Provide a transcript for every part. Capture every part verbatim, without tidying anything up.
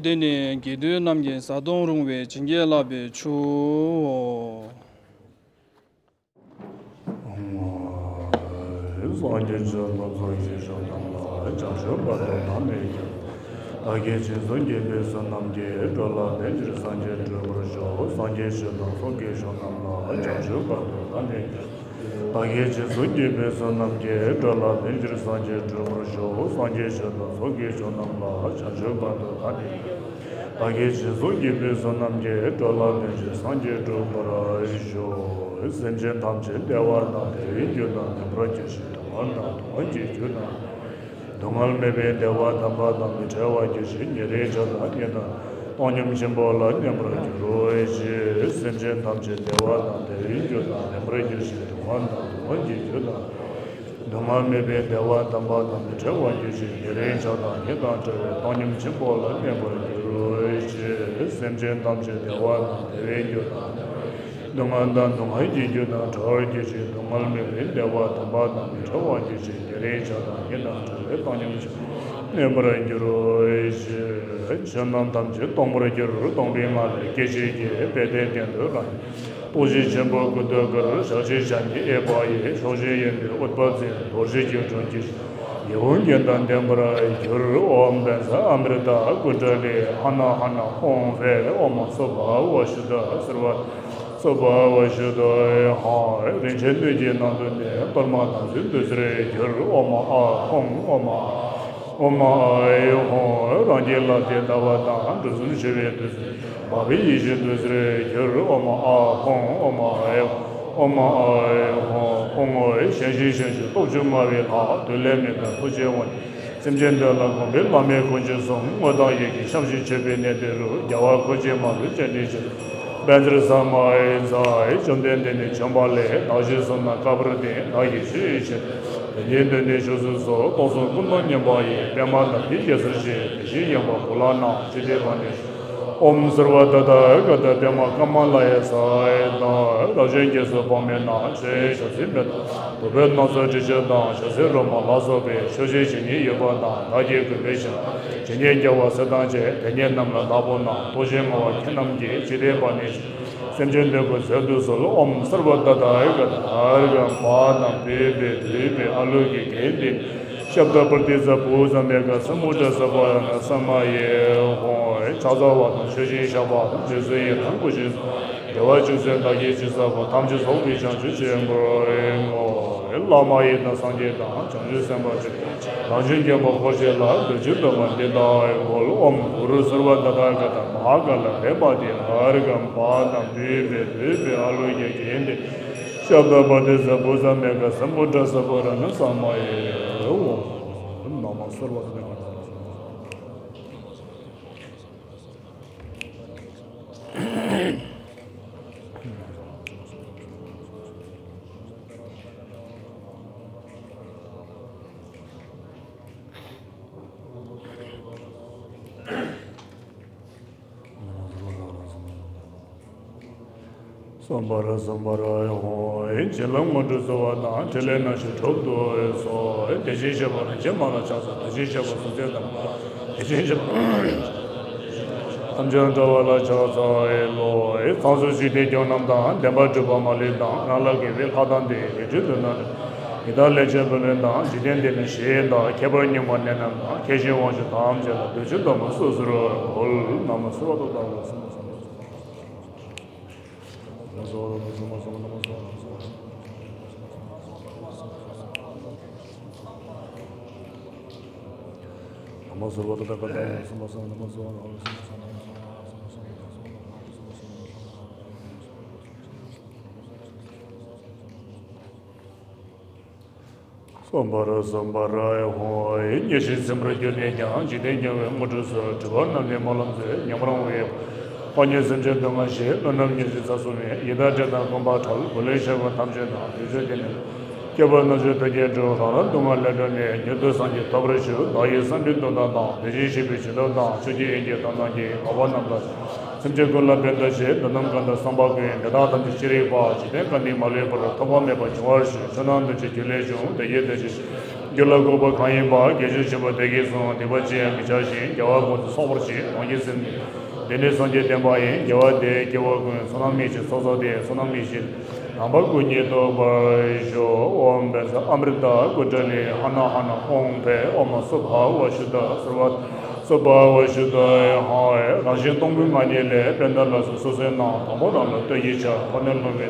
འདི་ནི་དགེ་འདུན་རྣམས་ཀྱི་བཟའ་བཏུང་རུང་བའི་བྱིན་གྱིས་བརླབས་པའི་ཆུའོ། སངས་རྒྱས་ཆོས་དང་ཚོགས་ཀྱི་མཆོག་རྣམས་ལ། བྱང་ཆུབ་བར་དུ་བདག་ནི་སྐྱབས། བདག་གིས་སྦྱིན་སོགས་བགྱིས་པའི་བསོད་ནམས་ཀྱིས། འགྲོ་ལ་ཕན་ཕྱིར་སངས་རྒྱས་འགྲུབ་པར་ཤོག། སངས་རྒྱས་ཆོས་དང་ཚོགས་ཀྱི་མཆོག་རྣམས་ལ། བྱང་ཆུབ་བར་དུ་བདག་ནི་སྐྱབས། བདག་གིས་སྦྱིན་སོགས་བགྱིས་པའི་བསོད་ནམས་ཀྱིས། འགྲོ་ལ་ཕན་ཕྱིར་སངས་རྒྱས་འགྲུབ་པར་ཤོག། སངས་རྒྱས་ཆོས་དང་ཚོགས་ཀྱི་མཆོག་རྣམས་ལ། བྱང་ཆུབ་བར་དུ་བདག་ནི་སྐྱབས། བདག་གིས་སྦྱིན་སོགས་བགྱིས་པའི་བསོད་ནམས་ཀྱིས། འགྲོ་ལ་ཕན་ཕྱིར་སངས་རྒྱས་འགྲུབ་པར་ཤོག། སེམས་ཅན་ཐམས་ཅད་བདེ་བ་དང་བདེ་བའི་རྒྱུ་དང་ལྡན་པར་གྱུར་ཅིག། སྡུག་བསྔལ་དང་སྡུག་བསྔལ་གྱི་རྒྱུ་དང་སྡུག་བསྔལ་མེད་པའི་བདེ་བ་དམ་པ་དང་མི་འབྲལ་བར་གྱུར་ཅིག། ཉེ་རིང་ཆགས་སྡང་གཉིས་དང་བཏང་སྙོམས་ཆེན་པོ་ལ་སྙོམས་པར་འགྱུར་རོ་ཞེས། སེམས་ཅན་ཐམས་ཅད་བདེ་བ་དང་བདེ་བའི་རྒྱུ་དང་ལྡན་པར་གྱུར་ཅིག། སྡུག་བསྔལ་དང་སྡུག་བསྔལ་གྱི་རྒྱུ་དང་སྡུག་བསྔལ་མེད་པའི་བདེ་བ་དམ་པ་དང་མི་འབྲལ་བར་གྱུར་ཅིག། ཉེ་རིང་ཆགས་སྡང་གཉིས་དང་བྲལ་བའི་བཏང་སྙོམས་ཆེན་པོ་ལ་སྙོམས་པར་འགྱུར་རོ་ཞེས། སེམས་ཅན་ཐམས་ཅད་བདེ་བ་དང་བདེ་བའི་རྒྱུ་དང་སྡུག་བསྔལ་དང་སྡུག་བསྔལ་གྱི་རྒྱུ་དང་བྲལ་བར་གྱུར་ཅིག། སྡུག་བསྔལ་མེད་པའི་བདེ་བ་དམ་པ་དང་མི་འབྲལ་བར་གྱུར་ཅིག། ཉེ་རིང་ཆགས་སྡང་གཉིས་དང་བྲལ་བའི་བཏང་སྙོམས་ཆེན་པོ་ལ་སྙོམས་པར་འགྱུར་རོ་ཞེས། ཆོས་རྣམས་ཐམས་ཅད་སྟོང་པར་གྱུར། སྟོང་པའི་ངང་ལས་སྐད་ཅིག་གིས། དཔལ་ལྡན་དོན་དུ་རང་རྟོགས་ཤིང་ཆེན་པོ་ཀུན་ཏུ་དགའ། ཞལ་གཅིག་ཕྱག་གཉིས་གཡས་པ་ཡིས། ཕྱོགས་བཞིར་གཡས་བསྡུས་ཨུཏྤལ་འཛིན། རྡོ་རྗེ་སྐྱིལ་ཀྲུང་གིས། ཡིད་འོང་རྒྱན་དང་ལྡན་པར་གྱུར། ཨོཾ་བཛྲ་ཨ་མྲྀ་ཏ་ཀུན་ཏྲ་ལི། ཧ་ན་ཧ་ན་ཧཱུྃ་ཧྲཱིཿ་ཨོཾ་སྭ་བྷཱ་ཝ་ཤུདྡྷ་སརྦ། སྭ་བྷཱ་ཝ་ཤུདྡྷ་ཧཱུྃ། རིན་ཆེན་སྣོད་ཀྱི་ནང་དུ་ནི། གཏོར་མ་དམ་ཚིག་འདུས་པར་གྱུར། ཨོཾ་ཨཱཿཧཱུྃ་ཨོཾ་ཨཱཿཧཱུྃ་ཨཱཿཧཱུྃ་ཨཱཿཧཱུྃ་ཨཱཿཧཱུྃ། རང་རྒྱལ་ལ་དེ་ལྟ་བ་དང་། འགྲོ་གསུམ་ཞི་བའི་དུས་སུ། འཕགས་པའི་ཡེ་ཤེས་འདུས་པར་གྱུར། ཨོཾ་ཨཱཿཧཱུྃ་ཨོཾ་ཨཱཿཧཱུྃ་ཨཱཿཧཱུྃ་ཨཱཿཧཱུྃ། ཨོཾ་ཨཱཿཧཱུྃ། ཞལ་བཞི་ཞལ་བཞི་སྟོབས་བཅུ་མངའ་བའི་ལྷ། གདོད་ལས་མི་འདའ་ཐུགས་རྗེའི་དབང་ཕྱུག། སེམས་ཅན་དོན་ལ་དགོངས་པའི་བླ་མའི་སྐུ་མཆེད་གསུམ། དངོས་དང་ཡིད་ཀྱིས་བཤམས་ཤིང་མཆོད་པའི་གནས་འདི་རུ། རྒྱལ་བ་ཁོ་ཆེན་མ་ལུས་སྤྱན་འདྲེན་ཕྱིར། པཉྩར་ས་མ་ཡི་ཛཿ། བཅོམ་ལྡན་འདས་ནི་བྱོན་པ་ལས། བདག་གཞན་གསུམ་རྣམས་དཀའ་བར་སྟོན། བདག་གིས་ཆོས་བཤད་པ། དེ་ཉིད་དོན་ནི་ཕྱོགས་སུ་སོང་། སྟོང་གསུམ་ཀུན་ཏུ་མཉམ་པ་ཡི། པདྨ་འདབ་བརྒྱད་རྒྱ་མཚོར་བཞེངས། དེ་བཞིན་གཡོན་པ་གུ་ལ་ནང་། ཇི་སྐད་པ་ནི། ཨོཾ་སརྦ་ཏ་ཐཱ་ག་ཏ་པདྨ་ཀ་མ་ལ་ཡ་སྭཱ་ཧཱ་ཡི་གདངས། རབ་བྱུང་རྒྱ་མཚོའི་དཔག་མེད་ནང་། ཆོས་ཞལ་ཟས་མེ་ཏོག་བདུག་སྤོས་སྣ་ཚོགས་དྲི་ཆབ་དང་། ཞལ་ཟས་རོལ་མོ་ལ་སོགས་པའི། མཆོད་བྱའི་བྱེད་སྙིང་ཡོད་པ་དང་། བདག་གིས་གུས་པས་བཤམས་པའི། ཇི་སྙེད་རྒྱལ་བ་སྲས་དང་བཅས། དེ་ཉིད་རྣམས་ལ་བདག་ཕོག་ན། སྟོབས་ཆེན་བསྔོ་བ་ཁྱེད་རྣམས་ཀྱིས། ཇི་སྐད་པ་ནི། སེམས་ཅན་དོན་ཀུན་བསྩལ་དུ་གསོལ། ཨོཾ་སརྦ་ཏ་ཐཱ་ག་ཏ་ཨཱ་རུ་ཀ་བྷ་ཎ་བྷཱུ་བྷེ་བྷཱུ་བྷེ་ཨཱ་ལོ་ཀེ་གྷནྟི་ཤབྡ་པྲ་ཏི་ཙ་བྷུ་ཛ་མེ་ཀ་སཾ་བྷུ་ཏ་ས་བྷ་ར་ཎ་ས་མ་ཡེ་ཧཱུྃ། ཕྱག་འཚལ་བ་དང་མཆོད་ཅིང་བཤགས་པ་དང་། རྗེས་སུ་ཡི་དམ་བསྐུལ་ཞིང་གསོལ་བ། བདེ་བ་ཅུང་ཟད་བདག་གིས་ཅི་བསགས་པ། ཐམས་ཅད་རྫོགས་པའི་བྱང་ཆུབ་ཆེན་པོར་བསྔོ། བླ་མ་ཡི་དམ་སངས་རྒྱས་དང་། བྱང་ཆུབ་སེམས་དཔའ་ཆོས་ཀྱི་རང་བྱུང་མགོན་པོ་འཁོར་བཅས་ལ། བདུད་ཀྱི་གདུང་བ་འདི་དག་གིས་བསྐོར། ཨོཾ་གུ་རུ་སརྦ་ཏ་ཐཱ་ག་ཏ་མ་ཧཱ་ཀཱ་ལ་ལྷ་པ་ཏི་ཨཱ་རུ་ཀ་བྷ་ཎ་བྷཱུ་བྷེ་བྷཱུ་བྷེ་ཨཱ་ལོ་ཀེ་གྷནྟི་ཤབྡ་པྲ་ཏི་ཙ་བྷུ་ཛ་མེ་ཀ་སཾ་བྷུ་ཏ་ས་བྷ་ར་ཎ་ས་མ་ཡེ་ཧཱུྃ། ན་མོ་སརྦ་ཏ་ཐཱ་ག་ཏ། སྭ་བྷཱ་ར་སྭ་བྷཱ་ར་ཧཱུྃ། བྱིན་རླབས་དངོས་གྲུབ་སྩོལ་བ་དང་། ཕྲིན་ལས་རྣམ་བཞི་གྲུབ་ཏུ་གསོལ། དེ་བཞིན་གཤེགས་པ་རིན་ཆེན་མ་ལ་ཕྱག་འཚལ། དེ་བཞིན་གཤེགས་པ་སྲོག་འཛིན་དང་། དེ་བཞིན་གཤེགས་པ་ཐམས་ཅད་འགྲོ་བ་ལ་ཕྱག་འཚལ་ལོ། ཚངས་སུ་གཤེགས་དེས་སྐྱོང་རྣམས་དང་། བདེན་པར་གྲུབ་པ་མ་ལུས་དང་། རང་ལ་དགེ་བའི་ལྷ་དང་འདྲེ། རིགས་དྲུག་འདུལ་རྣམས་ཡི་དམ་ལས་བྱོན་བུ་ལོན་དང་། འཇིག་རྟེན་འདི་ནི་གཞི་ཡི་བདག་ཁྱད་པར་མྱུར་མ་ནད་རྣམས་དང་། མཁས་ཤིང་དབང་ཕྱུག་ཐམས་ཅད་ལ། འདོད་ཆེན་སྡོམ་པ་སོ་སོར་འགོད། ན་མོ་སརྦ་ཏ་ཐཱ་ག་ཏ། སོང་པར་སོང་པར་ཧོ། ཡེ་ཤེས་སེམས་དཔར་གྱུར་ནས་ཀྱང་། འཇིག་རྟེན་རྒྱལ་བའི་དངོས་གྲུབ་སྩོལ། སྒྲིབ་པ་རྣམས་ལས་སྨོན་ལམ་མཛོད། ཉམས་རང་བའི་དཔའ་ཉེ་སེམས་ཅན་སྡུག་བསྔལ་ཞི། བློ་རྣམས་ཉེར་ཞི་ཚ་སུ་མེད། ཡི་དྭགས་བྲེད་དང་དགོན་པ་ཁྲོད། བུ་ལོན་ཤོར་བ་ཐམས་ཅད་དང་། དུས་ཚོད་དེ་ནས་སྐྱོབ་པ་རྣམས་ཀྱི་དོན་རྒྱས་འགྲོ། རང་རང་སྡུག་བསྔལ་ལས་སྒྲོལ་ནས། མྱུར་དུ་སངས་རྒྱས་ཐོབ་པར་ཤོག། བདག་ཡི་བསམ་པའི་འདུན་དག་དང་། དེ་བཞིན་གཤེགས་པའི་བྱིན་རླབས་དང་། ཆོས་ཀྱི་དབྱིངས་ཀྱི་དྭངས་མ་གིས། འགོག་པ་རྣམས་ལ། སེམས་ཅན་ཀུན་ལ་ཕན་བདེ་ཆེ། འདོད་རྣམས་གང་དག་བསམ་པ་ཀུན། འདི་དག་ཐམས་ཅད་ཅི་རིགས་པ། འཇིག་རྟེན་ཁམས་འདི་མ་ལུས་པར། ཐོགས་པ་མེད་པར་འབྱུང་བར་ཤོག། ཆོས་རྣམས་དོན་བྱེད་རྒྱུ་ལས་བྱུང་། དེ་ཡི་དོན་བྱེད་རྒྱུ་ལ་འགོག་པ་གང་ཡིན་པ། དགེ་སྦྱོར་ཆེན་པོ་དེ་གིས་གསུངས། སྡིག་པ་ཅི་ཡང་མི་བྱ་ཞིང་། དགེ་བ་ཀུན་ཏུ་གསོག་པར་བྱེད། རང་གི་སེམས་ནི། འདི་ནི་སངས་རྒྱས་བསྟན་པ་ཡིན། དགེ་བ་འདི་ཡིས་སྐྱེ་བོ་ཀུན། བསོད་ནམས་ཡེ་ཤེས་ཚོགས་རྫོགས་ཏེ། བསོད་ནམས་ཡེ་ཤེས་རྣམ་པ་ཀུན་གྱིས་ཐོབ་པར་ཤོག། ཨོཾ་བཛྲ་ཨ་མྲྀ་ཏ་ཀུཎྜ་ལི་ཧ་ན་ཧ་ན་ཧཱུྃ་ཕཊ། ཨོཾ་སྭ་བྷཱ་ཝ་ཤུདྡྷ་སརྦ་སྭ་བྷཱ་ཝ་ཤུདྡྷ་ཧཱུྃ། རང་བཞིན་སྟོང་པའི་ངང་ཉིད་ལས། པད་ཟླ་ལ་སོགས་སོ་སོའི་ནང་། དང་པོ་རང་ལ་ལྟོས་ཀྱི་བྱ། བར་ནས་ལྷུང་བའི།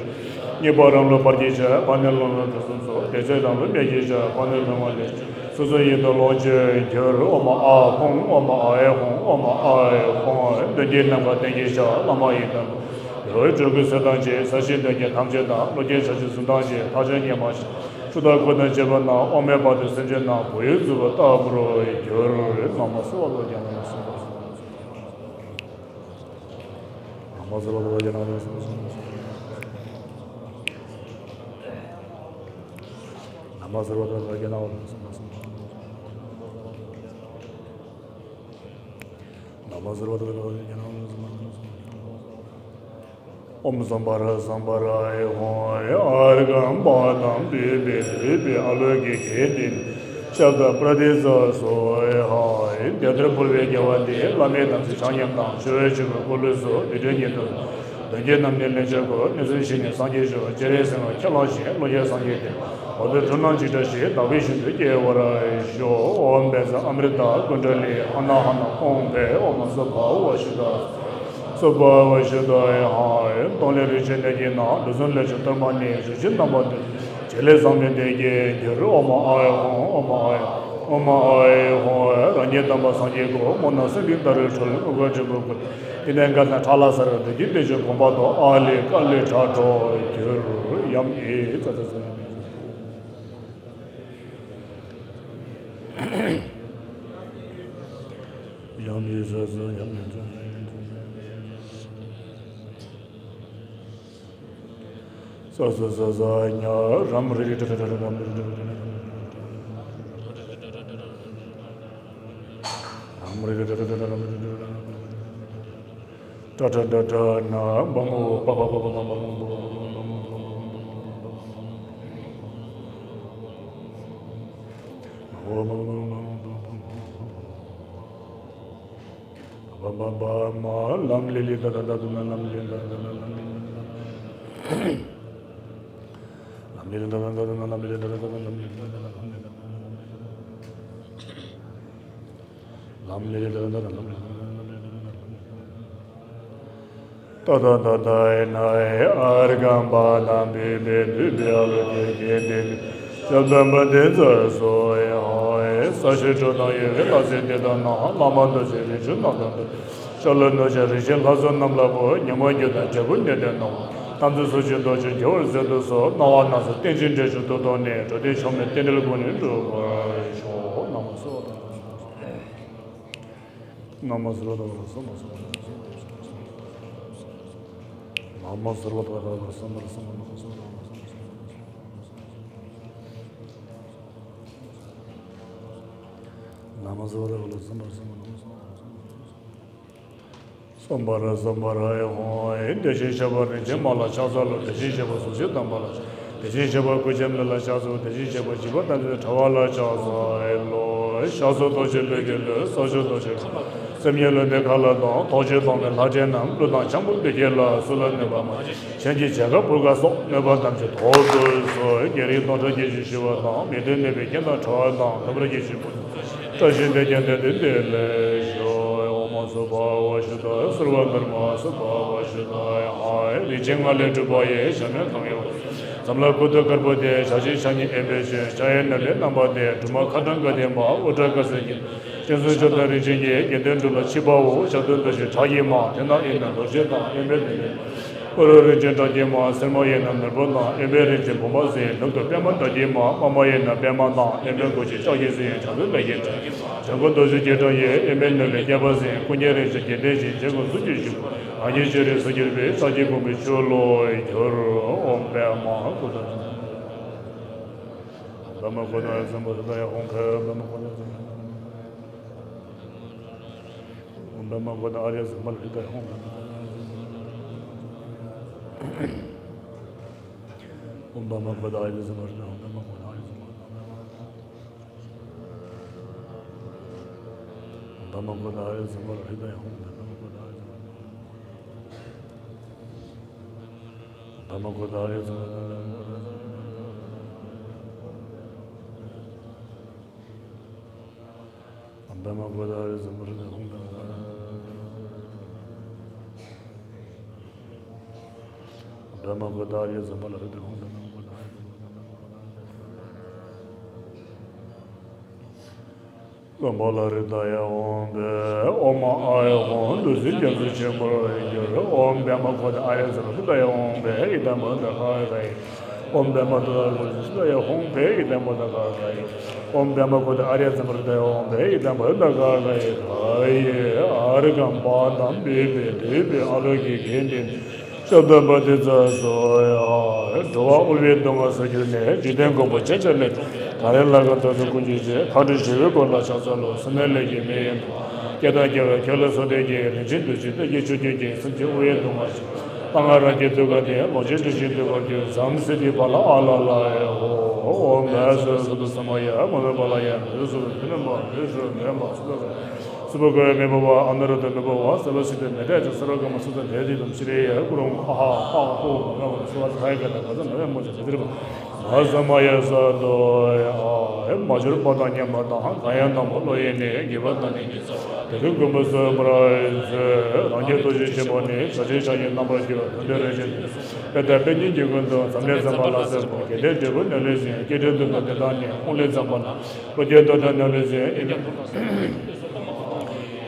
གཉིས་པ་རང་ལ་འབར་གྱི་བྱ། བར་ནས་ལྷུང་བའི་དུས་གསུམ་སོགས། དེ་ཚེ་རང་ལ་སྨད་ཀྱི་བྱ། བར་ནས་ལྷུང་བ་ལས། སོ་སོའི་ཡུལ་དུ་ལོངས་སྤྱོད་འགྱུར། ཨོཾ་ཨཱཿཧཱུྃ། ཨོཾ་ཨཱཿཧཱུྃ། ཨོཾ་ཨཱཿཧཱུྃ། གདོན་བགེགས་ནམ་མཁའ་སྟོན་གྱི་བྱ། བླ་མ་ཡི་དམ། ཡོ་བའི་སྤྲུལ་སྐུའི་ཚུལ་དང་བཅས། ས་གཞིའི་གདོན་བགེགས་ཐམས་ཅད་དང་། ཀླུ་རྒྱལ་བྱ་ཆེན་གཟུགས་དང་བཅས། ཐབས་ཆེན་ཉི་མ་བཞིན། ཆུ་དང་ཁུ་དང་བཅས་པ་རྣམས། དབང་མེད་བར་དུ་སེམས་ཅན་རྣམས། བུ་ཡུག་འཛིན་པ་ལྟ་བུར་གྱུར། ན་མོ་སྭ་བྷཱ་ཝ་ཛྙཱ་ན་སྭ་བྷཱ་ཝ། ན་མོ་སྭ་བྷཱ་ཝ་ཛྙཱ་ན་སྭ་བྷཱ་ཝ། ན་མོ་སྭ་བྷཱ་ཝ་ཛྙཱ་ན་སྭ་བྷཱ་ཝ། ན་མོ་སྭ་བྷཱ་ཝ་ཛྙཱ་ན་སྭ་བྷཱ་ཝ། ཨོཾ་སྭ་བྷཱ་ར་སྭ་བྷཱ་ར་ཧཱུྃ། ཨརྒྷཾ་པཱ་དཾ་བཻ་བཻ། བསྡུས་པའི་ཨ་ལོ་གི་གན་དེ་ནས་ཤབྡ་པྲ་ཏཱིཙྪ་སྭཱ་ཧཱ། འདི་ལྟར་ཕུལ་བའི་དགེ་བ་འདིས། བླ་མེད་དམ་ཚིག་ཆ་མཉམ་དང་། ཆེ་བའི་ཆོས་སྐུ་འཁོར་ལོའི་གཙོ། རྡུལ་ཕྲན་ཉིད་དུ། གདོན་བགེགས་རྣམས་ནི་ལན་ཆགས་འགྲོ། གནོད་སེམས་ཞི་ནས་སངས་རྒྱས་ཤོག། སྤྱན་རས་གཟིགས་དབང་ཁས་བླངས་ཤིང་། ཀླུ་རྒྱལ་སངས་རྒྱས་ཏེ། འོ་དོད་འབྲུ་སྣ་ཅིག་བཀྲ་ཤིས། དག་པའི་ཞིང་དུ་སྐྱེ་བར་ཤོག། ཨོཾ་བཛྲ་ཨ་མྲྀ་ཏ་ཀུཎྜ་ལི་ཧ་ན་ཧ་ན་ཧཱུྃ་ཕཊ། ཨོཾ་སྭ་བྷཱ་ཝ་ཤུདྡྷ་སྭ་བྷཱ་ཝ་ཤུདྡྷ་ཧཱུྃ། སྟོང་ལས་རིན་ཆེན་གནས་ཀྱི་ནང་། འབྲུ་གསུམ་ལས་བྱུང་གཏོར་མ་ནི། རིན་ཆེན་རྣམ་པ་འདི། བྱེད་ལས་བཟང་པོའི་གནས་ཀྱིས་འགྱུར། ཨོཾ་ཨཱཿཧཱུྃ། ཨོཾ་ཨཱཿཧཱུྃ། ཨོཾ་ཨཱཿཧཱུྃ། རང་ཉིད་དམ་པ་སངས་རྒྱས་སྐུ། སྨོན་ལམ་སེང་ལྡེང་ལྟར་རོལ། དངོས་གང་འབྲས་བུ་ཀུན། དེ་ནས་གང་དང་ཕྲ་ལ་སར། འདོད་ཀྱི་དོན་ཆེན་གོམས་པ་དང་། ཨཱ་ལི་ཀཱ་ལི་སྒྲ་སྒྲོགས་འགྱུར། ཡམ་ཡི་ཙ་ཙ་ཙ། ཡམ་ཡི་ཙ་ཙ། ཡམ་ཡི་ཙ་ཙ། ཙ་ཙ་ཙ་ཙ། ཉ་རམ་རི་རི། རམ་རི་རི། ཏྲ་ཏྲ་ཏྲ་ཏྲ། ན་བ་མོ་བ་བ་བ་བ་བ་བ་མོ་བ། བ་བ་བ་མ། ལམ་ལི་ལི་ཏ་ཏ་ཏ་ཏ་ན། ལམ་ལི་ཏ་ཏ་ཏ་ན། ལམ་ལི་ཏ་ཏ་ཏ་ན། ལམ་ལི་ཏ་ཏ་ཏ་ཏ་ན། ལམ་ལི་ཏ་ཏ་ཏ་ན། ལམ་ལི་ཏ་ཏ་ཏ་ན། ལམ་ལི་ཏ་ཏ་ཏ་ན། ལམ་ལི་ཏ་ཏ་ཏ་ན། ལམ་ལི་ཏ་ཏ་ཏ་ན། ཏ་ཏ་ཏ་ཏ་ཡེ་ན་ཡེ། ཨརྒྷཾ་པཱ་དཾ་བི་བེ། བསྡུས་པའི་ཨ་ལོ་གི་གན་དེ་ནས་ཤབྡ་པྲ་ཏཱིཙྪ་སྭཱ་ཧཱ། ས་གཞི་དྲོད་དང་ཡུར་བའི་ལྷ་ཚོགས་སྡེ་དང་ནང་། ལྷ་མ་དོ་ཚིགས་རིགས་དྲུག་རྣམས་དང་ལྡན། ཤ་ལ་གནོད་བྱེད་རིན་ཆེན་ལྷ་ཚོགས་རྣམས་ལ་འབུལ། ཉོན་མོངས་རྒྱུ་དང་འབྲས་བུ་ནད་དང་ནོར། དམ་ཚིག་སོགས་ཀྱི་སྡོམ་ཆེན་འགྱུར་བར་མཛད་དུ་གསོལ། སྣང་བ་སྣ་ཚོགས་རྟེན་ཅིང་འབྲེལ་བཅས་སྡུག་བསྔལ་ནད། འགྲོ་དོན་ཕྱོགས་མེད་རྟེན་འབྲེལ་ཀུན་ནས་འགྲུབ་པར་ཤོག། ན་མོ་སྭ་བྷཱ་ཝ། ན་མོ་སརྦ་ཐ་ན་སམ་བྷ་སམ་བྷ། ན་མོ་སརྦ་ཐ་ན་སམ་བྷ་སམ་བྷ། ན་མོ་སརྦ་ཐ་ན་སམ་བྷ་སམ་བྷ། ན་མོ་སརྦ་ཐ་ན་སམ་བྷ་སམ་བྷ། ན་མོ་སརྦ་ཐ་ན་སམ་བྷ་སམ་བྷ། སོང་པར་སོང་པར་ཧོ། དེ་བཞིན་གཤེགས་པ་རིན་ཆེན་མ་ལ་ཕྱག་འཚལ་ལོ། དེ་བཞིན་གཤེགས་པ་གཟུགས་ཅན་དམ་པ་ལ། དེ་བཞིན་གཤེགས་པ་སྐུ་ཅན་མི་ལ་ཕྱག་འཚལ་ལོ། དེ་བཞིན་གཤེགས་པ་བྱིས་པ་ཐམས་ཅད་གྲགས་པ་ལ་ཕྱག་འཚལ་ལོ། ཞབས་སོར་རྡོ་རྗེ་ལུས་ཀྱི་ལུས། ས་སྤྱོད་རྡོ་རྗེ་ཁམས། སེམས་ཉིད་ལུས་འདི་མཁའ་ལ་གཏོང་། ཐོགས་བཅས་ཐོགས་མེད་ལྷ་འདྲེ་རྣམས། ཀླུ་དང་འཆམ་པོ་འདི་སྐད་ལ། སུ་ལ་གནོད་པ་མ་བྱེད། གཞན་གྱི་བྱད་ཀ་བུ་ག་སོགས། གནོད་པ་ཐམས་ཅད་ཐོབ་ཏུ་གསོལ། བགེགས་རིགས་སྟོང་ཕྲག་བརྒྱད་ཅུ་ཞི་བ་དང་། མི་མཐུན་གནོད་པའི་རྐྱེན་དང་བྲལ་བ་དང་། ཐུབ་པར་གྱུར་ཅིག་པུ། བཀྲ་ཤིས་དེས་ཀྱང་དེང་འདིར་བདེ་ལེགས་ཤོག། ཨོཾ་སྭ་བྷཱ་ བ་ཞུ་དག། གསོལ་བ་འདེབས་མ་སོགས་པ་བ་ཞུ་དག། ཧ། རིན་ཆེན་ལྔ་ལས་གྲུབ་པ་ཡི། ཞབས་ནི་གང་ཡོད། འཛམ་ལྷ་སྐུ་ཐོག་དཀར་པོ་དེ། ཕྱག་ཆེན་ཕྱག་རྙིང་དབེན་པའི་ཆོས། ཕྱག་གཡས་ནམ་ལས་བསྣམས་པ་དེ། སྒྲོལ་མ་ཁ་ཕྲེང་དགའ་ལྡན་མ། དབུ་སྐྲ་དཀར་གསལ་གྱི། སྤྱན་ཟུང་མཆོག་དང་རིན་ཆེན་གྱི། དགེ་འདུན་གྲུབ་ལ་མཆིས་པའོ། ཞབས་ཏོག་འདི་ཕྱིར་གྲགས་ཀྱིས་མ། དེ་ན་ཡིན་ན་རྡོ་རྗེ་དང་། གཡོན་པས་ནི་ཨུ་རུ་རིན་ཆེན་ཕྲ་རྒྱས་མ། སེར་མོ་ཡིན་ན་ནོར་བུ་དང་། གཡོན་པས་རིན་ཆེན་བུམ་པ་ཟིན། ནུབ་ཏུ་པདྨ་འདྲ་སྐྱེས་མ། པདྨ་ཡིན་ན་པདྨ་དང་། གཡོན་པས་གོས་ཆེན་ལྕགས་ཀྱུ་ཟིན། བྱང་ཆུབ་ལས་ཀྱི་བྱང་སྒོ་རྡོ་རྗེ་སྐྱེས་གྲོགས་ཡིན། གཡོན་པས་ནོར་ལས་སྐྱེས་པ་ཟིན། སྐུ་བརྙན་རིན་ཆེན་གྱི་རྟེན་བཞིན། རྗེ་ཀུན་གཟུགས་ཀྱི་བཞུགས། རང་གི་སྤྱན་རས་གཟིགས་གྱུར་པའི། ཕྱག་གི་བུམ་པས་ཆུ་ལོག་གྱུར། ཨོཾ་པདྨ་གུ་ཏ། པདྨ་གུ་ཏ་ཨཱརྱ་ཛམ་བྷོ་ཧྲཱི་ཏཱ་ཡ་ཧཱུྃ་ཕཊ། པདྨ་གུ་ཏ་ཨཱརྱ་ཛམ་བྷོ་ཧྲཱི་ཏཱ་ཡ་ཧཱུྃ་ཕཊ། ཨོཾ་པདྨ་གུ་ཏ་ཨཱརྱ་ཛམ་བྷོ་ཧྲཱི་ཏཱ་ཡ་ཧཱུྃ་ཕཊ། པདྨ་གུ་ཏ་ཨཱརྱ་ཛམ་བྷོ་ཧྲཱི་ཏཱ་ཡ་ཧཱུྃ་ཕཊ། པདྨ་གུ་ཏ་ཨཱརྱ་ཛམ་བྷོ་ཧྲཱི་ཏཱ་ཡ་ཧཱུྃ་ཕཊ། པདྨ་གུ་ཏ་ཨཱརྱ་ཛམ་བྷོ་ཧྲཱི་ཏཱ་ཡ་ཧཱུྃ་ཕཊ། པདྨ་གུ་ཏ་ཨཱརྱ་ཛམ་བྷོ་ཧྲཱི་ཏཱ་ཡ་ཧཱུྃ་ཕཊ། པདྨ་གུ་ཏ་ཨཱརྱ་ཛམ་བྷོ་ཧྲཱི་ཏཱ་ཡ་ཧཱུྃ་ཕཊ། ཛམ་བྷོ་ཧྲཱི་ཏཱ་ཡ་ཧཱུྃ་ཕཊ། ཨོཾ་མ་ཨཱརྱ་ཧཱུྃ། བདུད་རྩི་རྒྱ་མཚོ་ཆེན་པོར་གྱུར། ཨོཾ་པདྨ་གུ་ཏ་ཨཱརྱ་ཛམ་བྷོ་ཧྲཱི་ཏཱ་ཡ་ཧཱུྃ་ཕཊ། ཨི་དམ་བྷ་དྷ་ག་ར་ཡེ། ཨོཾ་པདྨ་གུ་ཏ་ཨཱརྱ་ཛམ་བྷོ་ཧྲཱི་ཏཱ་ཡ་ཧཱུྃ་ཕཊ། ཨི་དམ་བྷ་དྷ་ག་ར་ཡེ། ཨོཾ་པདྨ་གུ་ཏ་ཨཱརྱ་ཛམ་བྷོ་ཧྲཱི་ཏཱ་ཡ་ཧཱུྃ་ཕཊ། ཨི་དམ་བྷ་དྷ་ག་ར་ཡེ། ཨཱརྱ་གམ་པ་དང་བུ་པའི་བུ་པའི་ཨ་ལོ་ཀེ་གན་ཏེ། ཤབྡ་པ་ཏི་ཙ་སྭཱ་ཧཱ། འགྲོ་བ་དབུལ་བའི་སྡུག་བསྔལ་སེལ་གྱུར་ནས། འཇིག་རྟེན་འགོག་པ་ཅན་ཚར་ལས་སྒྲོལ། ག་རེ་ལ་ག་དུས་སུ་ཀུན་གྱི་རྗེ། མཁའ་འགྲོ་ཞི་བའི་འཁོར་ལ་ཕྱག་འཚལ་ལོ། སེམས་ནི་ལས་ཀྱི་མེ་ཡིས་གདུང་། སྐྱེ་དང་རྒ་བའི་ཁྱེར་ལ་སོགས་དལ་གྱིས། རིན་ཆེན་བདུད་རྩི་གཏེར་གྱི་ཆུ་རྒྱུན་གྱིས། སེམས་ཅན་དབུལ་བའི་སྡུག་བསྔལ་སེལ། ལྷ་ང་རང་རྒྱལ་ཐུགས་ཀར་ལྡན། ལོངས་སྤྱོད་སྤྲིན་བཞིན་འདུ་བར་འགྱུར། ཛཾ་སིདྡྷི་ཕ་ལ་ཨ་ལ་ལ་ཧོ། ཨོཾ་བྷཻ་སྭཱ་ཧཱ་སུ་ཏུ་ས་མ་ཡ། མ་ནུ་པཱ་ལ་ཡ། བྷཻ་སུ་པ་ཏི་ནུ་པ། བྷཻ་སུ་པ་མེ་མ་སུ་ཏ། སུ་པ་ཀ་ཡ་མེ་བྷ་ཝ། ཨ་ནུ་རུ་ཏ་མེ་བྷ་ཝ། སརྦ་སིདྡྷི་མེ་ཏྲ་ཅ། སརྦ་ཀ་མ་སུ་ཏ་དེ་ཏི་དམ་ཤྲི་ཡ། ཀུ་རུ་ཨ་ཧ་ཨ་ཧོ་མ་ག་མ་སུ་བ་ཐ་ཡ་ཀ་ན་ག་ས་ན་ཡ་མོ་ཅ་ཏི་རི་བ། མ་ས་མ་ཡ་ས་ཏོ་ཡ། མ་གྱུར་པ་དང་མཉམ་པ་དང་། གང་ཡང་དང་པོ་བློ་ཡིས་ནི། དགེ་བ་དང་ནི་ཉེས་པ། དེ་ལུགས་ཀུན་པོ་སེལ་བར་མཛོད། རང་རྒྱལ་རྡོ་རྗེ་ཆེན་པོ་ནི། ཕྱག་ཆེན་ཕྱག་རྙིང་རྣམ་པར་གྱུར། དོན་དུ་རིན་ཆེན་གཏེར། དཔལ་དང་དཔལ་ཉིད་ཀྱི་ཀུན་ཏུ། འཛམ་གླིང་འཛིན་པ་ལ་སོགས་པ། དགེ་ལྡན་འབྲས་བུ་ནོད་ལས་ཟིན། སྐྱེ་འགྲོའི་དོན་དུ་དེ་དག་ནི། དབུགས་ལས་བརྩམས་པ་ན། བུ་སྐྱེས་དོན་དུ་ནོད་ལས་ཟིན།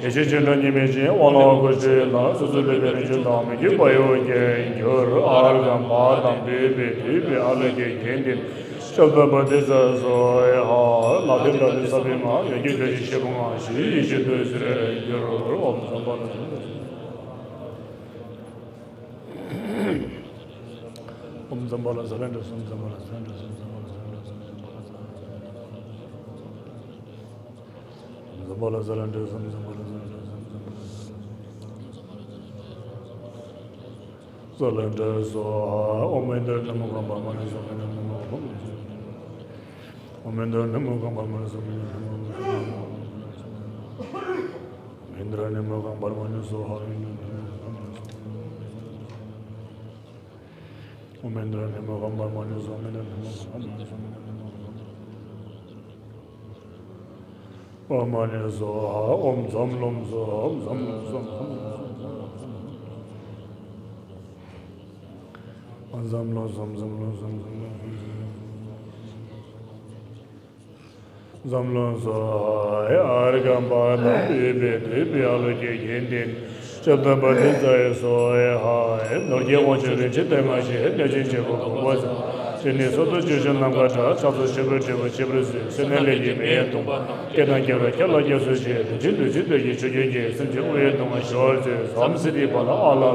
ཡེ་ཤེས་སྤྱན་དྲངས་ཉི་མའི་སྤྱན། དབང་ལ་འོད་ཀྱི་ཚུལ་ལ། སོ་སོར་ལུས་པའི་རིན་ཆེན་དང་། མི་བསྐྱོད་བག་ཡོད་ཀྱིས་གྱུར། ཨརྒྷཾ་བྷ་དྷཾ་བྷཱུ་པའི་བུ་པའི་ཨ་ལོ་ཀེ་གན་ཏེ་ནི། ཤབྡ་པ་ཏི་ཙ་སྭཱ་ཧཱ། ལག་མཐིལ་འདྲ་ཏི་ས་བོན་ལྔ། ཡོན་གྱི་རྡོ་རྗེ་ཤེལ་བུམ་ལྔ། ཞི་བའི་ཡེ་ཤེས་བདུད་རྩིར་གྱུར། ཨོཾ་ཛམ་བྷ་ལ་ཛམ་བྷ་ལ། ཨོཾ་ཛམ་བྷ་ལ་ཛ་ལེནྡྲ་སྭཱ་ཧཱ། ཛམ་བྷ་ལ་ཛ་ལེནྡྲ་སྭཱ་ཧཱ། ཛམ་བྷ་ལ་ཛ་ལེནྡྲ་སྭཱ་ཧཱ། ཛམ་བྷ་ལ་ཛ་ལེནྡྲ་སྭཱ་ཧཱ། ཛམ་བྷ་ལ་ཛ་ལེནྡྲ་སྭཱ་ཧཱ། ཛམ་བྷ་ལ་ཛ་ལེནྡྲ་སྭཱ་ཧཱ། ཛམ་བྷ་ལ་ཛ་ལེནྡྲ་སྭཱ་ཧཱ། ཨོཾ་ཨིནྡྲ་ནི་མུ་ཁཾ་པདྨ་ནི་སྭཱ་ཧཱ། ཨིནྡྲ་ནི་མུ་ཁཾ་པདྨ་ནི་སྭཱ་ཧཱ། ཨིནྡྲ་ནི་མུ་ཁཾ་པདྨ་ནི་སྭཱ་ཧཱ། ཨིནྡྲ་ནི་མུ་ཁཾ་པདྨ་ནི་སྭཱ་ཧཱ། ཨིནྡྲ་ནི་མུ་ཁཾ་པདྨ་ནི་སྭཱ་ཧཱ། ཨོཾ་ཨིནྡྲ་ནི་མུ་ཁཾ་པདྨ་ནི་སྭཱ་ཧཱ། ཨིནྡྲ་ནི་མུ་ཁཾ་པདྨ་ནི་སྭཱ་ཧཱ། པདྨ་ནི་སྭཱ་ཧཱ། ཨོཾ་ཛམ་ལུམ་སྭཱ་ཧཱ། ཨོཾ་ཛམ་ལུམ་སྭཱ་ཧཱ། ཨོཾ་ཛམ་ལུམ་སྭཱ་ཧཱ། ཨོཾ་ཛམ་ལུམ་སྭཱ་ཧཱ། ཨརྒྷཾ་བྷ་དྷཾ་བྷཱུ་པའི་བུ་པའི་ཨ་ལོ་ཀེ་གན་ཏེ་ནི། ཤབྡ་པ་ཏི་ཙ་ཡེ་སྭཱ་ཧཱ། ནོར་གྱི་དབང་ཕྱུག་རིན་ཆེན་གཏེར་ལྔ་ཞེས། གནོད་སྦྱིན་བྱད་པོ་འགུགས་པ་མཛད། སྤྱན་ནི་སོར་དུ་བཅུ་བཞི་ནམ་མཁའ་འདྲ། ཕྱག་འཚལ་ཆེན་པོའི་དྲིལ་བུ་གཅེར་བུར་གཟིགས། སེར་སྣའི་ལས་ཀྱི་མེ་ཡིས་གདུང་བ་དང་། སྐྱེ་དང་རྒ་བའི་ཁྱེར་ལ་སྐྱེ་ཚུལ་བཞིན། རིན་ཆེན་བདུད་རྩིའི་གཏེར་གྱི་ཆུ་རྒྱུན་གྱིས། སེམས་ཅན་དབུལ་བའི་སྡུག་བསྔལ་ཞི་བར་མཛོད། ཛཾ་སིདྡྷི་ཕ་ལ་ཨ་ལ་ལ་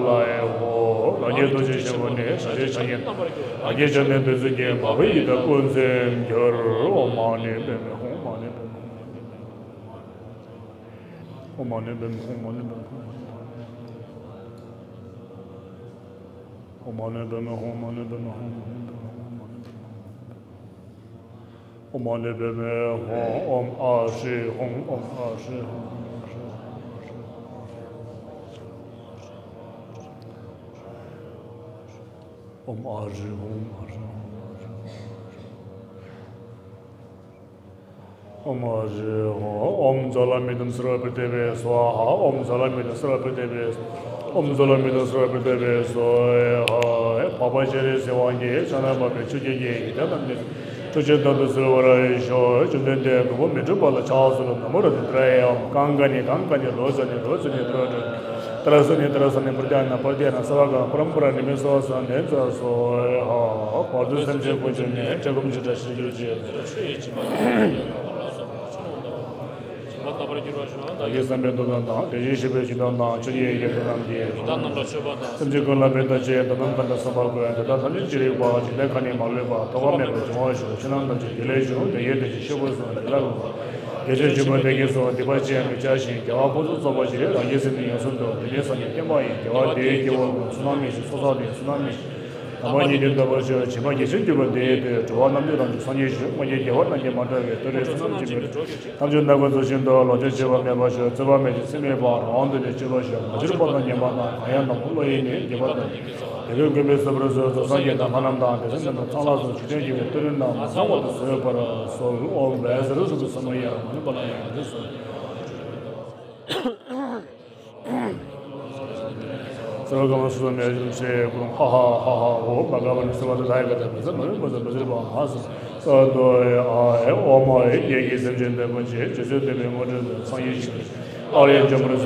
ཧོ། རང་རྒྱལ་རྡོ་རྗེ་ཆེན་པོ་ནི། ཕྱག་ཆེན་ཕྱག་རྙིང་རྣམ་པར་གྱུར། རང་གི་ཕྱག་ནི་བདུད་རྩི་གི། མ་བུ་ཡི་དྭགས་ཀུན་ཟིན་གྱུར། ཨོཾ་མ་ཎི་པདྨེ་ཧཱུྃ། མ་ཎི་པདྨེ་ཧཱུྃ། ཨོཾ་མ་ཎི་པདྨེ་ཧཱུྃ། མ་ཎི་པདྨེ་ཧཱུྃ། ཨོཾ་མ་ཎི་པདྨེ་ཧཱུྃ། མ་ཎི་པདྨེ་ཧཱུྃ། མ་ཎི་པདྨེ་ཧཱུྃ། ཨོཾ་མ་ཎི་པདྨེ་ཧཱུྃ། ཨོཾ་ཨཱཿཧྲཱིཿཧཱུྃ། ཨོཾ་ཨཱཿཧྲཱིཿཧཱུྃ། ཨོཾ་ཨཱཿཧྲཱིཿཧཱུྃ། ཨཱཿཧྲཱིཿཧཱུྃ། ཨོཾ་ཨ་རི་ཧོ། ཨོཾ་ཛཱ་ལ་མི་དམ་སརྦ་པི་ཏེ་བྷེ་སྭཱ་ཧཱ། ཨོཾ་ཛཱ་ལ་མི་དམ་སརྦ་པི་ཏེ་བྷེ་སྭཱ་ཧཱ། ཨོཾ་ཛཱ་ལ་མི་དམ་སརྦ་པི་ཏེ་བྷེ་སྭཱ་ཧཱ། འཕགས་པ་སྤྱན་རས་གཟིགས་དབང་གིས་ཕྱག་ན་པདྨོ་ཆུ་སྐྱེས་ཀྱི་ཡི་དམ་རྣམས་ཀྱི་ཐུགས་རྗེས་བདག་ཏུ་གཟིར་བར་ཤོག། བཅོམ་ལྡན་འདས་མགོན་པོ་མི་འཁྲུགས་པ་ལ་ཕྱག་འཚལ་ལོ། ན་མོ་རཏྣ་ཏྲཱ་ཡ། ཨོཾ། ཀཾ་ཀ་ནི་ཀཾ་ཀ་ནི་ལོ་ཙཱ་ནི་ལོ་ཙཱ་ནི་ཏྲཱ་ཏྲཱ། ཏཱ་ར་ས་ནི་ཏཱ་ར་ས་ནི་པྲ་ཏྱ་ནི་པྲ་ཏྱ་ནི། སརྦ་ཀ་པྲཾ་པ་ར་ནི་མི་སྭཱ་ཧཱ། ནན་ཙ་སྭཱ་ཧཱ། བར་དོའི་སེམས་ཅན་ཀུན་བྱོན་ནས། བཀྲེས་སྐོམ་ཇི་འདྲ་ཞི་གྱུར་ཅིག། བདག་གིས་བསམ་པའི་དོན་དམ་དང་། དེ་བཞིན་གཤེགས་པའི་མཆོག་དམ་དང་། ཆོས་ཀྱི་དབྱིངས་ཀྱི་དོན་རྣམས་ཀྱི། སེམས་ཅན་ཀུན་ལ་ཕན་ཐོགས་ཆེད། དོན་དམ་མཁའ་འགྲོ་གསུམ་པ་ཀུན། དེ་དག་ཐམས་ཅད་ཅི་རིགས་པ། འཇིག་རྟེན་ཁམས་ནས་མ་ལུས་པ། ཐོགས་པ་མེད་པར་འབྱུང་བར་ཤོག། བསོད་ནམས་ཐམས་ཅད་རྒྱུན་ལས་བྱུང་། དེ་ཡི་དོན་ཅན་གཤེགས་པ་གསུམ། དེ་དག་གི་དགེ་ཆོས་ཆེན་པོ་དེ་ཉིད་སོགས། སྡིག་པ་ཅི་ཡང་མི་བྱ་ཞིང་། དགེ་བ་ཕུན་སུམ་ཚོགས་པར་སྤྱད། རང་གི་སེམས་ནི་ཡོངས་སུ་འདུལ། དེ་ནི་སངས་རྒྱས་བསྟན་པ་ཡིན། དགེ་བ་འདི་ཡིས་སྐྱེ་བོ་ཀུན། བསོད་ནམས་ཡེ་ཤེས་ཚོགས་བསགས་ཏེ། བསོད་ནམས་ཡེ་ཤེས་དམ་པ་ཉིད་དེ་ཐོབ་པར་ཤོག། བྱམས་པ་དགེ་ཆོས་འདུལ་བ་འདི་ཡི་དོན། གྲུབ་པ་རྣམས་ཀྱི་རང་བྱུང་སངས་རྒྱས་ཤིང་། སངས་རྒྱས་རྒྱལ་བ་རྣམས་ཀྱིས་མ་ཐུལ་བའི། མཐོ་རིས་བསོད་ནམས་ཀྱི་མེ་ཏོག་ཐམས་ཅད་ནགས་ཀུན་རྫོགས་བཞིན་དུ། ལོངས་སྤྱོད་ཆེ་བ་མེད་པར་ཤོག། རྩོད་པ་མེད་ཅིང་སེམས་མེད་པ། རང་དབང་དུ་གྱུར་པར་ཤོག། མ་གྱུར་པ་དང་ཉམས་པ་དང་། གང་ཡང་དང་པོ་བློ་ཡིས་ནི། འཇིགས་པ་དང་དེ་ཀུན་ཀུན་པའི་བསམ་པ་རུ་སོང་། སངས་རྒྱས་དང་ལྷ་རྣམས་དང་། དེ་ཚེ་རྣམས་དང་ཚངས་པ་སོགས། འཇིག་རྟེན་སྐྱེ་བོའི་མཐོ་རིས་རྣམས། མ་ཚང་བར་དུ་བཟོད་པར་གསོལ། ཨོཾ་བཛྲ་རཱ་ཧཱུྃ་ས་མ་ཡ། མ་ཎི་པཱ་ལ་ཡ། ཨོཾ་བཛྲ་རཱ་ཧཱུྃ། སརྦ་ཀ་མ་སུ་སོ་མེ་ཨ་ཇམ་ཤྲེ་ཀུན། ཧ་ཧ་ཧ་ཧ་ཧོ། བྷ་ག་བ་ན་སི་བ་ཏ་ཐཱ་ག་ཏ་བཛྲ་མ་རུ་པ་ཛ་བཛྲ་པ་མ་ཧ་ས་ས་དོ་ཡ་ཨ་ཨེ་ཨོ་མ་ཨེ། ཀྱེ་ཀྱེ་སེམས་ཅན་དེ་ཀུན་གྱི། རྗེས་སུ་བདེ་བའི་དངོས་གྲུབ་སྩོལ། སངས་རྒྱས་ཞིང་ཨཱརྱ་བྱང་ཆུབ་སེམས་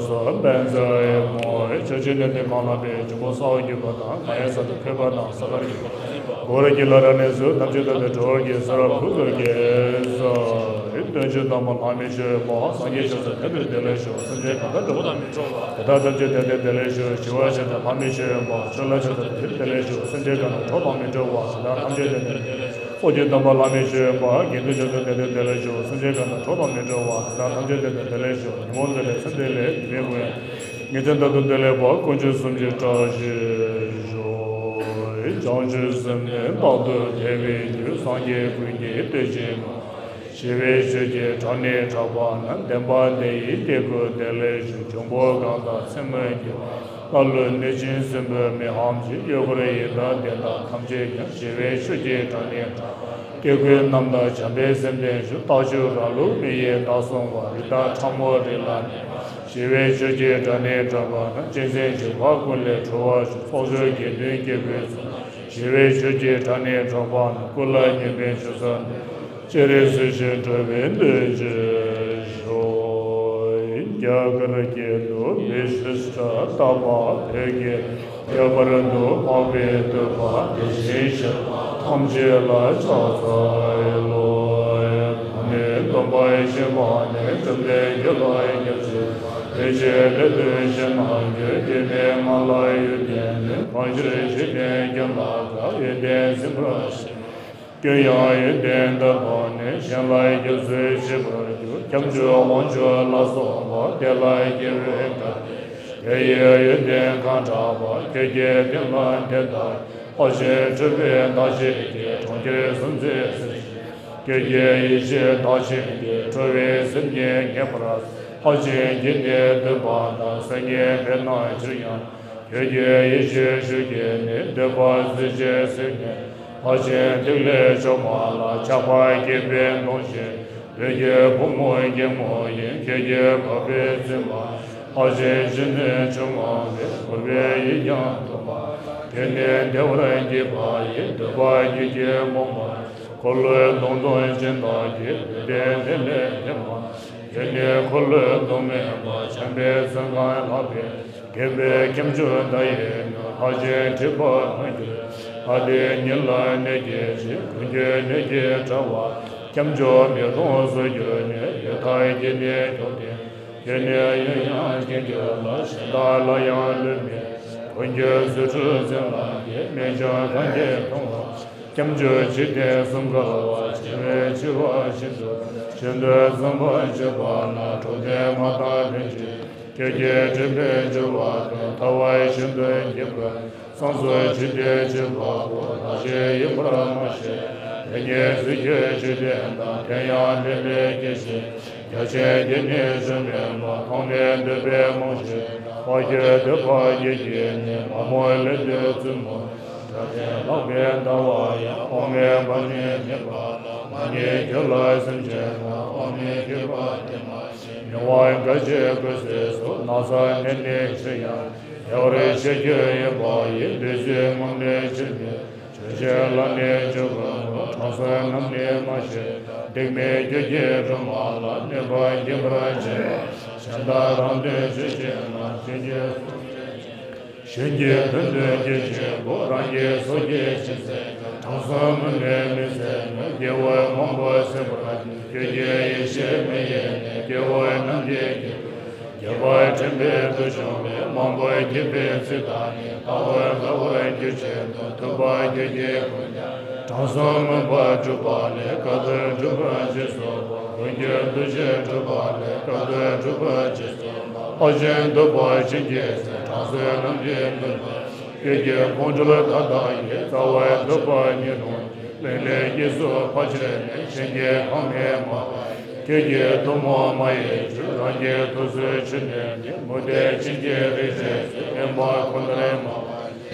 སུ་བསམ་པ་ཡིས། ཕྱོགས་བཅུའི་གནས་བརྟན་གང་ལགས་པའི། འབྱུང་པོ་ས་འོག་གྱུར་པ་དང་། གང་ཡང་ས་དང་ཁྱད་པར་དང་ས་མཁར་གྱུར་པ། གོ་ར་གྱི་ལ་ར་ནས་སུ། ཐམས་ཅད་དག་པའི་གྲོལ་བར་གྱུར། ས་ར་ཕུ་གུ་གེ་ས། དོན་བྱེད་དང་པོ་ལྷ་མི་བསྐྱོད་པ། སངས་རྒྱས་ཆོས་ཚུལ་དེ་འདིར་བདེ་ལེགས་ཤོག། སེམས་ཅན་གང་དག་འགྲོ་བ་དང་མི་འགྲོ་བ། དེ་དག་ཐམས་ཅད་དེ་འདིར་བདེ་ལེགས་ཤོག། ཞི་བ་ཞེས་བྱ་ལྷ་མི་བསྐྱོད་པ། ཆོས་ལ་ཆགས་པ་དེ་འདིར་བདེ་ལེགས་ཤོག། སེམས་ཅན་གང་དག་འགྲོ་བ་དང་མི་འགྲོ་བ། དེ་དག་ཐམས་ཅད་དེ་འདིར། ཚོགས་ཀྱི་དམ་པ་ལྷ་མི་བསྐྱོད་པ། དགེ་འདུན་ཆོས་ཚུལ་དེ་འདིར་བདེ་ལེགས་ཤོག། སེམས་ཅན་གང་དག་འགྲོ་དང་མི་འགྲོ་བ། དེ་དག་ཐམས་ཅད་དེ་འདིར་བདེ་ལེགས་ཤོག། ཉོན་མོངས་འདི་ལས་སེམས་བདེ་ལེགས། དྲི་མེད་ཀུན་ཉེ་ཉེས་ཅན་དག་ཏུ་བདེ་ལེགས་པ། དཀོན་མཆོག་གསུམ་གྱི་བཀྲ་ཤིས་ཤོག། བྱང་ཆུབ་སེམས་ནི་རྟག་ཏུ་བདེ་བའི་རྒྱུ། སངས་རྒྱས་ཀུན་གྱི་བསྟན་བཅོས་མ། ཞི་བའི་ཆོས་ཀྱི་གྲངས་ནི་གྲགས་པ་ན། བདེན་པ་འདི་ཡིས་དེ་ཀུན་བདེ་ལེགས་ཤོག། འབྱུང་པོ་གང་དག་ཚད་མར་གྱུར། ལྷ་ཀླུ་གནོད་སྦྱིན་སྲིན་པོ་མི་འམ་ཅི། གཡོ་འཁོར་ཡི་དྭགས་དེ་དག་ཐམས་ཅད་ཀྱང་། ཞི་བའི་ཆོས་ཀྱི་གྲངས་ནི་གྲགས། དེ་ཀུན་རྣམས་དང་བྱམས་པའི་སེམས་ལྡན་ཞིང་། རྟག་ཕྱོགས་ར་ལུག་མི་ཡི་དྭགས་སྲུང་བ། རི་དྭགས་ཕྲ་མོ་རི་ལ་གནས། ཞི་བའི་ཆོས་ཀྱི་གྲངས་ནི་གྲགས་པ་ན། གཅན་གཟན་འབྱུང་པོ་ཀུན་ལས་གྲོལ་བར་ཤོག། ཚོགས་མཆོག་དགེ་འདུན་སྐྱེ་དགུའི་ཚོགས། ཞི་བའི་ཆོས་ཀྱི་གྲངས་ནི་གྲགས་པ་ན། སྐུ་ལ་སྙུན་པའི་ཆུ་ས་འདི། སྤྱན་རས་གཟིགས་ཞེས་འགྲོ་བའི་དོན་བྱེད་ཤོག། རྒྱ་གར་སྐད་དུ་བི་ཤིཥྚ་ཏ་པ། བོད་སྐད། ཁྱད་པར་དུ་འཕགས་པའི་བསྟོད་པ། དེ་བཞིན་གཤེགས་པ་ཐམས་ཅད་ལ་ཕྱག་འཚལ་ལོ། ད་ནི་སྟོན་པ་ཡེ་ཤེས་མ་ནས། བཅོམ་ལྡན་འདས་ལ་སྐྱབས་སུ། ཕན་ཕྱིར་ལེགས་སོ་ཞེས་གནང་གི། དེ་ནས་ང་ལ་ཡོན་ཏན་ལེན། གང་ཕྱིར་འཇིག་རྟེན་ཁམས་ལ་དགའ། ཡོན་ཏན་ཚིམ་པར་བྱེད། ཀུན་ཡང་ཡོན་ཏན་དུ་བག་ནས། གཞན་ལ་སྐྱབས་སུ་མཆི་བར་འགྱུར། ཁྱབ་འཇུག་དབང་ཕྱུག་ལ་སོགས་པ། དེ་ལ་སྐྱེ་བོས་དགའ་སྟེ། དེ་ཡི་ཡོན་ཏན་གང་དྲག་པ། ཁྱོད་ཀྱིས་དེ་ལ་དེ་ལྟར། ལྷག་ཅིང་གྲུབ་པའི་བདག་བསྐྱེད་ཀྱིས། གྲོང་ཁྱེར་སུམ་བརྩེགས་སྲིད་ཞིའི། ཁྱོད་ཀྱི་ཡེ་ཤེས་དག་བྱིན་གྱིས། ཁྲོ་བོའི་སེམས་ཉིད་ངེས་པར་སེལ། ལྷག་ཅིང་བརྒྱུད་ནས་བསྟོད་པ་དང་། སེམས་ཉིད་དཔེར་ན་ཆུ་ཡང་། ཁྱོད་ཀྱི་ཡེ་ཤེས་ཤུགས་ཀྱིས་ནི། འདོད་པ་སྲིད་ཞིའི་སེམས་ཉིད། ལྷག་ཅིང་ཐིག་ལེ་བཅོ་མ་ལ། ཆགས་པ་སྐྱེས་པའི་གདོན་བཞིན། བདུད་ཀྱི་ཕོ་མོ་སྐྱེ་མོ་ཡི། ཁྱོད་ཀྱིས་འཕགས་པའི་བཙུན་མ། ལྷག་ཅིང་ཕྱི་སྣོད་ཆུ་མང་བས། བསྐོར་བའི་ཡུལ་ཀྱང་དུ་མ། དེ་ནི་བདེ་བར་གྱུར་པ་ཡི། འདོད་པ་རྒྱུད་ཀྱི་རྨོངས་པ། འཁོར་ལོའི་སྡོང་དུ་སྦྱིན་བདག་གིས། བདུད་སྡེ་ལས་ལས་འདས་མ། དེ་ནི་འཁོར་ལོའི་སྡུག་བསྔལ་མ། བྱམས་པའི་སེམས་ཁམས་ལྷག་པའི། མཁྱེན་པའི་ཁྱབ་འཇུག་བརྡ་ཡིས་ནི། ལྷག་ཅིང་སྒྲིབ་པ་མ་གྱུར། ལྷ་དེ་ཉིད་ལ་གནོད་བགྱིད་ཅིང་། ཀུན་ཁྱོད་གནོད་བགྱིད་དྲག་པ། ཁྱབ་འཇུག་མེ་དོང་སུ་གྱུར་ནས། ཡུལ་མཐའ་བརྒྱུད་ནས་ཁྱོག་སྟེ། ཁྱོད་ནི་ཡུལ་ཡང་ཀུན་གྱུར་ལ། གཞན་དག་ལ་ཡང་ལུས་མེད། ཀུན་ཁྱོད་རྫུ་འཕྲུལ་ཅན་ལ་ངེས། རྨད་བྱུང་གང་གིས་མཐོང་བ། ཁྱབ་འཇུག་འཇིག་རྟེན་གསུམ་མཁའ་བ། བྱེ་བས་འཆི་བ་ཤིན་ཏུ་ཤིན་ཏུ་བཟུང་བར་བྱེད་པ་ན། གྲོགས་དེ་མ་དང་ལྷན་ཅིག་ཏུ། ཁྱོད་ཀྱིས་སྒྲིབ་པའི་འགྱུ་བ་ཀུན། ཐལ་བ་བཞིན་དུ་འཇིག་པར། སངས་སུ་འཇིག་རྟེན་གཅིག་པ་པོ། བདག་གཅིག་ཡིན་པར་མ་ཤེས། དེ་ཉིད་གཟིགས་ཁྱོད་འཇིག་རྟེན་དང་། དེ་ཡང་འདི་ལས་སྐྱེས་ཤིང་། རྒྱ་ཆེན་འདི་ནི་ཆོས་མིན་པ། མཐོང་ནས་འདོད་པས་རྨོངས་ཤིང་། འཕགས་ཁྱོད་འདོད་པ་ཉིད་ཀྱིས་ནི། མ་རྨོངས་ལེགས་འདོད་བཙུན་མོ། སྒྲ་དེ་ལྷག་པའི་ཟླ་བ་ཡང་། འོང་བའི་བར་ནི་མེད་པ་ལ། མ་ཉེས་ཁྱོད་ལ་སེམས་ཅན་ལ། དབང་མེད་གུས་པ་དེ་མ་བྱས། མི་དབང་དགའ་བྱེད་ཀུན་བསོད་སོགས། ན་ཚ་ནད་ནི་ཇི་ཡང་། བདེ་བར་གཤེགས་ཁྱོད་ཡིན་པ་ཡི། བདུད་རྩིའི་ངོམས་ནི་ཇི་སྙེད་ཆོས་ཀྱི་ལམ་ནི་ཇི་ཀུན་ཏུ། དྲང་སྲོང་རྣམས་ནི་མ་ཞིག་སྡིག་མེད་ཁྱོད་ཀྱི་སྒྲོན་མ་ལ། གནོད་པ་སྐྱེལ་བར་བྱེད་པ། གཞན་དག་རང་དོན་ཇི་བྱེད་ན། གཞན་གྱི་གཞན་གྱི་དོན་དུ་སྐྱེ་བཞིན་པོ། རང་གི་སྲོག་གི་ཕྱིར་ཟད་ཀྱང་། དྲང་སྲོང་མི་ནུས་མི་ཟད་ནས། སྐྱེ་བོ་མང་པོ་སྲིད་པར་འགྱུར། ཁྱོད་ཀྱི་ཡེ་ཤེས་མི་ཡལ་ནས། སྐྱེ་བོ་རྣམས་ཀྱི་དཀྱིལ་དུ། རྒྱས་པར་དྲན་པས་བསྡུ་བྱུང་བས། མང་པོ་བགྱིས་པའི་ཚིག་དག་ནི། ལྟ་བར་དཀའ་བར་འགྱུར་བཞིན་དུ། ཐུབ་པ་ཁྱོད་ཀྱིས་ཀུན་ཀྱང་། དྲང་སྲོང་མུན་པ་བསྒྲུབ་པ་ལས། དཀའ་ཐུབ་སྒྲུབ་པར་བྱེད་གསུངས་པ། མགོན་ཁྱོད་འདུ་བྱེད་སྒྲུབ་པ་ལས། དཀའ་ཐུབ་སྒྲུབ་པར་བྱེད་གསུངས་པ། ལྷ་གཞན་འདུ་བ་བྱིན་གྱིས་བརླབ། དྲང་སྲོང་རྣམས་ཀྱི་མདུན་དུ། ཁྱོད་ཀྱི་དགོངས་གྲོལ་མཐའ་དག་ཡིན། རྩ་བའི་ཐུབ་པ་ཉིད་ནོར་གྱུར། གླིང་ལས་སྐྱེས་སུ་ཕར་ཕྱིན་ནས། གཞན་གྱིས་གང་ནས་མ་བ། ཁྱོད་ཀྱི་ཐུན་མོང་མ་ཡིན་ཕྱིར། རང་གི་ཐུགས་སུ་ཆུད་ནས་ནི། མུ་སྟེགས་ཅན་གྱི་རིགས་བྱས་ཚེ། དབེན་པ་ཁོ་ནར་མ་བ།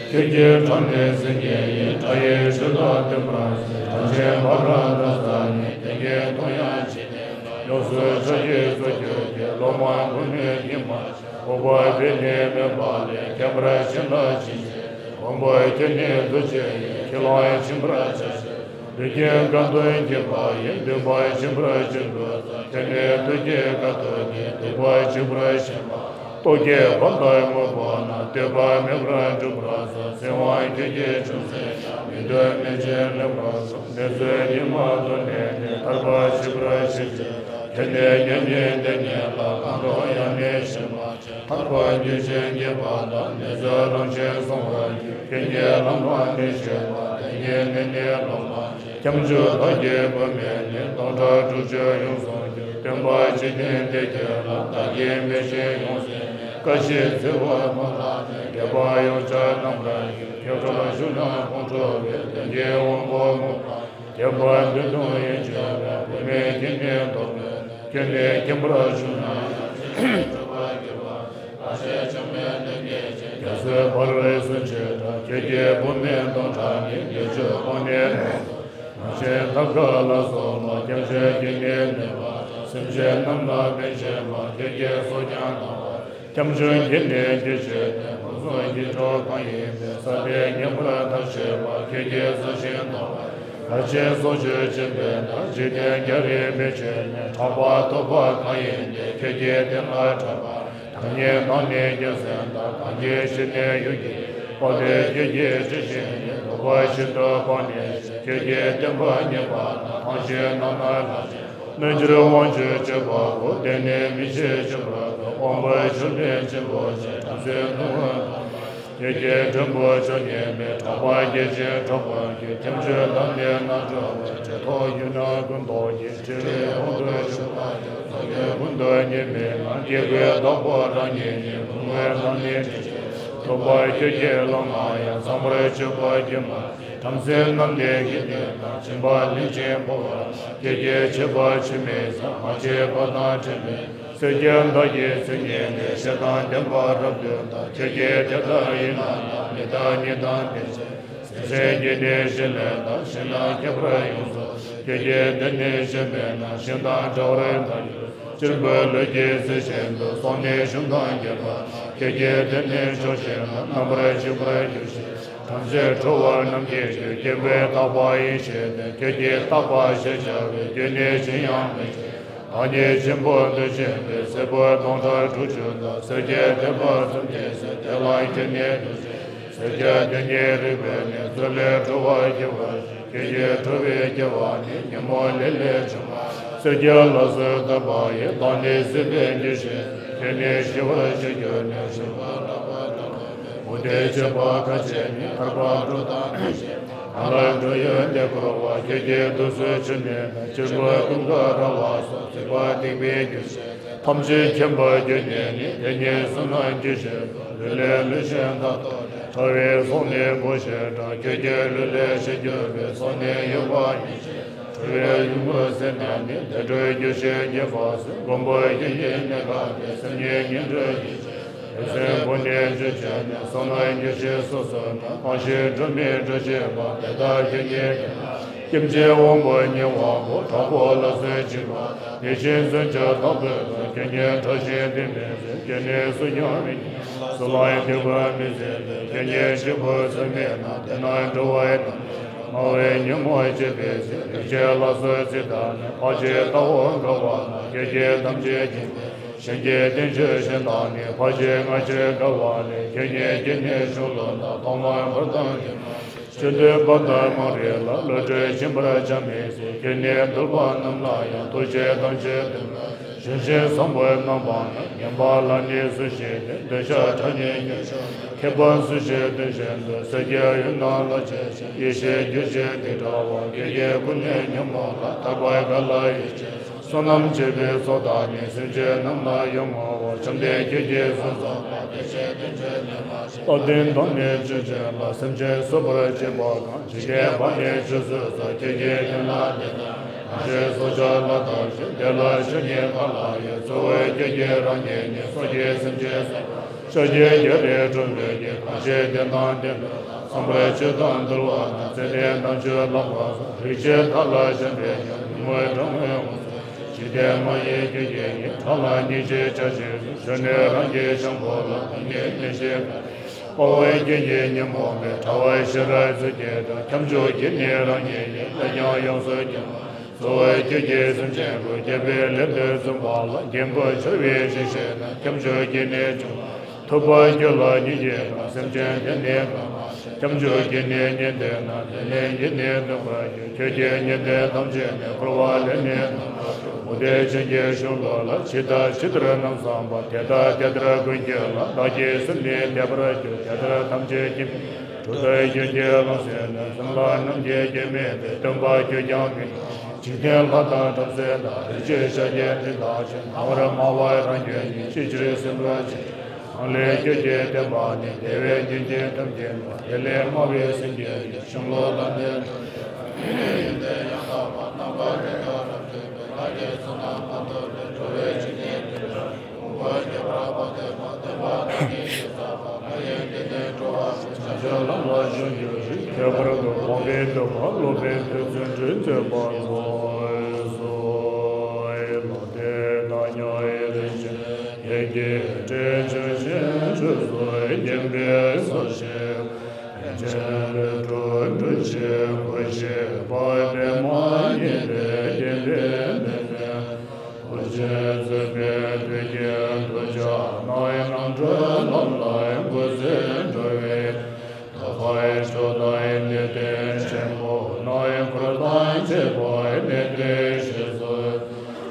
ཁྱོད་ཀྱི་ཁྲག་ནི་སེམས་ཉིད་ཡིན། དགྲ་ཡི་ཆོས་དང་མཐུན་པར་བྱེད། གྲགས་ཆེན་འབར་ར་དང་ཟག་ནི། དེ་ཉིད་མཐོང་ཡང་ཇི་སྙེད་ན། ཡོངས་སུ་གྲགས་ཀྱི་ཚོགས་ཁྱོད་ཀྱིས། སློབ་མ་ཀུན་ནས་ཉིད་མ་བྱས། འོག་པ་བས་ནི་མོས་པ་ལས། མཁྱེན་པར་བྱིན་རླབས་ཇི་སྙེད་ན། མགོན་པོ་ཁྱོད་ནི་ཐུགས་རྗེ་ཡིས། ཁས་བླངས་བྱིན་པར་བྱ་ཞིང་། ལུས་ཀྱི་ཁ་ཏོན་འགྱེད་པ་ཡིས། འདུན་པ་ཆེན་པོར་བྱིན་དུ་གསོལ། ཁྱོད་ནི་ཐུགས་ཀྱི་ཁ་ཏོན་གྱིས། སྡིག་པ་གཅིག་པུར་ཞི་བ། རྟོག་གེ་བར་དོའི་དངོས་པོ་རྣམས། སྡོད་པ་མེད་པར་འགྲུབ་པར་ཤོག། ཚེ་དབང་ཁྱོད་ཀྱི་ཅུང་ཟད་ཀྱང་། མི་འདོད་མི་བྱེད་ལེགས་པར་སོང་། ནད་གསོས་ཉི་མ་དུ་ནས་ནི། ཐར་པ་ཞི་བར་བྱེད་ཅིང་། ཁྱོད་ནི་མཉེས་ནས་དེ་ཉིད་ལ། གང་དྲོ་ཡང་ནི་ཞེན་མ་བྱེད། ཐར་པ་རྒྱུད་ཆེན་རྒྱས་པ་དང་། ནད་གསོས་རང་བཞིན་སྲུང་བར་འགྱུར། ཁྱོད་ཉིད་ལམ་རིམ་ནི་ཤེས་པ། དེ་ཉིད་ནད་ནི་ལོག་པར་བྱེད། ཁྱབ་འཇུག་བདག་གི་བུ་མེད་ནས། སྟོང་ཕྲག་དྲུག་ཅུ་ཡོངས་སུ་གྱུར། སྟོན་པ་འཇིག་རྟེན་འདི་ཁྱོད་ལ། བདག་གིས་མི་ཤེས་ཡོངས་ཟིན་ནས། བཀའ་བཞིན་བརྩེ་བ་མ་བླངས་ནས། དགེ་བ་ཡོངས་བསྐྱར་གནང་བར་འགྱུར། ཁྱོད་ཁྲོ་བཞུགས་ན་ཁོང་ཁྲོ་བའི། དོན་གྱི་དབང་པོ་རྨོངས་པ། ཁྱད་པར་འདོད་དོན་ཡིད་འགྱུར་བའི། བུད་མེད་ཁྱོད་ནི་ལྡོག་མེད་ན། ཁྱོད་ནི་མཁྱེན་པར་བྱུང་ན་ཡང་། སྤྱོད་པར་འགྱུར་བ་ལས། ལྷག་བཅས་བྱམས་པའི་ལྡན་གྱི་ཞིང་། རྒྱ་མཚོའི་བར་རིས་སུ་ཕྱེ་འགྲོ། ཁྱོད་ཀྱི་བུ་མེད་སྟོང་ཕྲག་ནི། བརྒྱད་ཅུ་གོང་ནས་རིམ་གྱིས། རང་གཞན་ཐབས་མཁས་ལ་སོགས་པ། སྐྱབས་གཞན་གྱིས་ནི་ནུས་པ་དང་། སེམས་ཅན་རྣམས་ལ་ཕན་བྱེད་པ། ཁྱོད་ཀྱི་སྲོག་ཀྱང་གཏོང་བར། སྐྱབས་བཅོལ་གྱིས་ནི་རྒྱུད་བྱས་ནས། ཕུན་སུམ་ཚོགས་གྲོགས་གང་ཡིན་པའི། ས་སྟེང་ངེས་པར་ཐར་བྱེད་པ། ཁྱོད་ཀྱིས་གསོ་ཞིང་གཏོང་བར། ལྷག་བཅས་སྲོག་གཅོད་བྱེད་པས་ན། འཇིག་རྟེན་རྒྱལ་རིགས་མི་ཕྱེད་ནས། ཕྲག་པ་དོག་པ་གང་ཡིན་ཏེ། ཁྱོད་ཀྱིས་དེ་ལ་ཕྲག་པ། བདག་ཉིད་དང་ནི་རྒྱལ་མཚན་དང་། གང་གིས་ཞི་ནས་ཡུལ་གྱི་དཔལ་དེ། ཁྱོད་ཀྱིས་བྲི་ཞིང་ནི། འདོད་པ་ཤིན་ཏུ་སྤངས་ནས་ཤིང་། ཁྱོད་ཀྱིས་བསྟན་པ་རྙེད་པ་དང་། ཐང་ཤིང་རྣམས་ན་ལྷ་ཆེན་པོ། རྣལ་འབྱོར་དབང་ཕྱུག་སྤྱོད་པ་པོ། དེ་ནི་མི་ཕྱེད་ཕྱིན་པ་དང་། དབང་པོའི་མཆོད་པས་བྱིན་པོ་ཆེ། བྲམ་ཟེའི་ནུ་འོད་དང་། ཁྱོད་ཀྱིས་འགྲེང་བུ་ཅོ་ཉེས་པའི། ཕྲག་པ་བརྒྱ་བྱིན་འཕྲོག་པར་འགྱུར། ཁྱབ་འཇུག་ལམ་ནི་རྣམ་འཕྲོག་པའི། གྲི་ཐོགས་རྒྱུ་ནོར་ཀུན་བཏོག་གི། འཁྲུལ་བའི་དབང་དུ་ཞུགས་པ་ཡང་། ཚོགས་ཀྱི་ཀུན་ཏུ་ཉེས་པའི་ངང་། སྐྱེ་དགུའི་བདག་པོ་རང་ཉིད་ཉིད། བུང་བའི་ལམ་ནི་བྲལ་ཕྱིར། ཐུབ་པ་ཁྱོད་ཀྱིས་བླངས་ན་ཡང་། ཚངས་པར་སྤྱོད་པ་སྒྱུ་མ་བྱེད། བྲམ་ཟེ་རྣམས་ནི་གིས་ནི་དང་། སྦྱིན་པ་ལེན་ཅིང་འབུལ་བ་ལ། ཁྱོད་ཀྱིས་བྱེད་པ་ཆུད་མི་ཟ། མ་བྱས་པ་དང་བྲལ་མེད། སྲོད་ཀྱི་མདའ་ཡིས་ཚིག་ཉེས་ནས། ཞེ་སྡང་བདེན་པ་རབ་བཏུལ་ལྟར། ཁྱོད་ཀྱིས་དེ་ལྟར་ཡིན་ན་ཡང་། མི་རྟག་ཉིད་དང་ལྡན་ཕྱིར། སེམས་ཅན་གྱི་ནི་ཞི་ལས་དང་། ཞིང་རྣམས་ཁྱད་པར་ཡོངས་སུ་ཟད། ཁྱོད་ཀྱིས་དེ་ནི་ཞི་བས་ན། ཞིང་དང་བྲལ་བར་མཐར་གྱུར། གཅེར་བུ་ལུས་ཀྱི་རྩི་བཞིན་དུ། སྲོག་ནི་ཞུན་དང་རྒྱས་པ་དང་། ཁྱོད་ཀྱིས་དེ་ནི་འཇོམས་ཤེས་ན། རྣམ་པར་འཇིག་པར་འགྱུར་ཞེས། བྲམ་ཟེ་ཁྲོ་བ་རྣམས་ཀྱིས་ཀྱང་། སྐྱེ་བོས་བརྟགས་པ་ཡིན་ཞེས་ཏེ། ཁྱོད་ཀྱིས་བརྟགས་པ་ཞེས་བྱ་བའི། རྒྱུ་ནི་ཅི་ཡང་མི་བྱེད། བདག་ཉིད་ཆེན་པོ་འདི་བཞིན་པའི། སྲས་པོ་སྟོང་ཕྲག་དྲུག་ཅུ་དང་། སྲོད་ཀྱི་ཐེག་པ་གསུམ་གྱི་སྲས། དེ་ལ་ཁྱོད་ནི་ཐུགས་རྗེ། སྲོད་ཀྱི་དེ་ཉིད་རིག་པས་ནི། ཚུལ་ལས་ཁྲོ་བ་སྐྱེ་བར་བྱེད། ཁྱོད་ཀྱིས་ཁྲོ་བའི་སྐྱེ་བ་ནི། ཉོན་མོངས་ལས་ལས་བྱུང་བ། སྲོད་ཀྱི་ལ་སོགས་དག་པ་ཡིས། བདག་ནི་སྲིད་པའི་རྒྱུ་ཞིག་ནས། ཁྱོད་ནི་ཞི་བར་ཞི་གྱུར་ནས། ཞི་བ་ལྷག་པར་གྲགས་པ་མེད། མུ་སྟེགས་སྤྱོད་པ་ཁ་ཕྱེ་ནས། ཐར་པ་འགྲོ་དང་མི་ཕྱེད་པ། གང་ལ་འགྲོ་ཡུལ་དེ་བསྐོར་བ། ཁྱོད་ཀྱིས་ཐུགས་སུ་ཆུད་ནས་ན། གཅེར་བུ་ཀུན་དགའ་ར་བ་སོགས། སྲིད་པ་སྡིག་པའི་རྒྱུ་ཞིག་ཐམས་ཅད་མཁྱེན་པར་གྱུར་ནས་ནི། དེ་ཉིད་བསོད་ནམས་རྒྱུན་ཆད་དུ། ལུས་ལས་ལུས་ཅན་དག་ཐོབ་ནས། ཕྲ་བའི་སྲོག་ནི་བོ་ཞེས་གྲགས། ཁྱོད་ཀྱི་ལུས་ལས་ཤི་གྱུར་པའི། སྲོག་ནི་གཡོ་བ་ཉིད་ཅན། ཁྲོ་བའི་ཡུལ་ངོས་ཟིན་ནས་ནི། བདེ་འགྲོའི་རྒྱུ་ཞིག་རྙེད་པ་སོགས། མགོན་པོ་ཁྱོད་ཀྱིས་གནད་བཀག་སྟེ། སེམས་ཉིད་ངན་འགྲོའི་རྒྱུ་ཞིག་ལས། སེམས་པོ་ནི་རྒྱུན་ཆད་ནས། བསོད་ནམས་རྒྱུ་ཞིག་སོ་སོར་འགྲོ། གང་ཞིག་འགྲོ་མིན་འགྲོ་བྱེད་པ། དེ་དག་ཁྱོད་ཉིད་ཀྱིས་ལ། སྐྱེ་མཆེད་དབང་པོ་ཉེ་བ་པོ། དྲག་པོ་ལ་སོགས་འཇིགས་པ་དང་། དེ་བཞིན་གསོན་ཅིང་དག་པའི་ཚོགས། ཁྱེད་ཉིད་ཕྲ་ཞིང་གཏིང་མེད་ཚེ། སྐྱེ་གནས་སུ་ཡང་མི་སྐྱེ། གསོད་ལ་ཡང་སྡིག་པ་མི་བྱེད་པས། ཁྱེད་ཉིད་གཅིག་པུ་ཚུལ་མིན་ན། དེ་ན་འགྲོ་བ་རྣམས་སྨྲ་བའི་ཉོན་མོངས་སྐྱེད་པའི་ཚེ། རིག་བྱེད་ལ་སོགས་ཚེ་དང་ནི། བར་ཆད་ལྟ་བུར་འགགས་པ་དང་། སྐྱེ་མཆེད་ཐམས་ཅད་འཇིག་པའི་ཚེ། གཞན་གྱི་རྟེན་མཆོག་གཞན་དང་ནི། བར་ཆད་སྔ་ཕྱི་འགགས་པ་ལས། ཁྱེད་ཉིད་སྐྱེ་གནས་གཞུང་ལུགས་དང་། ཐོག་མར་བར་དང་རྗེས་མ་ཆོས་སྟོན་པ་དང་མ་རིག་ལ། བློ་གྲོས་ཞན་པར་བྱ་མི་བྱེད། ཁྱེད་ནི་འདུལ་བ་རྣམས་ལ་ཡང་། ཐུགས་རྗེ་ཐམས་ཅད་སྟོན་པ། གཞན་གཞན་བཟང་པོའི་རྣམ་པ་རྣམས། ཉན་པ་ལ་ནི་སུ་ཞིག་ནི། འདོད་ཆགས་ཁྲག་ནི་སྐྱེ་མཆེད་དང་། མཁས་པ་སུ་ཞིག་དོན་གཞན་དུ། ཟེར་གྱི་ཡོད་ན་ལོག་བྱེད་ཅིང་། ཡེ་ཤེས་རྒྱུད་ཀྱི་སྡིག་བྲལ་བ། ཁྱེད་ཀྱིས་ཀུན་ནས་ཉོན་མོངས་ལ། ཐར་པ་ག་ལ་ཡོད་ཅེས་གསུངས། བསོད་ནམས་བྱས་པའི་ཚོགས་དག་ནི། སེམས་ཅན་རྣམས་ལ་ཡོངས་བསྔོའོ། བཅོམ་ལྡན་ཁྱེད་ཀྱིས་གསུངས་ཙམ་པ། བདེ་གཤེགས་སྟོན་མཆོག་ཉི་མ་ཞེས། རྟོགས་ལྡན་དང་ནི་ཆོས་ཅན་ལ། སེམས་ཅན་གསོད་པར་བྱེད་པ་དང་། འཇིག་རྟེན་པ་ནི་ཆོས་སྲོག་གསོད་ཅིང་། ཁྱེད་ཀྱིས་ཁྱོད་ལ་དེ་ལྟར་སྲོག་ཆགས་ལ་བརྟགས་ཤིང་། དེ་ལ་ཆོས་ཉན་ག་ལ་ཡོད། གཙོ་བོ་ཁྱེད་ཀྱིས་རང་ཉིད་ནི། སྲོག་གི་སེམས་ཅན་གསོད་པར་ཕྱག་རྒྱའི་རྒྱ་རས་བསྒྲུབས་པའི་ཕྱིར། གང་ཕྱིར་བདེན་དང་ལྡན་པ་དང་། བསམ་པར་བྱ་དང་འདུལ་བ་དང་། ཚད་ལྡན་དམ་ཆོས་ལམ་པ་སོགས། རིག་བྱེད་མཐའ་ལ་འཇོམས་པའི་ཉམས། ཉོན་མོངས་དྲི་མས་མ་གོས་ཚེ། འཇིག་རྟེན་མ་ཡིན་ཁྱེད་ཀྱིས་ནི། བདག་ལ་སྙིང་རྗེ་བྱ་ཕྱིར་ཟེར། གཞོན་ནུས་རང་གི་ཤམ་བུ་ལ། དེ་ནི་ནད་གཞི་དཔའ་བོ་ཁྱེད་ཀྱིས་ཉོན་མོངས་པའི། ཕྲ་བའི་ཤེས་རབ་རྫུས་སྐྱེས་དང་། ཁྱབ་འཇུག་གིས་ནི་རང་ཉིད་ཀྱི། ལས་ཀྱང་ཡོངས་སུ་འཁྱམས་པ། གཙོ་བོ་ཁྱེད་ཀྱིས་སེམས་ཅན་ཀུན། བསྐྱེད་པའི་ལས་དུ་བརྩོན་པ་ལ། རྒན་པོ་འཆི་བའི་ཕྱིར་ཞེ་ན། ཁྱབ་འཇུག་གིས་ནི་འཇུག་པ། ཐུབ་པ་ཁྱོད་ལ་སྙིང་རྗེ་དང་། སེམས་ཅན་དེ་ནི་གང་མ་ཁྱབ་འཇུག་གིས་ནི་ཉན་ཏེ་ན། དེ་ནི་ཉིད་ནི་སྟོན་པར་འགྱུར། ཁྱོད་ཀྱིས་ཉན་ཏེ་ཐམས་ཅད་ནི། འཁོར་བ་ལས་ནི་ཐར་བར་འགྱུར། མུ་སྟེགས་ཅན་གྱི་གཞུང་ལུགས་ལ། ཇི་ལྟ་ཇི་ལྟར་རྣམ་བསམ་པ། དེ་ལྟ་དེ་ལྟར་ཀུན་གྱིས་བསླབ། བདག་གི་སེམས་ནི་དད་པར་གྱུར། དེ་ལྟར་ཐམས་ཅད་མཁྱེན་པའི་གྲུབ་མཐའི་རྒྱུན་གྱི་ལམ་ཟིན་ནས། སེམས་ལ་ནམ་མཁའི་སྐྱེ་མེད་པའི། སྟོན་པ་ཁྱོད་ཀྱང་མི་འདུག་འཇིག་རྟེན་ལྷ་དང་བྲམ་ཟེ་དག་རིག་བྱེད་ཤཱཀྱའི་སྡེ་དག་ཀྱང་། སྣང་བར་སྨྲ་བ་རང་ཁྱོད་ཉིད། ཅིའི་ཕྱིར་སེམས་ལ་ཞེན་ཅིང་། གང་ལས་ཁྱོད་ཀྱིས་བསྟན་པ་ནི། དེ་བས་ཉོན་ཅིང་ཐབས་མཁས་པ། དེ་ལས་སྨྲ་བའི་སེང་གེ་ཡིས། གཞུང་ལུགས་ལ་ནི་ཡོན་ཏན་ཡང་དག་པ། རྣམ་པར་གྲོལ་བའི་ཐབས་སྟོན་པའི། བདག་གིས་བསོད་ནམས་མང་དུ་ལྡན། འགྲོ་བའི་འཇིག་རྟེན་འདིར་ཕུང་པོ་ཁྱད་པར་འཕགས་བསྟན་པ། སྟོན་པ་བདག་གིས་ཞེས་བྱ་བ། མ་ཡེངས་བདེ་གནས་འགྲོ་བ་ཀུན། བྱང་ཆུབ་ལམ་ལ་ཞུགས་གྱུར་ཅིག་ཁྱད་པར་དུ་འཕགས་པའི་སྤྲུལ་པ། སློབ་དཔོན་ཐུགས་བརྩེ་འགྲུས་མཛད་པ་རྫོགས་སོ། ལོ་ཟླའི་བདག་ཉིད་རིན་ཆེན་གྱི་སྤྲིན་ཆུ་བཞིན་ཆུ་སོགས་བརྒྱན་པའི་ས་གཞི། རིན་ཆེན་རིགས་དྲུག་འབྲུ་བཞི་སྐུ་བཞི་པ། པདྨ་ཉི་ཟླའི་བརྒྱན་པའི་མེ་ལྷན། ཐུགས་རྗེས་བརྩེ་བའི་བདུད་ཀྱི་གདུལ་བྱ་རྣམས། རྣམ་གྲོལ་ལམ་ལ་འགོད་ཚུལ་འགྲོ་བའི། དག་པའི་ཆོས་དང་ནི་སྡེ་ཆེན་པོ་རྣམས། འཁོར་དང་བཅས་པ་ནི་དེ་བཞིན་གསུངས།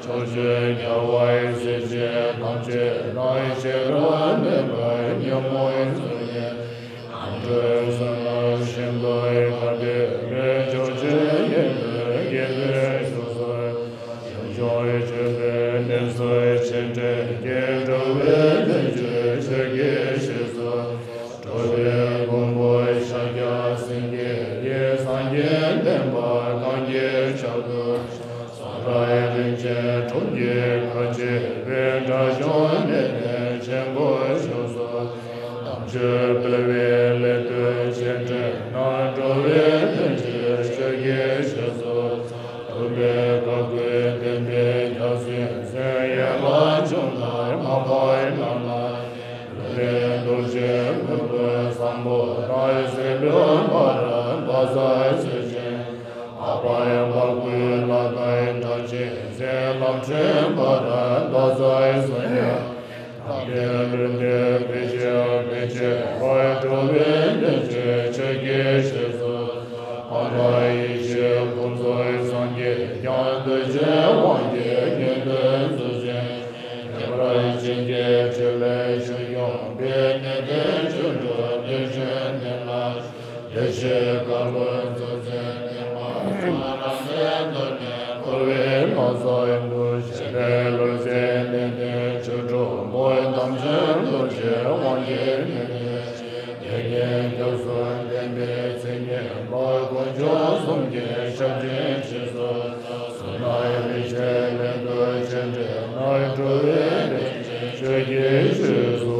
ཕྱོགས་བཅུའི་རྒྱལ་བའི་སྲས་བཅས་ཐམས་ཅད་རྣམས། ཤེས་རབ་མེད་པར་ཉོན་མོངས་ཚུལ་ནི། ལམ་འགྲོ་བསོད་ནམས་ཤིན་ཏུ་དཀའ་སྟེ་མེད། ཕྱོགས་བཅུའི་ཉན་ཐོས་དགེ་འདུན་ཚོགས་སུ། ཞབས་ཕྱི་སྤྱོད་པའི་གནས་སུ་ཆེ་འབྲིང་གིས། འགྲོ་བའི་དོན་བཅུ་ཆོས་ཀྱི་རྗེས་སུ། འགྲོ་བའི་མགོན་པོ་ཤཱཀྱ་སེང་གེ་ཡིས། སངས་རྒྱས་བསྟན་པ་གང་གི་ཕྱོགས་སུ། ས་དགྲ་གླིང་ཆེན་དྲུག་གིས་ཁ་ཕྱེ་བའི། དགྲ་བཅོམ་ནི་སྡེ་ཆེན་པོའི་ཕྱོགས་སུ། དམ་ཆོས་སྤེལ་བའི་ལས་དུ་ཆེ་འབྲིང་རྣམས། འགྲོ་བའི་དོན་བཅུ་ཆོས་ཀྱི་རྗེས་སུ། ཐུབ་པའི་བཀའ་བཀོད་བསྟན་པའི་རྒྱལ་སྲས་ཚུ། ཡན་ལག་འཇོམས་དང་མ་པ་ཡི་ནང་ན། ལུས་ལེན་རྡོ་རྗེ་མགོན་པོའི་བཟང་པོ་དང་། སྲིད་པའི་འབར་འབར་རྩལ་ཤེས་ཅིང་། མ་པ་ཡི་འབག་བརྐོས་ལག་བརྡའི་དྲག་ཅན་ཚུ། ལམ་ཁྲིད་འབར་འདོད་རྩལ་གསུམ་ཡང་། དམ་ལྡན་ལུས་འདི་བེད་སྤྱོད་བེད་སྤྱད་པར། འགྲོ་བའི་དོན་བཅུ་ཆོས་ཀྱི་རྗེས་སུ། སྤངས་པ་ཡེ་ཤེས་ཀུན་རྫོབ་སངས་རྒྱས་ཀྱང་། གདུལ་བྱའི་དབང་གིས་ཉན་ཐོས་ཚུལ་བཞིན། ཁྱད་པར་ཅན་གྱི་ཕྲིན་ལས་ཆོས་སྐྱོང་པའི། གནས་བརྟན་བཅུ་དྲུག་གདུལ་བྱའི་གནས་ལ། བདེ་གཤེགས་བཀའ་བློན་གཙོ་མཛད་བསྟན་པ་ཚང་། རབ་གནས་མདོ་ནས་འཁོར་བའི་ནགས་ཚལ་དུ། ཞི་བདེའི་ལུས་རྩལ་གནས་བརྟན་བཅུ་དྲུག་པོ། དམ་ཆོས་རྡོ་རྗེའི་དབང་གིས་ནི་སྟེ། དེ་ཉིད་སྐྱབས་སུ་བསྟན་པའི་མཚན་ཉིད་པ། དཀོན་མཆོག་གསུམ་གྱི་ཞབས་ཕྱི་རྗེས་སུ། གསུམ་ན་རིན་ཆེན་གླིང་དུ་ཆེ་འབྲིང་རྣམས། འགྲོ་བའི་དོན་བཅུ་ཆོས་ཀྱི་རྗེས་སུ་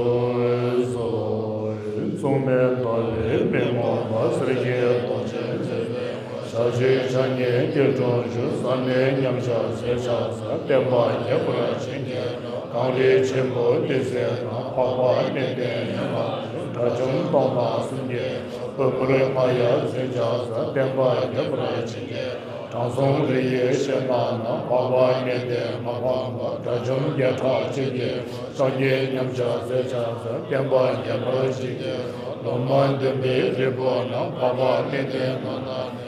གསོལ། མཚུངས་མེད་ལྟ་བུའི་མི་མངོན་པ། གསེར་གྱི་རྡོ་རྗེ་འཛིན་པའི་དབང་། ཞབས་ཕྱི་ཕྱག་གཉིས་སྐྱིལ་ཀྲུང་བཞུགས། བསམ་ལས་ཉམས་ཆག་ཟད་ཕྱག་འཚལ། བསྟན་པ་རྒྱས་པར་བྱིན་གྱིས་རློབས། གངས་རི་ཆེན་པོ་ཏི་སེ་ན། འཕགས་པ་གནས་བརྟན་ཡན་ལག་བཞུགས། དགྲ་བཅོམ་སྟོང་དང་གསུམ་གྱི་བུ། བོད་ཕུར་རྔ་ཡབ་འཛིན་ཕྱག་འཚལ། བསྟན་པ་རྒྱས་པར་བྱིན་གྱིས་རློབས། དྲང་སྲོང་རི་ཡི་ཤིང་རྟ་ན། འཕགས་པ་གནས་བརྟན་མ་ཕམ་པ། དགྲ་བཅོམ་བརྒྱ་ཕྲག་གཅིག་གི། ཕྱག་གཉིས་ཉམས་ཆག་ཟད་ཕྱག་འཚལ། བསྟན་པ་རྒྱས་པར་བྱིན་གྱིས་རློབས། ལོ་མ་བདུན་པའི་རི་བོ་ན། འཕགས་པ་གནས་བརྟན་མ་ཐར་ནས།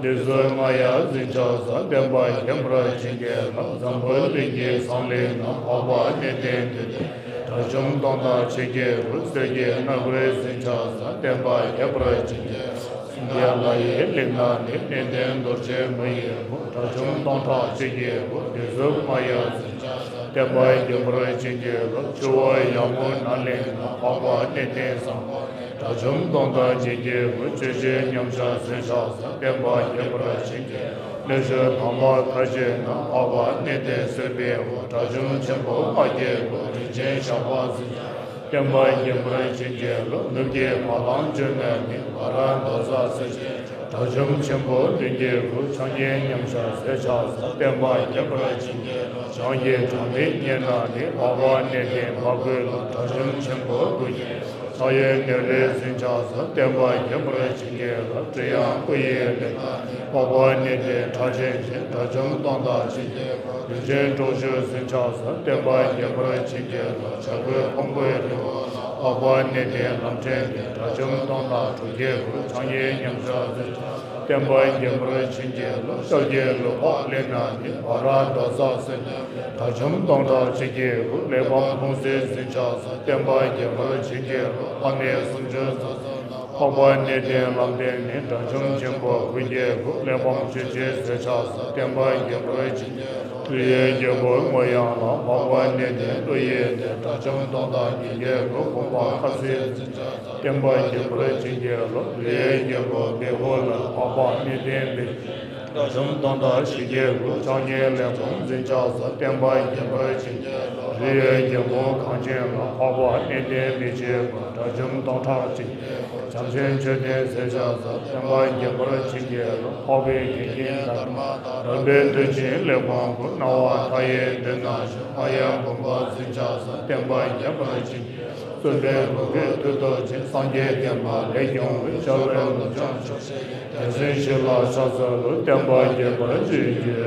འདི་ཚོ་རྔ་ཡབ་འཛིན་ཕྱག་འཚལ། བསྟན་པ་རྒྱས་པར་བྱིན་གྱིས་རློབས། འཛམ་བུ་གླིང་གི་ཚང་གླིང་ན། འཕགས་པ་གནས་བརྟན་འདུས་སྡེ། དགྲ་བཅོམ་སྟོང་དང་ཕྱེད་ཀྱི་བུ། གསེར་གྱི་སྣ་སྒོའི་འཛིན་ཕྱག་འཚལ། བསྟན་པ་རྒྱས་པར་བྱིན་གྱིས་རློབས། སེང་གེ་ལ་ཡི་གླིང་ན་ནི། གནས་བརྟན་རྡོ་རྗེ་མུ་ཡི་བུ། དགྲ་བཅོམ་སྟོང་ཕྲག་གཅིག་གི་བུ། བདུད་འཚོབ་རྔ་ཡབ་འཛིན་ཕྱག་འཚལ། བསྟན་པ་རྒྱས་པར་བྱིན་གྱིས་རློབས། ཆུ་བོ་ཡར་མོ་ན་གླིང་ན། འཕགས་པ་གནས་བརྟན་བཟང་པོ་ནས། དགྲ་བཅོམ་སྟོང་དང་གཅིག་གི་བུ། གཅོད་བྱེད་ཉམས་ཆག་ཟད་ཕྱག་འཚལ། བསྟན་པ་རྒྱས་པར་བྱིན་གྱིས་རློབས། གནས་གཞི་དམ་པ་ཁ་ཆེ་ན། འཕགས་པ་གནས་བརྟན་སྲིད་པའི་བུ། དགྲ་བཅོམ་ཆེན་པོ་ལྔ་བརྒྱའི་བུ། རིན་ཆེན་ཞགས་པ་འཛིན་ཕྱག་བསྟན་པ་རྒྱས་པར་བྱིན་གྱིས་རློབས། ནུབ་ཀྱི་བ་ལང་སྤྱོད་ནས་ནི། བ་ར་མདོ་ཚ་སེར་ཆེན་དགྲ་བཅོམ་ཆེན་པོ་བདུན་གྱི་བུ། ཕྱག་གཉིས་ཉམས་ཆག་ཟད་ཕྱག་འཚལ། བསྟན་པ་རྒྱས་པར་བྱིན་གྱིས་རློབས། བྱང་གི་གྲངས་མེད་གཉན་ན་ནི། འཕགས་པ་གནས་བརྟན་མ་བསྐུལ་ལ། དགྲ་བཅོམ་ཆེན་པོ་དགུ་བརྒྱའི་བུ། ཕྱག་གཡས་ནེའུ་ལེ་འཛིན་ཕྱག་འཚལ། བསྟན་པ་རྒྱས་པར་བྱིན་གྱིས་རློབས། སྤྲུལ་དབྱངས་སྐུ་ཡི་གླིང་ན་ནི། འཕགས་པ་གནས་བརྟན་ཁྲག་ཆེན་ཅན། དགྲ་བཅོམ་སྟོང་དང་ཕྱེད་ཀྱི། རིན་ཆེན་དྲུག་ཅུ་འཛིན་ཕྱག་འཚལ། བསྟན་པ་རྒྱས་པར་བྱིན་གྱིས་རློབས། བྱ་རྒོད་ཕུང་པོའི་རི་བོ་ལ། འཕགས་པ་གནས་བརྟན་ལམ་འདྲེན་ཏེ། དགྲ་བཅོམ་སྟོང་དང་དྲུག་བརྒྱའི་བུ། ཕྱག་གཉིས་ཉམས་ཆག་ཟད་ཕྱག་འཚལ། བསྟན་པ་རྒྱས་པར་བྱིན་གྱིས་རློབས། ཤཱཀྱའི་ལུས་འཕགས་གླིང་ན་ནི། བ་ར་མདོ་ཚ་སེར་ཉམས་ལེན། དགྲ་བཅོམ་སྟོང་དང་ཕྱེད་ཀྱི་བུ། གླེགས་བམ་ལྷུང་བཟེད་འཛིན་ཕྱག་འཚལ། བསྟན་པ་རྒྱས་པར་བྱིན་གྱིས་རློབས། ཕ་མེས་སུམ་ཅུ་རྩ་གསུམ་ན། འཕགས་པ་གནས་བརྟན་ལམ་བསྟན་ནི། དགྲ་བཅོམ་ཆེན་པོ་དགུ་བརྒྱའི་བུ། གླེགས་བམ་ཆོས་འཆད་ཟད་ཕྱག་འཚལ། བསྟན་པ་རྒྱས་པར་བྱིན་གྱིས་རློབས། ཀླུ་ཡི་རྒྱལ་པོ་མོ་ཡང་ལ། འཕགས་པ་གནས་བརྟན་ཀླུ་ཡི་སྡེ། དགྲ་བཅོམ་སྟོང་དང་ཉིས་བརྒྱའི་བུ། བུམ་པ་ཁ་ཚིག་འཛིན་ཕྱག་འཚལ། བསྟན་པ་རྒྱས་པར་བྱིན་གྱིས་རློབས། ཀླུ་ཡི་རྒྱལ་པོ་བེ་ཧུ་ལ། འཕགས་པ་གནས་བརྟན་བི་ཤྭ་ན། དགྲ་བཅོམ་སྟོང་དང་བཞི་བརྒྱའི་བུ། ཕྱག་གཉིས་གླེགས་བམ་འཛིན་ཕྱག་འཚལ། བསྟན་པ་རྒྱས་པར་བྱིན་གྱིས་རློབས། རི་ཡི་རྒྱལ་པོ་གངས་ཅན་ལ། འཕགས་པ་གནས་བརྟན་མི་ཕྱེད་པ། དགྲ་བཅོམ་སྟོང་ཕྲག་གཅིག་གི་བུ། བྱམས་ཆེན་མཆོད་རྟེན་ཟད་ཕྱག་འཚལ། བསྟན་པ་རྒྱས་པར་བྱིན་གྱིས་རློབས། འཕགས་པའི་དགེ་བསྙེན་དྷརྨ་ཏ། འགྲོ་བའི་མཐུ་ཆེན་གླེགས་བམ་དགུ། སྣང་བ་མཐའ་ཡས་མདུན་ན་བཞུགས། རྔ་ཡབ་བུམ་པ་འཛིན་ཕྱག་འཚལ། བསྟན་པ་རྒྱས་པར་བྱིན་གྱིས་རློབས། བཙུན་པས་བོད་ཀྱི་མཐུ་སྟོབས་ཆེན། སངས་རྒྱས་བསྟན་པ་ལས་སྐྱོང་བའི། ཕྱག་འཚལ་ལོ་ལྗང་ཕྱོགས་བཅུའི། བདེན་ཚིག་བཞི་ལ་ཕྱག་འཚལ་ལོ། བསྟན་པ་རྒྱས་པར་བྱིན་གྱིས་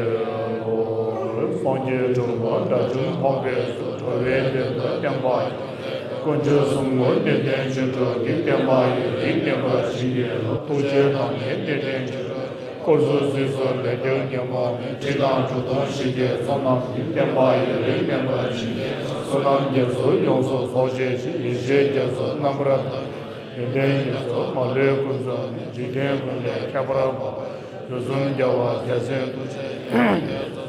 རློབས། སངས་རྒྱས་གྲུབ་པ་དགྲ་བཅོམ་འཕགས་པའི་གཙུག། འགྲོ་བའི་དོན་དུ་བསྟན་པ་རྒྱས། དཀོན་མཆོག་གསུམ་མགོན་གནས་བརྟན་ཆོས་དྲུག་གི། བསྟན་པ་ཡུན་རིང་གནས་པར་བྱིན་གྱིས་རློབས། ཐུགས་རྗེ་དང་ནི་གནས་བརྟན་ཆོས་དྲུག་གི། དཀོར་ཟོར་ཟས་སུ་ལེགས་སྐྱེལ་ཉོན་མོངས་མེད། ཁྲི་དང་གྲུ་གུ་ཞིག་གི་ཚོགས་རྣམས་ཀྱིས། བསྟན་པ་ཡུན་རིང་གནས་པར་བྱིན་གྱིས་རློབས། བསོད་ནམས་རྒྱ་མཚོ་ཡོངས་སུ་རྫོགས་བྱེད་ཅིང་། ཡེ་ཤེས་རྒྱ་མཚོ་རྣམ་པར་དག་པའི། ཡོན་ཏན་རྒྱ་མཚོ་མ་ལུས་ཀུན་རྫོགས་ནས། འཇིག་རྟེན་ཀུན་ལས་ཁྱད་པར་འཕགས་པ། དུས་གསུམ་རྒྱལ་བ་རྒྱལ་མཚན་ཐུགས་རྗེ་ཡིས།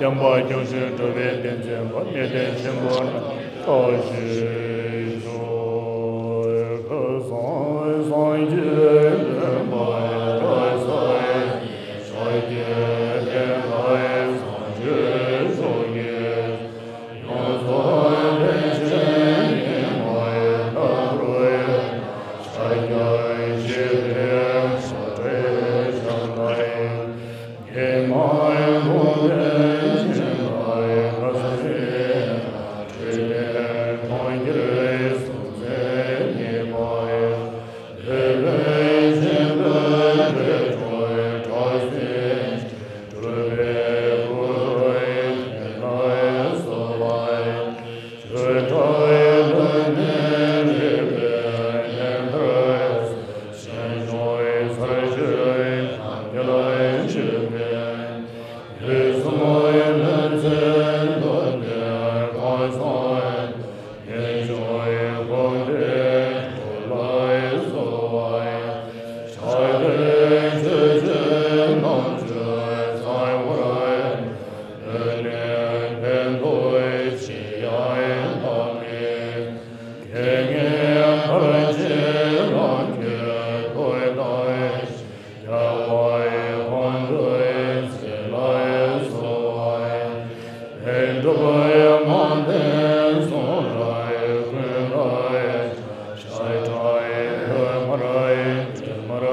བསྟན་པ་སྐྱོང་ཞིང་འགྲོ་བའི་དོན་མཛད་པ། གནས་བརྟན་ཆེན་པོ་རྣམས་ཀྱི། ཕྱག་བཞེས་ཤོག། སངས་རྒྱས་བསྟན་པ་ཡི། སངས་རྒྱས་བསྟན་པ་ཡི། སངས་རྒྱས་མཆོག་གི། ཡོངས་རྫོགས་རིན་ཆེན་ཉི་མ་ཡི། ལྷ་ཀླུ་ཡི། ཤཱཀྱ་རིགས་བཞི་པའི། སྲས་སྒྲོལ་ལྕམ་དང་། ཉི་མ་ཡི་ལུང་བསྟན་སྦྱིན་བདག་ཡི། ལྷ་སྲིན་སྲིད་ན་ཁྲི་ལྡན་གྲོང་ཁྱེར་སྲུང་མཛད་ཉི་མ་ཡི། ལས་ལས་བྱིན་པའི་རིགས་དྲུག་ཡི། དྲག་ཟིང་སྒྲུབ་པའི་སྐུ་རུ་ཡི། དེ་ལ་གསོལ་བ་ཡི། ཆོས་གྲྭ་ཡི་ལྷུན་གནས་རིག་པའི་གནས་མཐར་སོན། ཞིང་སྐྱོང་ཡི་ཚར་གཅོད་ཐམས་ཅད་ལ་བྱོན་པའི། དུས་གསུམ་ཡི་ལྷུན་རྩེ་མདོ་སྡེ་ཁང་བཟང་། ངེས་འབྱུང་ཡི་དགོངས་འགྲེལ་དྲུག་ལ་གསོལ་བ་ཡི། ཕྱག་འདྲེན་ཆོས་སྤྱོད་རྣམ་དཔྱོད་གསང་བར། ལུས་གནད་ཕན་འདོགས་ཅི་ཡང་ལྷག་མེད། རྐྱེན་ངན་ཕར་ཕྱིན་ལམ་གྱི་ཐོག་མཐའ། རྒྱལ་བ་ཡི་དབང་སྒྲུབ་ཚེ་ལ་གསོལ་བ་ཡི། པཎ་གྲུབ་ཡི་དམངས་བསྟན་གསུང་རབ་ཀུན་ལ། ཤ་ཁྲག་ཡི་ལྷུ་མར་གྲིབ་མར་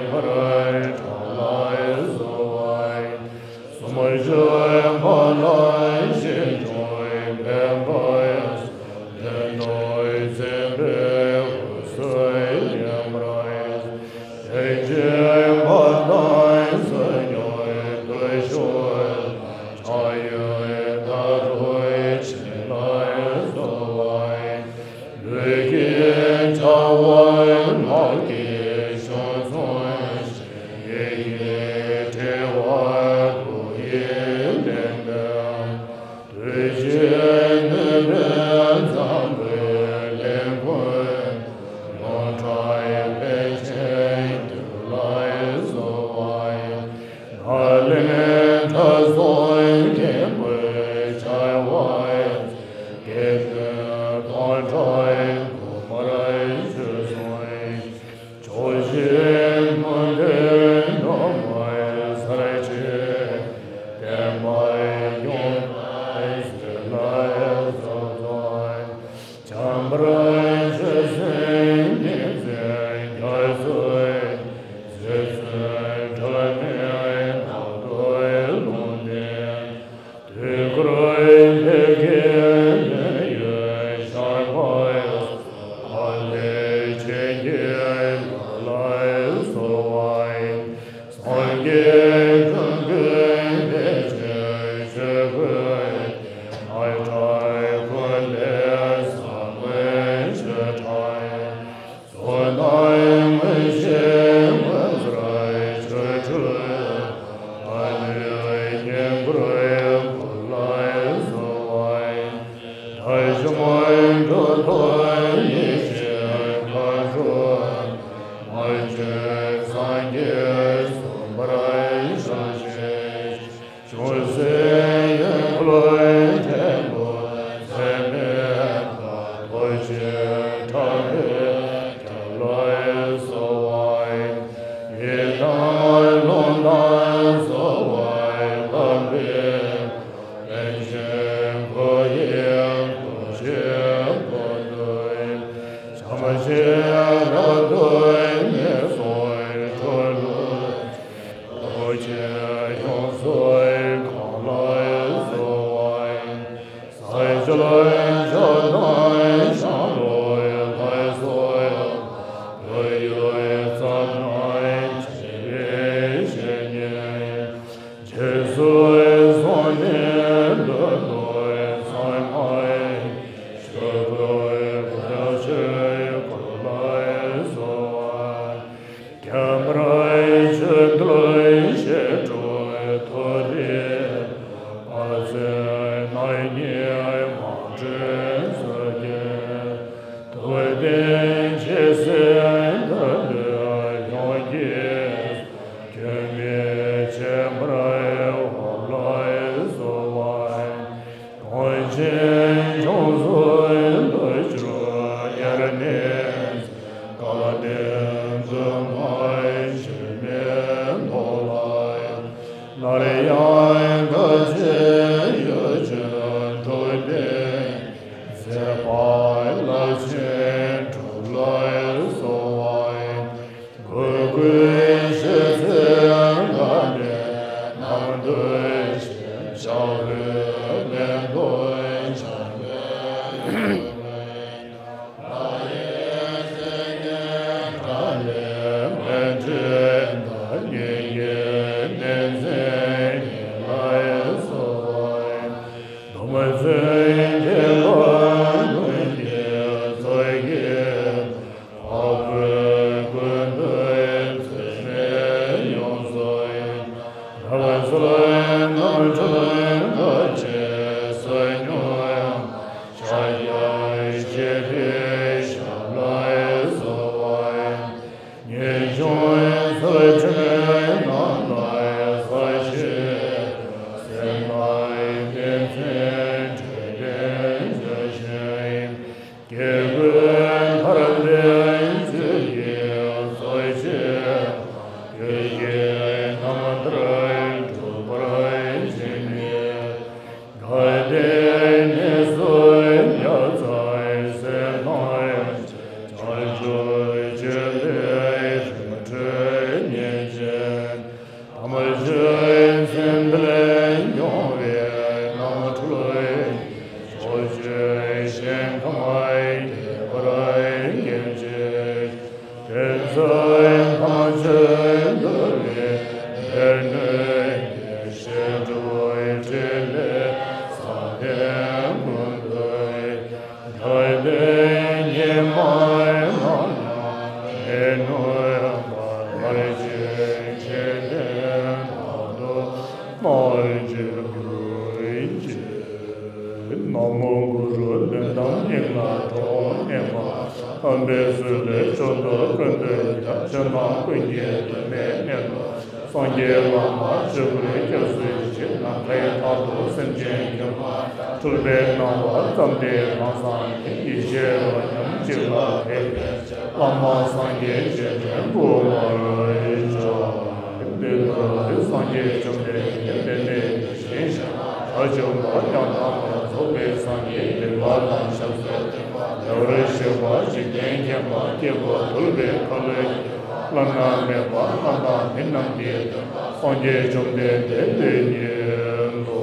ཕར་གྲངས་ལ་གསོལ་བ། སུམ་ཅུ་པ་ལ་ཞིང་སྐྱོང་བའི་འཕན་པ། དོན་དུ་མཛད་པའི་འོད་ཟེར་ཡིད་བཞིན་པ། དེ་བཞིན་པ་དང་སངས་རྒྱས་དུས་སུ་ཕྱག་གཡས་ལྟ་རུ་བྱིན་ལ་གསོལ་བ། ལུས་ཀྱི་བྱ་བ་ལག་གི་གཞུང་ཚོགས། ཡིད་ཀྱི་དྲི་བ་དུ་ཡི་ལེན་པའི། དུས་ཀྱི་ནུས་པས་འཛམ་བུའི་གླིང་ཀུན། ལོ་ཙཱ་བའི་པཎ་ཆེན་འདུས་ལ་གསོལ་བ། ནཱ་ལེནྡྲ་སོགས་མཁན་པོའི་བྱ་བ། དགེ་འདུན་སྟོང་ཕྲག་དགུ་པར་བཞུགས་གསུངས། ཕྱོགས་བཞི་མུ་སྟེགས་འགྲོ་བའི་སར་སྐྱེ། བསྟན་པ་སྐྱོང་བའི་ཚུལ་ལ་གསོལ་ཚོགས། འཇམ་དཔལ་ཆོས་སེང་གེ་མཛད་རྒྱ་མཚོའི། རྗེ་བཙུན་སྒྲོལ་མའི་བདག་ཏུ་ལུང་བསྟན། དུས་འཁོར་འདི་ཀའི་དོན་ཡོད་ཤར་ཕྱོགས། ཨ་ལས་ཅན་གྱི་ལྷ་ལ་གསོལ་བ། སངས་རྒྱས་ཀུན་གྱི་བདེ་ཆེན་ཆོས་སྐུ། སྔགས་སྒྲ་ཀུན་ལས་བསམ་པའི་ཆོས་སྒྲ། བསོད་ནམས་མངོན་ཤེས་མངོན་པར་བྱོན་སྤྲུལ། ཨ་ལས་སྙིང་པོའི་སྐུ་ལ་གསོལ་བ། དགྲ་བཅོམ་གྲུབ་ཐོབ་ཡེ་ཤེས་མཁའ་འགྲོ། མ་བྱོན་སངས་རྒྱས་གསུམ་པར་ཕྱག་བྱས། ཅུང་ཟད་ཡོན་ཏན་ཕྲན་བུ་ཚད་མེད་པ། ཐུགས་རྗེ་དྲག་པོས་ཁྱབ་པར་གསོལ་བ། ཡི་དམ་ལུང་དང་རྩོལ་བ་སྟོན་པའི། པཎ་ཆེན་སྐུ་ཡི་སྐུ་ཆེན་པོ་འདི། བྱམས་ཆེན་རབ་ཏུ་དམྱལ་སོགས་འཁྲུག་ལོ། རྡོ་རྗེ་ཡུམ་སྲས་གང་ལ་གསོལ་བ། ས་སྐྱ་ལ་ཕྱོགས་དང་ཤར་ལྷོའི་ལྷ་སོགས། བོད་ཡུལ་རྩ་ནས་མཆེད་པའི་བཤེས་གཉེན། རྗེས་སུ་བཟུང་ནས་འདོད་དོན་ཚང་མ་ཡི། ཆོས་སྐུ་བདེ་ཆེན་སྐུ་ལ་གསོལ་བ། ཁྱད་པར་ཆོས་འདུལ་བཤད་སྒྲུབ་མཐོ་རིས། དཔལ་བརྩེགས་རྣམ་གཉིས་མང་སྤྲུལ་མཛོད་ཀྱི། ཐུབ་བསྟན་ཆེ་སའི་མཐའ་ལུས་ཡོངས་ཀྱི། སྐྱོན་མེད་སྤྱན་འབར་འོད་ལ་གསོལ་བ། གངས་ཅན་ལྗོངས་སུ་ལོ་བཅུ་དབྱར་གནས། སྐལ་ལྡན་མཛོད་དམངས་འཆི་མེད་མདོ་ལ། སླར་ཡང་དགའ་ཚལ་ཡུལ་ཅན་འགྲོ་དོན། མཛད་པ་རླབས་ཆེན་སྒྲུབ་ལ་གསོལ་བ། གུས་བཀུར་ཞུ་ཚེ་དགའ་ལྡན་རྣམས་འདུ་ཞིང་། ཕྱག་འོས་ལན་དུ་ཕྱག་འཚལ་ལོ། ལྷ་ཡི་སྲས་ཀྱི་དགྲ་ལས་མི་འདྲེན་བདག་ཉིད་ཀྱི་གནས་མཚན་ཉིད་ལ་གསོལ་བ། སྡོམ་བརྩོན་མཁས་པ་ཀུན་གྱི་གཙུག་གི། འཕགས་བོད་ཀུན་འདུས་འཛད་མེད་ཡུམ་སྲས། རབ་གསལ་རྣམ་འཕྲུལ་དཀའ་སྤྱད་ཟབ་སྙུང་། ཕྱག་རྒྱ་ཆེ་བའི་ཞབས་ལ་གསོལ་བ། ངེས་འབྱུང་ཚུལ་ཁྲིམས་རྣམས་ལ་ཟབ་ཞི། སེམས་དང་ཏིང་འཛིན་འཕྲོད་བསྟེན་བྱ་ཞིང་། སྐྱེ་དགུའི་ཐར་པའི་བཅུད་ཀྱི་གཙོ་ཆེ། བོད་ཀྱི་རྣམ་ཐར་འགྲུབ་པར་བྱིན་གྱིས། དགའ་ལྡན་གནས་སུ་ཡ་མཚན་གསེར་དང་། བྱང་ཆུབ་སྤྱོད་པའི་རིམ་གྲོ་ཉི་ ཅན། ཐམས་ཅད་སེམས་དཔའི་སྐྱོང་བའི་རྣམ་འཕྲུལ་ཕྱོགས་བཅུའི་ཞིང་ཁམས་ཁྱབ་པར་སྐྱེ་མཆེད། དེ་ཚེ་ཐམས་ཅད་འདུལ་བའི་སྡེ་སྣོད་ཀྱི་ཞིང་སྒྲུབ་ཕྲིན་ལས་བསམ་གཏན་ཀུན་ཏུ། ད་ལྟའི་ཉི་མ་རྣམས་ལ་མི་གནོད་པར་མར་ཆེན་ཆེ་ལྡན་དག་ཏུ་མར་ཆེན་གྱུར་ཅིག། ན་མོ་གུ་རུ། དོན་དམ་སྙིང་ལ་གྲོགས་པོ་མཉེས་པ། དམ་པའི་ཚུལ་ལས་མཆོག་ཏུ་ཀུན་ཏུ་ཁྱབ། ཕྱི་ནང་ཀུན་གྱི་དོན་མེད་གནས་ལ། སངས་རྒྱས་བླ་མ་ཆོས་སྐུར་སྐྱབས་སུ་མཆི། ནམ་མཁའི་མཐར་ཐུག་སེམས་ཅན་མགོན་པོ། འཁྲུལ་པའི་སྣང་བ་ཙམ་དེ་རང་སངས་རྒྱས། ཡེ་ཤེས་རོ་མཉམ་གཅིག་ལ་ཕེབས་པའི་བླ་མ་སངས་རྒྱས་རྗེས་དྲན་བསྐུལ་བར་བྱ། དེ་ལྟར་སངས་རྒྱས་བཅོམ་ལྡན་འདས་དེ་ནས་དེ་བཞིན་གཤེགས་པ་དགྲ་བཅོམ་པ་ཡང་དག་པར་རྫོགས་པའི་སངས་རྒྱས་བདེན་པ་དང་ཞབས་སོར་ཐིམ་པ་ལེགས་པར་བཤད་པ་འཇིག་རྟེན་མཁྱེན་པ་སྐྱེས་བུ་ཐུབ་པའི་ཁ་ལོ་བླ་ན་མེད་པ་ལྷ་དང་མི་རྣམས་ཀྱི་སངས་རྒྱས་བཅོམ་ལྡན་འདས་དེ་ཉིད་དོ།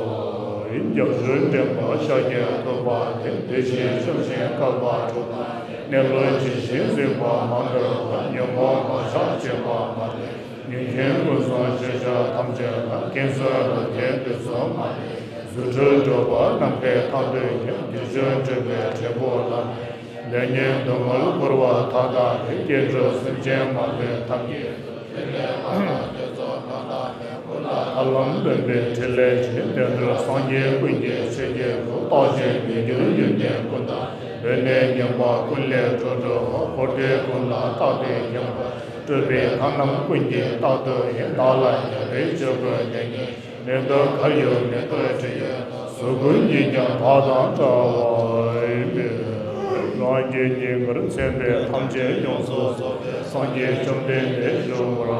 རྒྱ་མཚོའི་འགྲེལ་པ་ཤཱཀྱ་ཐུབ་པ་དེ། དེ་བཞིན་བཤད་ཤིང་བཀག་པ་དྲུག་དང་། གནས་ལུགས་ཇི་བཞིན་གཟིགས་པ་མ་འདོར་བ། ཉོན་མོངས་མ་ཆགས་སྤྱོད་པ་མ་ལྡན། ཉོན་མཁན་ཀུན་བཟང་ཤེས་བྱ་ཐམས་ཅད་ལ། མཁྱེན་བརྩེ་རབ་བརྟན་དུས་གསུམ་མ་ལྡན། རྫུ་འཕྲུལ་སྒྲུབ་པ་ནམ་མཁའི་མཐའ་འདུལ་མཁན། དེ་བཞིན་སྤྲུལ་པའི་དྲིལ་བུ་བླ་མའི། ལས་ཉོན་སྡུག་བསྔལ་འཁོར་བ་མཐའ་དག་ནས། སྐྱེ་འགྲོ་སེམས་ཅན་མ་ལུས་ཐམས་ཅད་དུ། ཐར་ལམ་སྟོན་པའི་ཕྲིན་ལས་ཀྱིས། བདེ་འགྲོ་སངས་རྒྱས་ཀུན་གྱི་ཆོས་ཀྱི་གཙོ། རྟག་བྱུང་མི་འགྱུར་ཡོན་ཏན་ཀུན་དང་ལྡན། འོད་གནས་མཉམ་པ་ཀུན་ལས་སྤྲོས་བྲལ་བ། འཁོར་འདས་ཀུན་ལ་རྟག་ཏུ་མཁྱེན་པ། སྤྲོས་པའི་མཐའ་རྣམས་ཀུན་གྱི་རྟགས་ཐུབ་ཡིན། བདག་ལ་རྒྱལ་བའི་ཆོས་སྐུ་ལྡན་ཉིད། མེ་ཏོག་གར་ཡོད་མེ་ཏོག་དྲི་ཡོད། གཟུགས་སྐུ་ཉིད་ཀྱང་བདག་དང་འདྲ་བར་འགྱུར། རང་གི་སྙིང་གར་མཚན་དཔེ་ཐམས་ཅད་ཡོངས་སུ་རྫོགས་པའི་སངས་རྒྱས་བཅོམ་ལྡན་འདས་བཞུགས་པར་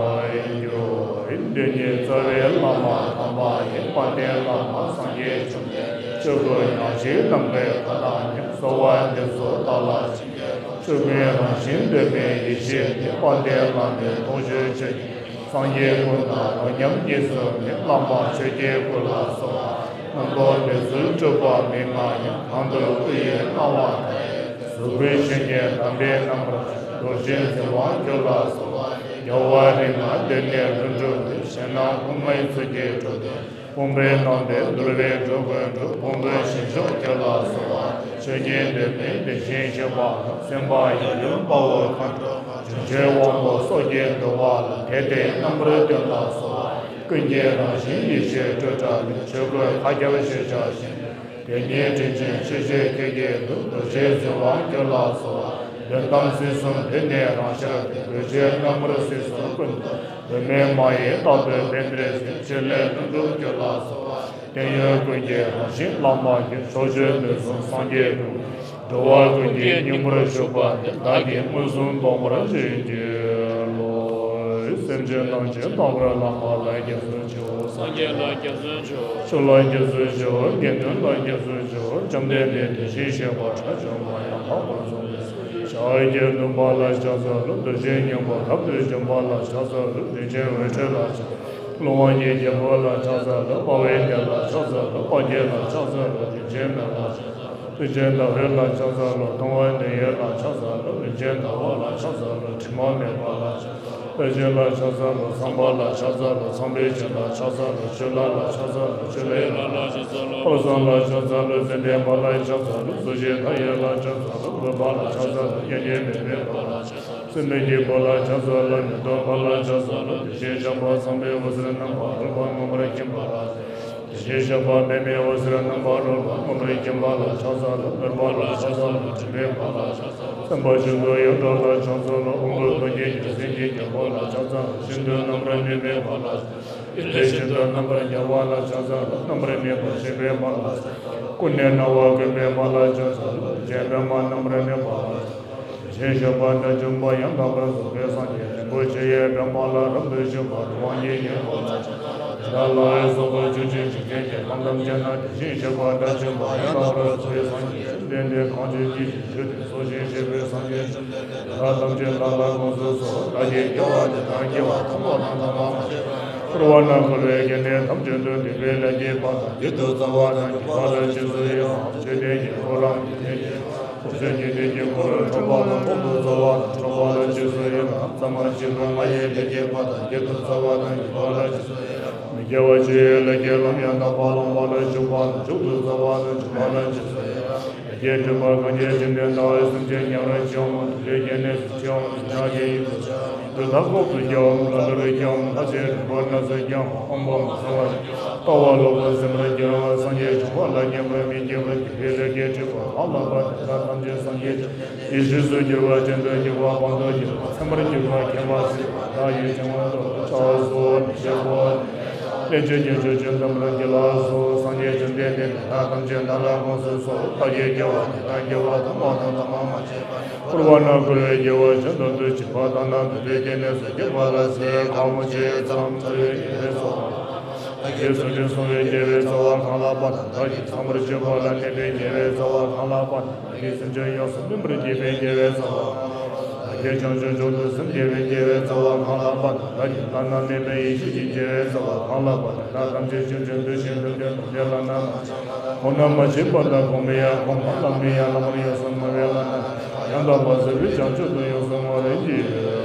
འགྱུར། འདི་ཉིད་རྩ་བའི་བླ་མ་དམ་པ་ཡི། དཔལ་ལྡན་བླ་མ་སངས་རྒྱས་བཅོམ་ལྡན་འདས། ཆོས་སྐུ་ཉག་གཅིག་ནམ་མཁའི་མཐའ་དང་མཉམ། གསོལ་བ་འདེབས་སོ་བདག་ལ་བྱིན་གྱིས་རློབས། ཆོས་ཀུན་རང་བཞིན་གདོད་མའི་ཡེ་ཤེས་དེ། དཔལ་ལྡན་བླ་མའི་ཐུགས་རྗེའི་ཆོས་ཉིད། སངས་རྒྱས་ཀུན་དང་རོ་མཉམ་གཉིས་སུ་མེད། བླ་མ་ཆོས་ཀྱི་སྐུ་ལ་གསོལ་བ། རྣམ་རྟོག་འདི་ཚུལ་འཁྲུལ་པ་མི་མངའ་ཡང་། གང་འདུལ་སྐུ་ཡི་སྣང་བ་མཐའ་ཡས། གཟུགས་སྐུའི་ཆོས་ཉིད་དམ་པའི་རྣམ་པར་ཤར། རྡོ་རྗེ་འཛིན་དབང་ཁྱོད་ལ་གསོལ་བ། རྒྱལ་བ་རིགས་ལྔ་གདོད་ནས་ལྷུན་གྲུབ་སྟེ། གཞན་སྣང་ཕུང་ལྔའི་ཚུལ་གྱིས་གྲུབ་སྟེ། ཕུང་པོའི་སྣང་བས་འདུལ་བའི་འགྲོ་ཀུན་སྒྲོལ། ཕུང་པོའི་ཞིང་མཆོག་ཁྱོད་ལ་གསོལ་བ། ཆོས་ཉིད་གདོད་མའི་དེ་བཞིན་གཤེགས་པ་དང་། སེམས་དཔའ་ཡབ་ཡུམ་དཔའ་བོ་མཁའ་འགྲོ་མ། བྱང་ཆུབ་དབང་པོ་སོགས་ཀྱིས་འདུལ་བ་ལ། དེ་ལྟའི་རྣམ་པར་སྟོན་ལ་གསོལ་བ། ཀུན་གྱི་རང་བཞིན་ཡེ་ཤེས་སྤྲོས་བྲལ་ལས། ཆོས་སྐུ་མཁའ་ཁྱབ་ཞེས་བྱ་ཞིང་། དེ་ཉིད་དྲིན་ཅན་ཆོས་རྗེ་ཁྱོད་ཀྱི་མཐུ། རྡོ་རྗེ་འཛིན་དབང་ཁྱོད་ལ་གསོལ་བ། དོན་དམ་སྲིད་གསུམ་མཐུན་ནས་རང་ཤར་ཏེ། རྡོ་རྗེའི་རྣམ་པར་སྲིད་གསུམ་ཀུན་ཏུ། གདོད་མའི་མ་ཡིན་རྟག་ཏུ་པཎྜི་ཏའི་ཚུལ། ཆེར་ལས་ལྷུན་གྲུབ་ཁྱོད་ལ་གསོལ་བ། བརྟན་གཡོ་ཀུན་གྱི་རང་བཞིན་བླ་མ་ཁྱོད། ཕྱོགས་བཅུ་དུས་གསུམ་སངས་རྒྱས་སྐུ། འགྲོ་བ་ཀུན་གྱི་སྙིང་པོར་བཞུགས་པ་འདི། བདག་གིས་མངོན་སུམ་མཐོང་བར་བྱིན་གྱིས་རློབས། སེམས་ཅན་ཐམས་ཅད་རྟག་པར་བླ་མ་ལ་སྐྱབས་སུ་མཆིའོ། སངས་རྒྱས་ལ་སྐྱབས་སུ་མཆིའོ། ཆོས་ལ་སྐྱབས་སུ་མཆིའོ། དགེ་འདུན་ལ་སྐྱབས་སུ་མཆིའོ། བཅོམ་ལྡན་འདས་དེ་བཞིན་གཤེགས་པ་དགྲ་བཅོམ་པ་ཡང་དག་པར་རྫོགས་པའི་སངས་རྒྱས། ཞབས་ཀྱི་བདུན་པ་ལ་ཕྱག་འཚལ་ལོ། རྡོ་རྗེ་སྙིང་པོ་རབ་ཏུ་འཇོམས་པ་ལ་ཕྱག་འཚལ་ལོ། རིན་ཆེན་འོད་འཕྲོ་ལ་ཕྱག་ལྷ་དབང་གི་རྒྱལ་པོ་ལ་ཕྱག་འཚལ་ལོ། དཔའ་བོའི་སྡེ་ལ་ཕྱག་འཚལ་ལོ། དཔལ་དགྱེས་ལ་ཕྱག་འཚལ་ལོ། རིན་ཆེན་མེ་ལ་ཕྱག་འཚལ་ལོ། རིན་ཆེན་ཟླ་འོད་ལ་ཕྱག་འཚལ་ལོ། སྟོང་པ་ཉིད་ཡོད་ལ་ཕྱག་འཚལ་ལོ། རིན་ཆེན་ཟླ་བ་ལ་ཕྱག་འཚལ་ལོ། དྲི་མ་མེད་པ་ལ་ཕྱག་འཚལ་ལོ། ལྷས་བྱིན་ལ་ཕྱག་འཚལ་ལོ། ཚངས་པ་ལ་ཕྱག་འཚལ་ལོ། ཚངས་པའི་བྱིན་ལ་ཕྱག་འཚལ་ལོ། ཆོས་ལྷ་ལ་ཕྱག་འཚལ་ལོ། ཆོས་ལྷའི་ལྷ་ལ་ཕྱག་འཚལ་ལོ། དཔལ་བཟང་ལ་ཕྱག་འཚལ་ལོ། ཙན་དན་མ་ལ་ཕྱག་འཚལ་ལོ། གཟུགས་ཅན་མཐའ་ཡས་ལ་ཕྱག་འཚལ་ལོ། མགོན་པོ་ལ་ཕྱག་འཚལ་ལོ། མཉམ་ཉིད་མེད་པའི་དཔལ་ལ་ཕྱག་འཚལ་ལོ། སྲིན་པོའི་རྒྱལ་པོ་ལ་ཕྱག་འཚལ་ལོ། མེ་ཏོག་པ་ལ་ཕྱག་འཚལ་ལོ། དེ་བཞིན་གཤེགས་པ་ཚངས་པའི་འོད་ཟེར་རྣམ་པར་རོལ་པ་མངོན་པར་མཁྱེན་པ་ལ། དེ་བཞིན་གཤེགས་པ་པདྨའི་འོད་ཟེར་རྣམ་པར་རོལ་པ་མངོན་པར་མཁྱེན་པ་ལ་ཕྱག་འཚལ་ལོ། ནོར་བུ་ལ་ཕྱག་འཚལ་ལོ། དྲི་མེད་པ་ལ་ཕྱག་འཚལ་ལོ། སེམས་དཔའ་ཆོས་སྐུ་ཡེ་འདྲོག་ལ་ཕྱག་འཚལ་ལོ། དབང་པོ་ཐོབ་བྱེད་རྒྱལ་མཚན་གྱི་རྒྱལ་པོ་ལ་ཕྱག་འཚལ་ལོ། ཤིན་ཏུ་རྣམ་པར་གནོན་པའི་དཔལ་ལ། ཡེ་ཤེས་ཤིན་ཏུ་རྣམ་པར་རྒྱལ་བ་ལ་ཕྱག་འཚལ་ལོ། རྣམ་པར་གནོན་པར་བྱེད་པའི་དཔལ་ལ། ཀུན་ནས་སྣང་བ་ཀུན་འཕེལ་མ་ལ་ཕྱག་འཚལ་ལོ། རྗེ་བཙུན་པདྨ་རྣམ་པར་གནོན་པ་ལ། དེ་བཞིན་གཤེགས་པ་དགྲ་བཅོམ་པ་ཡང་དག་པར་རྫོགས་པའི་སངས་རྒྱས་རིན་པོ་ཆེ་ཡི་པདྨ་ལ་རབ་ཏུ་བཞུགས་པ་རི་དབང་གི་དཀྱིལ་འཁོར་ལ་ཕྱག་འཚལ་ལོ། དེ་དག་ལ་སོགས་པ་ཆོས་ཅན་འཇིག་རྟེན་གྱི་ཁམས་ཐམས་ཅད་ན་དེ་བཞིན་གཤེགས་པ་དགྲ་བཅོམ་པ་ཡང་དག་པར་རྫོགས་པའི་སངས་རྒྱས་བཅོམ་ལྡན་འདས་གང་བྱོན་ཅི་ཞིག་བཞུགས་ཏེ་གསུང་ཞིང་གཤེགས་པའི་སངས་རྒྱས་བཅོམ་ལྡན་འདས་དེ་དག་ཐམས་ཅད་བདག་ལ་དགོངས་སུ་གསོལ། བདག་གིས་དགེ་བ་འདི་དག་སྐྱེ་བ་དང་པོ་དང་ཐ་མ་མ་བྱས་པ་ཡང་འཁོར་བ་ན་འཁོར་བའི་སྐྱེ་གནས་ཐམས་ཅད་དུ་སྡིག་པའི་ལས་བསྐྱེད་པ་དང་། བགེགས་དང་རྩ་བ་དང་སྒྱུ་མ་ལ་རྗེས་སུ་ཡི་རང་། ཆོས་ལྡན་གྱི་འཁོར་རམ་འཇིག་རྟེན་གྱི་འཁོར། འཇིག་རྟེན་གྱི་འཁོར་ལ་འཁྲུལ་པ་དང་། འཁྲུལ་པའི་རྩ་བ་དང་འཁྲུལ་པ་ལ་རྗེས་སུ་ཡི་རང་། ས་མ་བྱིན་པ་ལྔ་ཡི་ལས་བསྐྱེད་པ་དང་། བགེགས་དང་རྩ་བ་དང་སྒྱུ་མ་ལ་རྗེས་སུ་ཡི་རང་། མི་དགེ་བ་བཅུ་ཡི་ལས་ཀྱིས་ལམ་ཡང་དག་པར་བླང་བ་ལ་འཇུག་པ་དང་། མཇུག་ཏུ་རྩ་བ་དང་སྒྱུ་མ་ལ་རྗེས་སུ་ཡི་རང་། ལས་ཀྱི་སྒྲིབ་པ་གང་ཁྱེར་བཅོམ་ལྡན་ལྟ་བུའི་སེམས་ཅན་ཉམས་རེ་ཆེའམ། དུ་ལེན་སྐྱེ་གནས་སུ་སྐྱེའམ། ཉམ་ཐག་གི་ཡུལ་དུ་སྐྱེའམ། ལ་ལུ་རུ་སྐྱེའམ། ལྷ་ཚེ་རིང་པོར་གནས་སུ་སྐྱེའམ། དབང་པོ་མ་བྱང་བར་སྐྱེའམ། ལྟ་བ་ལོག་པར་སེམས་པར་འགྱུར་བ། སངས་རྒྱས་བྱུང་བ་ལ་མཉམ་པར་མི་སྐྱེ་བར་གྱུར་པའི་ལས་ཀྱི་སྒྲིབ་པ་གང་ལགས་པ་དེ་དག་ཐམས་ཅད་སངས་རྒྱས་ཀྱི་ཡེ་ཤེས་སུ་གྱུར་པ་ཅན་དུ་གྱུར་པ། དཔང་དུ་གྱུར་པ། མཚན་མར་གྱུར་པ། མཁྱེན་པ་སྲིད་པ་བདག་ཡིད་བཞིན་དུ་ཕྱག་འཚལ་ལོ། ལྷན་ཅིག་སྐྱེས་མཆོག་ཆེན་ཐམས་ཅད་ཀྱི་ལགས་སོ། སངས་རྒྱས་བཅོམ་ལྡན་འདས་དེ་དག་ཐམས་ཅད་བདག་ལ་དགོངས་སུ་གསོལ། བདག་གིས་དགེ་བ་འདི་དག་སྐྱེ་བ་དང་པོ་དང་ཐ་མ་མ་བྱས་པ་ཡང་འཁོར་བ་ན་འཁོར་བའི་སྐྱེ་བ་གཞན་དང་དུ་བྱེད་པ་དག་ན་དེ་འདྲའི་སྐྱེ་གནས་སུ་སྐྱེ་བ་ལ་ཟེར། གང་མ་བྱས་ཙམ་ཚར་བའི་དགེ་བའི་རྩ་བ། བདག་གིས་ཚུལ་ཁྲིམས་བསྲུང་བའི་དགེ་བའི་རྩ་བ་གང་ལགས་པ་དང་། བདག་གིས་ཚངས་པར་སྤྱོད་པ་ལ་གནས་པའི་དགེ་བའི་རྩ་བ་གང་ལགས་པ་དང་། བདག་གིས་སེམས་ཅན་ཡོངས་སུ་སྨིན་པར་བགྱིས་པའི་དགེ་བའི་རྩ་བ། བདག་གིས་བྱང་ཆུབ་མཆོག་ཏུ་སེམས་བསྐྱེད་པའི་དགེ་བའི་རྩ་བ་གང་ལགས་པ་དང་། བདག་གིས་བླ་ན་མེད་པའི་ཡེ་ཤེས་ཀྱི་དགེ་བའི་རྩ་བ་གང་ལགས་པ་དང་། བདག་ཐམས་ཅད་ཆོས་ཅན། འདུ་ཤེས་ཐམས་ཅད་ཐམས་ཅད་བླ་ན་མ་མཆིས་པ་དང་། གོང་ན་མ་མཆིས་པ་དང་། གོང་མའི་ཡང་གོང་མ། བླ་མའི་ཡང་བླ་མར་ཡོངས་སུ་བསྔོ་བའི་བླ་ན་མ་མཆིས་པ་ཡང་དག་པར་རྫོགས་པའི་བྱང་ཆུབ་ཏུ་ཡོངས་སུ་བསྔོ་བར་བགྱིའོ།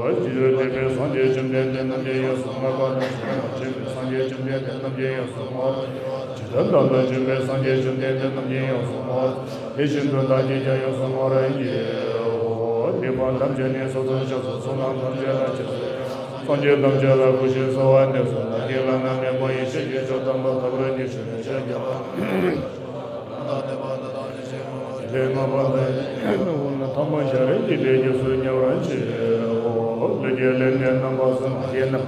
རྗེ་བཙུན་སངས་རྒྱས་བཅོམ་ལྡན་འདས་རྣམས་ཀྱང་ཡོངས་སུ་བསྔོ་བ་དང་། ཇི་ལྟར་མ་བྱོན་པའི་སངས་རྒྱས་བཅོམ་ལྡན་འདས་རྣམས་ཀྱང་ཡོངས་སུ་བསྔོ་བར་བགྱིའོ། ཇི་ལྟར་བདག་ལ་བྱོན་པའི་སངས་རྒྱས་བཅོམ་ལྡན་འདས་རྣམས་ཀྱང་ཡོངས་སུ་བསྔོ་བར། དེ་བཞིན་དུ་བདག་གིས་ཀྱང་ཡོངས་སུ་བསྔོ་བར་བགྱིའོ། སྡིག་པ་ཐམས་ཅད་ནི་སོ་སོར་བཤགས་སོ། བསོད་ནམས་ཐམས་ཅད་ལ་རྗེས་སུ། སངས་རྒྱས་ཐམས་ཅད་ལ་གུས་ཕྱག་གསོལ་བ་འདེབས་སོ། བདག་གིས་བླ་ན་མེད་པ་ཡེ་ཤེས་ཀྱི་མཆོག་དམ་པ་དག་པར་རྙེད་ཕྱིར་ཕྱག་བགྱིའོ། ལས་ངན་པ་དག་ཐམས་ཅད་ཐ་མ་ཤ་རུས་ཀྱི་སྒྲས་ཡོངས་སུ་ཉེ་བར་བྱེད། ལུས་ཀྱི་ལས་ནི་རྣམ་པ་གསུམ་ཡིན་ནོ།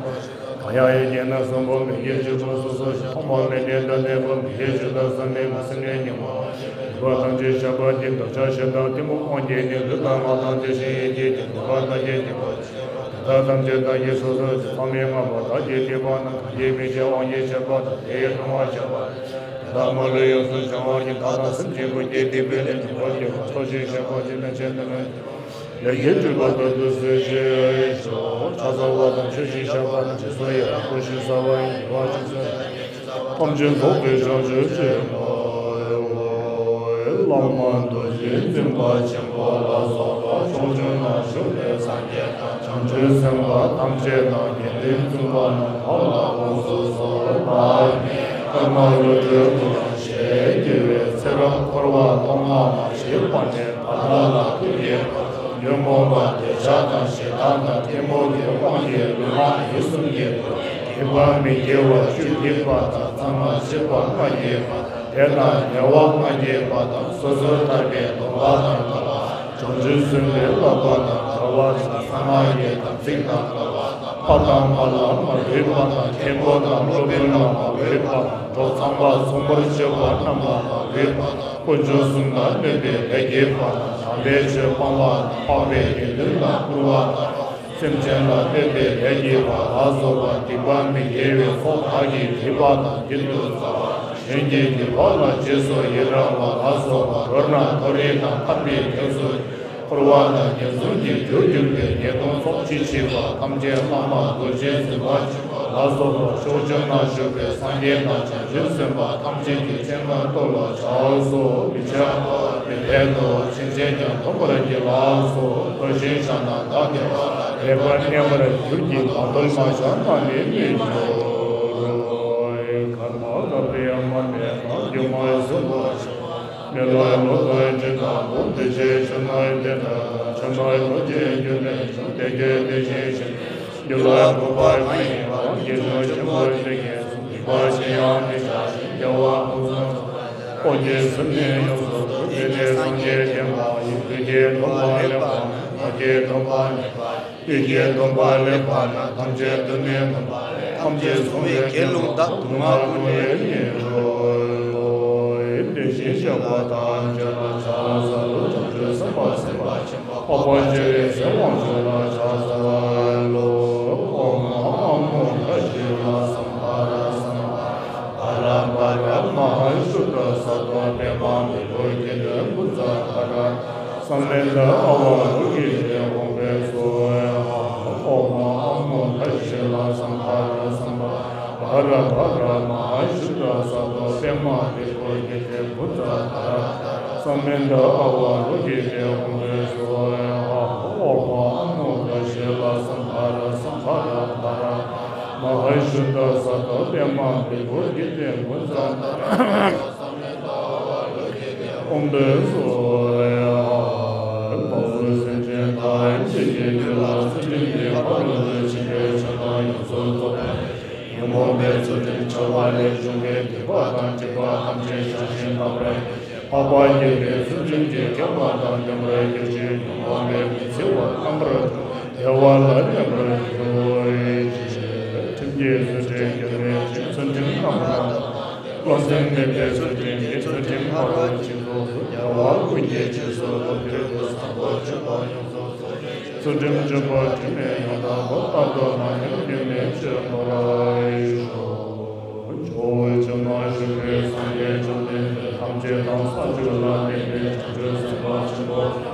གང་ཡང་ཡིད་ཀྱིས་ན་བསམ་པ། མིག་གིས་ཆོས་སྐུ་སོ་སོར་ཤེས། ཐོས་པ། སྨྲས་ནས་བདག་ནི་བསྒོམ། ཡིད་ཀྱིས་ཆོས་བདག་བསམ་མི་ཁོམ། སེམས་ཀྱིས་གཉིད་མ་སད་པར་བྱེད། སྡིག་པ་ཐམས་ཅད་བཤགས་པ་སྟེ། འདོད་ཆགས་ཞེ་སྡང་གཏི་མུག་དབང་གིས་ནི། ལུས་དང་ངག་དང་དེ་བཞིན་ཡིད་ཀྱིས་ཀྱང་སྡིག་པ་ཐམས་ཅད་སྤྱད་པར་བྱེད། དེ་དག་ཐམས་ཅད་བདག་གིས་སོ་སོར་བྱས། ཚང་མས་བསྔགས་པ་བདག་གི་སྡིག་པ་རྣམས། གང་གིས་མི་ཤེས་དབང་གིས་སྤྱད་པ་དང་། དེ་ཡི་གདུང་བ་བྱས་པ་དེ་དག་མ་ལུས་ཡོངས་སུ་བྱང་བར་བགྱི། བདག་དང་སེམས་ཅན་ཀུན་གྱི་སྡིག་པའི་ལས་ནི། འཁོར་གྱིས་མ་ཐོབ་ཅིང་བཤགས་པར་བགྱིད་ན། ཆེས་བདག་ལ་ལས་ཀྱི་སྒྲིབ་པ་དག་ཏུ་སེལ་ཕྱིར་ཤོག་ཕྱག་འཚལ་བ་དང་མཆོད་ཅིང་བཤགས་པ་དང་། རྗེས་སུ་ཡི་རང་བསྐུལ་ཞིང་བསྩལ་བ་ཡིས། དགེ་བ་ཅུང་ཟད་ཐམས་ཅད་རྫོགས་པའི་བྱང་ཆུབ་ཕྱིར་བསྔོའོ། བླ་མ་རྡོ་རྗེ་འཛིན་པ་ཆེན་པོ་ལ་སོགས་པ་ཕྱོགས་བཅུ་ན་བཞུགས་པའི་སངས་རྒྱས་དང་། བྱང་ཆུབ་སེམས་དཔའ་ཐམས་ཅད་དང་། དགེ་འདུན་བཙུན་པ་རྣམས་ལ་དགོངས་སུ་གསོལ། བདག་ནི་ཀརྨ་བློ་གྲོས་ཀུན་སྦྱོང་ཞེས་བགྱི་བའི་ཚེ་རབས་འཁོར་བ་སྟོང་བ་མ་ཞིག་པ་ནས་ད་ལྟ་ལ་ཐུག་པའི་བར་དུ། ཉོན་མོངས་པ་འདོད་ཆགས་དང་ཞེ་སྡང་དང་གཏི་མུག་གི་དབང་གིས་ལུས་ངག་ཡིད་གསུམ་གྱི་སྡུག་བདེན་པ་མི་དགེ་བ་བཅུ་བགྱིས་པ་དང་། ཚང་མ་བྱེད་པ་ལྔ་བགྱིས་པ་དང་། དེ་དང་ཉེ་བ་ལྔ་བགྱིས་པ་དང་། སོ་སོར་ཐར་པའི་སྡོམ་པ་དང་བསྐལ་པ། བྱང་ཆུབ་སེམས་དཔའི་བསླབ་པ་དང་འདྲ་བ་དང་། གསང་སྔགས་ཀྱི་དམ་ཚིག་དང་བསྐལ་པ་དང་། ཕ་དང་མ་ལ་མ་གུས་པ་དང་། མཁན་པོ་དང་སློབ་དཔོན་ལ་མ་གུས་པ་དང་། གྲོགས་ཚངས་པ་མཚུངས་པར་སྤྱོད་པ་རྣམས་ལ་མ་གུས་པ་དང་། དཀོན་མཆོག་གསུམ་ལ་གནོད་པའི་ལས་བགྱིས་པ་དང་། དམ་པའི་ཆོས་སྤང་བ་དང་། འཕགས་པའི་དགེ་འདུན་དང་བསྐུལ་བ་དང་། སེམས་ཅན་ལ་གནོད་པའི་ལས་བགྱིས་པ་ལ་སོགས་པ་སྡིག་པ་མི་དགེ་བའི་ཚོགས་དག་གིས་བགྱིས་པ་དང་། བགྱིད་དུ་སྩལ་བ་དང་། གཞན་གྱི་སྡིག་པ་ལ་རྗེས་སུ་ཡི་རང་བ་ལ་སོགས་པ། མདོར་ན་མཐོ་རིས་དང་ཕམ་པའི་དུས་སུ་འཁོར་བ་དང་ངན་སོང་གི་རྒྱུར་གྱུར་པའི་ཉེས་ལྟུང་ཚོགས་ཅི་མཆིས་པ་ཐམས་ཅད་བླ་མ་རྡོ་རྗེ་འཛིན་པ་ཆེན་པོ་ལ་སོགས་པ་ཕྱོགས་བཅུ་ན་བཞུགས་པའི་སངས་རྒྱས་དང་བྱང་ཆུབ་སེམས་དཔའ་ཐམས་ཅད་ཀྱི་སྤྱན་སྔར་གཏོར་ལ་ཕྱག་འཚལ་ལོ། མི་ཕྱག་མི་ཕན་ཏོ། ཕྱིན་ཆད་ཀྱང་སྡོམ་པར་བགྱི་ལགས་སོ། མཐོལ་ཞིང་བཤགས་ན་བདག་བདེ་བ། དད་པ་བརྙེས་པར་གྱུར་ཅིག་ད་ལྟོ་མ་བཤགས་ན་ནི་མི་འགྱུར་རོ། ཀརྨ་དགའ་བདེ་མར་མེ་དང་། སྒྱུ་མ་སྲིན་པོ་ཆེ་བ། མི་ལ་ལོ་དང་སྤྲིན་དང་པོ། འདུ་བྱེད་ཆུ་སྣ་ལྡན་དང་། ཆུ་སྣ་རྡོ་རྗེའི་རྒྱུད་ལས་བྱུང་། དེ་སྐད་དེ་བཞིན་གཤེགས་པའི་རྒྱུད་ལ་གོ་འཕང་མ་ཡིན་པ་དགེ་འདུན་ཆེན་པོ་དེ་ཉིད་གསུངས། སྡིག་པ་ཅི་ཡང་མི་བྱ་ཞིང་། དགེ་བ་ཕུན་སུམ་ཚོགས་པ། འོག་གི་ཟུར་ནས་ཡོངས་སུ་རྫོགས། དེ་ནས་སངས་རྒྱས་བསྟན་པ་ཡི། ལུས་ཀྱི་སྡོམ་པ་ལེགས་པ་ན། ངག་གི་སྡོམ་པ་ལེགས་པ་ཡིན། ཡིད་ཀྱི་སྡོམ་པ་ལེགས་པ་ན། ཐམས་ཅད་དུ་ནི་སྡོམ་པ་ལས། ཐམས་ཅད་བྱུང་བའི་དགེ་སློང་དག་སྡུག་བསྔལ་ཀུན་ལས་ཉེ་རོ། དེ་བཞིན་གཤེགས་པ་ཐམས་ཅད་ལ་ཕྱག་འཚལ་ལོ། བྱང་ཆུབ་སེམས་དཔའ་སེམས་དཔའ་ཆེན་པོ། འཕགས་པ་སྤྱན་རས་གཟིགས་དབང་ཕྱུག་ལ་ཕྱག་འཚལ་ལོ། ཨོཾ་ཨ་མ་ཨ་མོ་བཀྲ་ཤིས་ལ་སཾ་བྷ་ར་སཾ་བྷ་ར་བྷ་ར་མ་ཧཱ་ཤུདྡྷ་སཏྭ་པདྨ་བི་བྷུ་ཏི་ཏེ་བྷུ་ཛ་ག་ར་ཙ་སཾ་མི་ཏ་ཨ་ཝ་ལོ་ཀི་ཏེ་ཧཱུྃ་ཕཊ་སྭཱ་ཧཱ། ཨོཾ་ཨ་མ་ཨ་མོ་བཀྲ་ཤིས་ལ་སཾ་བྷ་ར་སཾ་བྷ་ར་བྷ་ར་བྷ་ར་མ་ཧཱ་ཤུདྡྷ་སཏྭ་པདྨ་བི་བྷུ་ཏི་ཏེ་བྷུ་ཛ་ག་ར་ཙ་སཾ་མི་ཏ་ཨ་ཝ་ལོ་ཀི་ཏེ་ཧཱུྃ་ཕཊ་སྭཱ་ཧཱ། ཨོཾ་ཨ་མ་ཨ་མོ་བཀྲ་ཤིས་ལ་སཾ་བྷ་ར་སཾ་བྷ་ར་བྷ་ར་མ་ཧཱ་ཤུདྡྷ་སཏྭ་པདྨ་བི་བྷུ་ཏི་ཏེ་བྷུ་ཛ་ག་ར་ཨོཾ་ཨུ་དུམ་ཀྲྀ་ཧཱ། བདག་སོགས་སེམས་ཅན་དག་ཡང་དེ་ཉིད་དུ་ལ་ཚུལ་ཁྲིམས་ཀྱི་ཕ་རོལ་ཏུ་ཕྱིན་པའི་ཆོས་དང་ཡོངས་སུ་རྫོགས་པ་ཉོན་མོངས་པའི་ཚུལ་ཁྲིམས་འཆལ་བ་ལས་བྱུང་བའི་སྡིག་པ་དང་སྒྲིབ་པ་ཐམས་ཅད་བཤགས་ཤིང་དག་པར་འཕགས་པ་མྱུར་བའི་ཚུལ་ཁྲིམས་ཀྱིས་བསྐལ་པ་དང་ལྡན་པར་གྱུར་ཅིང་ཉོན་མོངས་པས་མི་འཚིག་པར་རྣམ་པར་གྲོལ་བདེ་བ་ལ་སྙོམས་པར་འཇུག་ཅིང་། ཁྲིམས་ཀྱི་ཚུལ་ཁྲིམས་འགལ་མེད་ཅིང་ཚུལ་ཁྲིམས་རྣམ་པར་དག་པ། བློ་འཛིན་མེད་པའི་ཚུལ་ཁྲིམས་ཀྱིས་ཚུལ་ཁྲིམས་ཕ་རོལ་ཕྱིན་རྫོགས་སུ་རྒྱལ་བ་ཀུན་གྱི་རྗེས་སུ་བདག་མདུན་དུ་བཟང་པོར་སྤྱོད་པ་ཡོངས་སུ་རྫོགས་པའི་ཚུལ་ཁྲིམས་སྤྱོད་པ་དྲི་མེད་ཡང་དག་པར་རྟག་ཏུ་མ་ཉམས་རྒྱུན་མི་འཆད་པར་ཤོག །ཇོ་བོ་རྗེ་ནང་བཞུགས་པའི་སངས་རྒྱས་བཅོམ་ལྡན་འདས་ཐམས་ཅད་དང་ས་བཅུ་ལ་གནས་པའི་བྱང་ཆུབ་སེམས་དཔའ་ཆེན་པོ་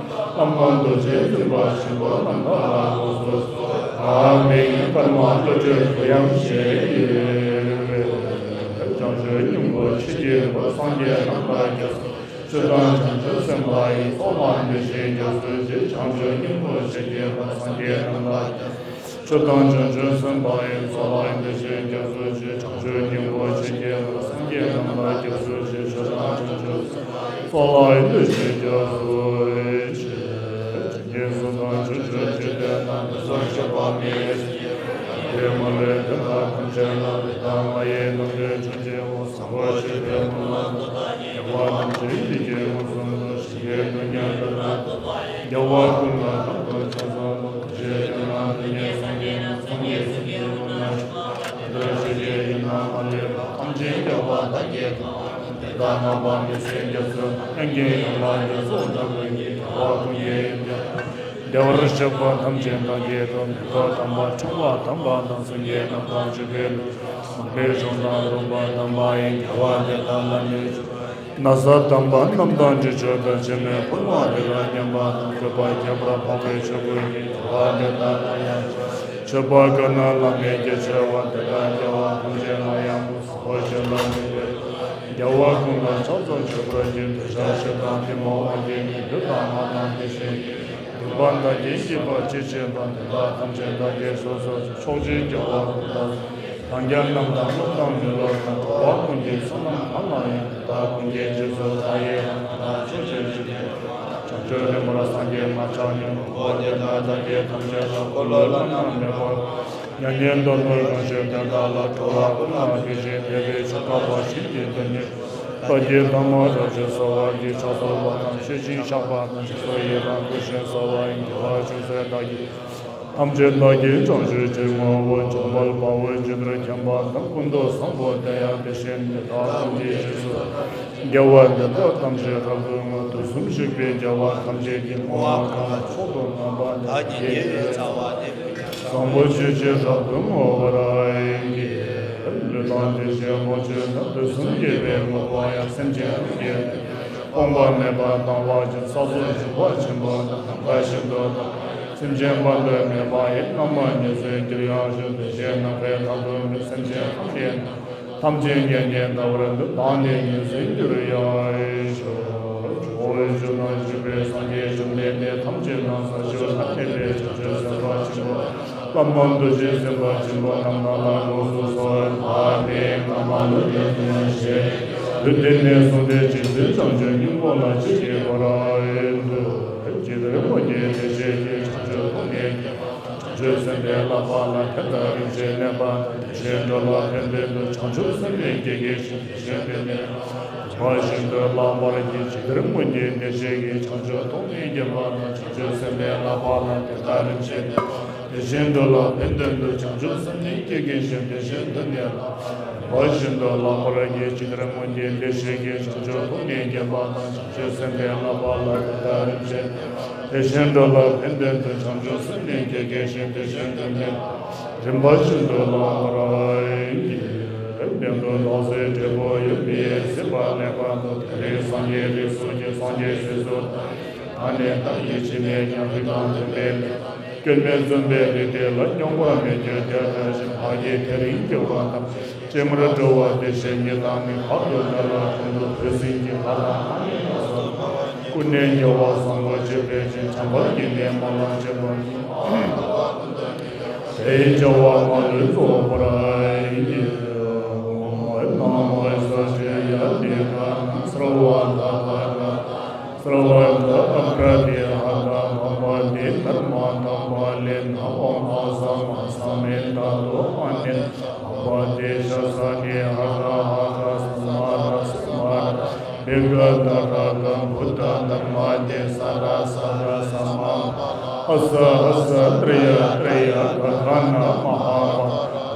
བླ་མ་རྡོ་རྗེ་འཛིན་པ་ཆེན་པོ་རྣམས་དག་ལ་དགོངས་སུ་གསོལ། ད་མིང་པདྨ་བློ་གྲོས་གུ་ཡངས་ཞེས་བྱ་བའི་བྱང་ཆུབ་སྙིང་པོ་ཆོས་ཀྱི་འཁོར་སངས་རྒྱས་རྣམས་ལ་སྐྱབས་སུ། ཆོས་དང་བྱང་ཆུབ་སེམས་དཔའ་ཡི་ཚོགས་ལ་འདི་ཕྱིར་སྐྱབས་སུ་མཆི། བྱང་ཆུབ་སྙིང་པོ་ཆོས་ཀྱི་འཁོར་སངས་རྒྱས་རྣམས་ལ་སྐྱབས་སུ། ཆོས་དང་བྱང་ཆུབ་སེམས་དཔའ་ཡི་ཚོགས་ལ་འདི་ཕྱིར་སྐྱབས་སུ་མཆི། བྱང་ཆུབ་སྙིང་པོ་ཆོས་ཀྱི་འཁོར་སངས་རྒྱས་རྣམས་ལ་སྐྱབས་སུ་མཆི། ཆོས་དང་བྱང་ཆུབ་སེམས་དཔའ་ཡི་ཚོགས་ལ་འདི་ཕྱིར་སྐྱབས་སུ་མཆི། སྦྱིན་སོགས་དང་ཆོས་སྤྱོད་ཇི་ལྟར་ན། དེ་ཚོགས་སྤྱོད་པ་མི་ཡི་སེམས་ཅན་ཡོངས་བསྐོར་བའི་མ་ལུས་དེ་དག་ཐམས་ཅད་ལ་ལུས་དང་ངག་ཡིད་རྣམ་ཤེས་ཕྱོགས་བཅུའི་དབང་བཟང་པོ་སྤྱོད་པའི་སྨོན་ལམ་འདི་དག་གིས་དགེ་བ་ཐམས་ཅད་ཡིད་ཀྱིས་མངོན་སུམ་དུ་བྱས་ཏེ། སྡུག་བསྔལ་ལས་ཐར་པ་དང་། རྒྱལ་བ་ཀུན་ལ་ཕན་པར་ཤོག་ཟེར་ལོ། དེ་ནས་སངས་རྒྱས་རྣམས་ཀྱི་ལུས་ལ་ཆུད་པ་དང་། དེ་ལྟར་ཆོས་ཀྱི་ཡུལ་རྣམས་མ་ལུས་པ་ཐམས་ཅད་རྒྱལ་བ་དག་གིས་མཐོང་བ་དང་། དེ་དག་རྣམ་པ་མི་ཟད་རྒྱ་མཚོའི་དབང་གིས་ཡང་དག་རྒྱ་མཚོ་ལྟ་བུ་ཡི་རྒྱལ་བ་ཀུན་གྱི་ཡུལ་དུ། བདེ་བར་གཤེགས་པ་ཐམས་ཅད་དག་གི་ཐོག་མེ་ཏོག་དམ་པ་ཕྲེང་བ་དམ་པ་དང་། སེང་གེ་རྣམས་དང་བཅས་པའི་ལུས། མ་འདྲེས་འབྱུང་དང་སྟོང་པ་དམ་པ་ཡི། རྒྱལ་བ་དེ་དག་ལ་ནི་མཆོད། ན་བཟའ་དམ་པ་རྣམས་དང་དྲི་མཆོག་དང་། ཕྱེ་མའི་ཕུར་མ་དེ་དག་མཉམ་པ་དང་། བཀོད་པ་ཁྱད་པར་འཕགས་པའི་ཆོས་གོས་ཀྱིས། རྒྱལ་བ་དེ་དག་ལ་ཡང་མཆོད། མཆོད་པ་ག་ན་བླ་མེད་ཀྱི་ཆེ་བ་དེ་དག་རྒྱལ་བ་ཐམས་ཅད་ལ་ཡང་དགོངས་སོ། ཞེས་བླ་མེད་པའི་རྒྱལ་བ་ཀུན་ལ་ཕྱག་འཚལ་མཆོད་པར་བགྱི། དེ་ཕྱག་བྱེད་དང་གཏི་མུག་དབང་གིས་མྱོས་པའི་དུག་དང་ངར་དང་དེ་བཞིན་གྱི་སྡིག་པ་དག་གིས་བགྱིས་པ་ཅི་མཆིས་པ་དེ་དག་ཐམས་ཅད་བདག་གིས་སོ་སོར་ཕྱོགས་བཅུའི་རྒྱལ་བ་ཀུན་དང་། སངས་རྒྱས་རྣམས་དང་ཀླུ་དང་མི་ལུས་དང་། འགྲོ་བ་ཀུན་གྱི་བསོད་ནམས་གང་ལ་ཡང་དེ་དག་ཀུན་གྱི་རྗེས་སུ་བདག་ཡི་རང་གང་དག་ཕྱོགས་བཅུའི་འཇིག་རྟེན་དུ་བྱང་ཆུབ་རིན་པོར་སངས་རྒྱས་མ་ཆགས་ཉིད། དགོངས་པ་འདི་ལྟར་བདག་གིས་ཐམས་ཅད་ལ། འཁོར་ལོ་བླ་ན་མེད་པ། མྱ་ངན་འདས་རྣམས་རང་བཞིན་དོན་དག་ལ། འགྲོ་བ་ཀུན་ལ་ཕན་ཞིང་བདེ་བའི་ཆོས་བཀའ་བཞིན་དུ་ཉན་ཅིང་བདག་གིས་ཐོག་མར་རབ་ཏུ་གསོལ་བ་འདེབས། ཕྱག་འཚལ་བ་དང་མཆོད་ཅིང་བཤགས་པ་དང་། རྗེས་སུ་ཡི་རང་བསྐུལ་ཞིང་གསོལ་བ་ཡི། དགེ་བ་ཅུང་ཟད་བདག་གིས། ཐམས་ཅད་བདག་གིས་བྱང་ཆུབ་ཕྱིར་བསྔོའོ། འཇམ་དཔལ་དཔའ་བོས་ཇི་ལྟར་མཁྱེན་པ་དང་། ཀུན་ཏུ་བཟང་པོ་དེ་ཡང་དེ་བཞིན་ཏེ། བདག་ཀུན་གྱི་རྗེས་སུ་དགེ་བ་འདི་དག་ཐམས་ཅད་རབ་ཏུ་བསྔོ། དུས་གསུམ་གཤེགས་པའི་རྒྱལ་བ་ཐམས་ཅད་ཀྱིས། བསྔོ་བ་གང་ལ་མཆོག་ཏུ་བསྔགས་པ་དེ་དག་གི་རྩ་བ་ནི། བཟང་པོ་སྤྱོད་ཕྱིར་རབ་ཏུ་བསྔོ་བར་བགྱི། ལུས་དང་དེ་བཞིན་དབང་ཕྱུག་དང་། དུས་གསུམ་དགེ་བའི་དངོས་པོ་ཡང་། སེམས་ཅན་ཐམས་ཅད་སྤོང་བ་མེད་པར་གཏང་བ་ཅིན། ས་རྫོགས་འཇིགས་པ་ཆེན་པོ་དང་། ནམ་མཁའ་བཞིན་དུ་དག་པ་ཡང་། སེམས་ཅན་དཔག་ཏུ་མེད་པ་ཡི། རྣམ་མང་ཉེར་འཚོའི་རྒྱུར་ཡང་ཞུགས། དེ་བཞིན་ནམ་མཁའི་མཐར་ཐུག་ནས། སེམས་ཅན་ཐམས་ཅད་ཐམས་ཅད་མྱ་ངན་འདའ་བར་འདོད། བདག་ནི་ཉེར་འཚོའི་རྒྱུར་ཡང་ཞུགས། ཇོ་བོ་རྗེ་ནང་བཞུགས་པའི་སངས་རྒྱས་བཅོམ་ལྡན་འདས་ཐམས་ཅད་དང་། ས་བཅུ་ལ་གནས་པའི་བྱང་ཆུབ་སེམས་དཔའ་ཆེན་པོ་བླ་མ་རྡོ་རྗེ་སེམས་དཔའ་ཆེན་པོ་རྣམས་དག་ལ་དགོངས་སུ་གསོལ། ད་མིང་པདྨ་བློ་གྲོས་ཀུན་ཡངས་ཞེས། དུས་འདི་ནས་བཟུང་སྟེ་ཇི་སྲིད་བྱང་ཆུབ་སྙིང་པོ་ལ་མཆིས་ཀྱི་བར་དུ། ཇི་ལྟར་སྔོན་གྱི་བདེ་གཤེགས་ཀྱིས། བྱང་ཆུབ་ཐོབ་ནས་བྱང་ཆུབ་སེམས་དཔའི་ལྷ་པ་ལ། དེ་ལྟར་རིམ་བཞིན་གནས་པ་དང་། དེ་བཞིན་འགྲོ་ལ་ཕན་དོན་དུ། བྱང་ཆུབ་སེམས་ནི་བསྐྱེད་བགྱིད་ཅིང་། དེ་བཞིན་དུ་ནི་བ་བཞིན་དུ་བསླབ་པར་བགྱི། ཇི་ལྟར་སྔོན་གྱི་བདེ་གཤེགས་ཀྱིས། བྱང་ཆུབ་ཐོབ་ནས་བསྐྱེད་པ་དང་། བྱང་ཆུབ་སེམས་དཔའི་ལྷ་པ་ལ། དེ་ལྟར་རིམ་བཞིན་གནས་པ་དང་། དེ་བཞིན་འགྲོ་ལ་ཕན་དོན་དུ། བྱང་ཆུབ་སེམས་ནི་བསྐྱེད་བགྱིད་ཅིང་། དེ་བཞིན་དུ་ནི་བ་བཞིན་དུ་བསླབ་པར་བགྱི། ཇི་ལྟར་སྔོན་གྱི་བདེ་གཤེགས་ཀྱིས། བྱང་ཆུབ་ཐོབ་ནས་བསྐྱེད་པ་དང་། བྱང་ཆུབ་སེམས་དཔའི་ལྷ་པ་ལ། དེ་ལྟར་རིམ་བཞིན་གནས་པ་ དེ་བཞིན་འགྲོ་ལ་ཕན་དོན་དུ་བྱང་ཆུབ་སེམས་ནི་སྐྱེ་གལ་ཞིང་། དེ་བཞིན་དུ་མི་རིམ་པ་བཞིན་དུ་བླང་བར་བགྱི། གདན་དུ་ལྷག་བསིལ་དྲིལ་བུ་ཡོད་པས་གཟིགས་པ་ལེགས་པར་མཐོང་། དེ་རིང་སངས་རྒྱས་རིགས་སུ་སྐྱེས། སངས་རྒྱས་སྲས་སུ། ད་ནི་བདག་གིས་ཕྱི་ནས་ཀྱང་རིགས་དང་མཐུན་པའི་ལས། སྐྱོན་མེད་བརྩོན་པའི་རིགས་དེ་ལ། རྙོག་པ་མེད་ཀྱང་དེ་ལྟ་ཞིག །བདག་གིས་དེ་རིང་སྐྱོབ་པ་དང་། ཅེས་མར་འགྲོ་བ་དེ་བཞིན་ཉིད་དང་ནི། བར་དུ་བདེ་བླག་དོན་དུ་བོད་སྲིད་ཀྱི། ལྷ་དང་ལྷ་མིན་ལ་སོགས་པ། ཀུན་ནས་རྒྱལ་བ་བཟང་པོ་ཆེ་འབད་ཅིང་། བྱམས་པ་ཉིད་ནི་སྨོན་ལམ་ཆེན་པོ་ནི། དེའི་བྱ་བ་མ་ལུས་རྫོགས་པར་བགྱི། ཨོཾ་ན་མོ་ས་ཏྲི་ཡ་ཏི་ག་ན་སརྦ་ད་ཐཱ་ག་ཏ་སརྦ་ད་ཨ་པྲ་ཏི་ཧ་ཏ་བྷ་བ་ཏི་དྷརྨ་དྷ་པཱ་ལི་ན། ཨོཾ་ཨ་ས་མ་ས་མི་ཏ་ཏོ་ཨ་ནི་ད་བྷ་བ་ཏི་ཤ་ས་ནི་ཧ་ར་ཧ་ར་ས་མ་ར་ས་མ་ར་བི་ག་ཏ་ར་ག་བུ་ཏ་དྷརྨ་ཏི་ས་ར་ས་ར་ས་མ་ཨ་ས་ཧ་ས་ཏྲི་ཡ་ཏྲི་ཡ་ག་ག་ན་མ་ཧཱ་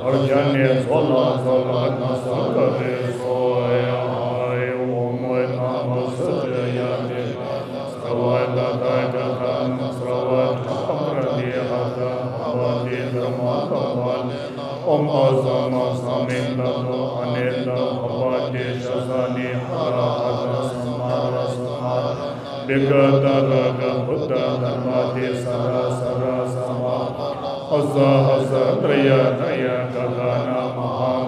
བ་ར་ཇ་ནི་ཛོ་ལ་ཛོ་ལ་ན་ས་ག་རི་སོ་ཡ་ཧ། ཨོཾ་ན་མོ་ས་ཏྲི་ཡ་ཏི་ག་ན་སརྦ་ད་ཐཱ་ག་ཏ་ན་སརྦ་ད་ཨ་པྲ་ཏི་ཧ་ཏ་བྷ་བ་ཏི་དྷརྨ་དྷ་པཱ་ལི། ཨོཾ་ཨ་ས་མ་ས་མི་ཏ་ཏོ་ཨ་ནི་ད་བྷ་བ་ཏི་ཤ་ས་ནི་ཧ་ར་ཧ་ར་ས་མ་ར་ས་མ་ར་བི་ག་ཏ་ར་ག་བུ་ཏ་དྷརྨ་ཏི་ས་ར་ས་ར་ས་མ་ཨ་ས་ཧ་ས་ཏྲི་ཡ་ཏྲི་ཡ་ག་ག་ན་མ་ཧཱ་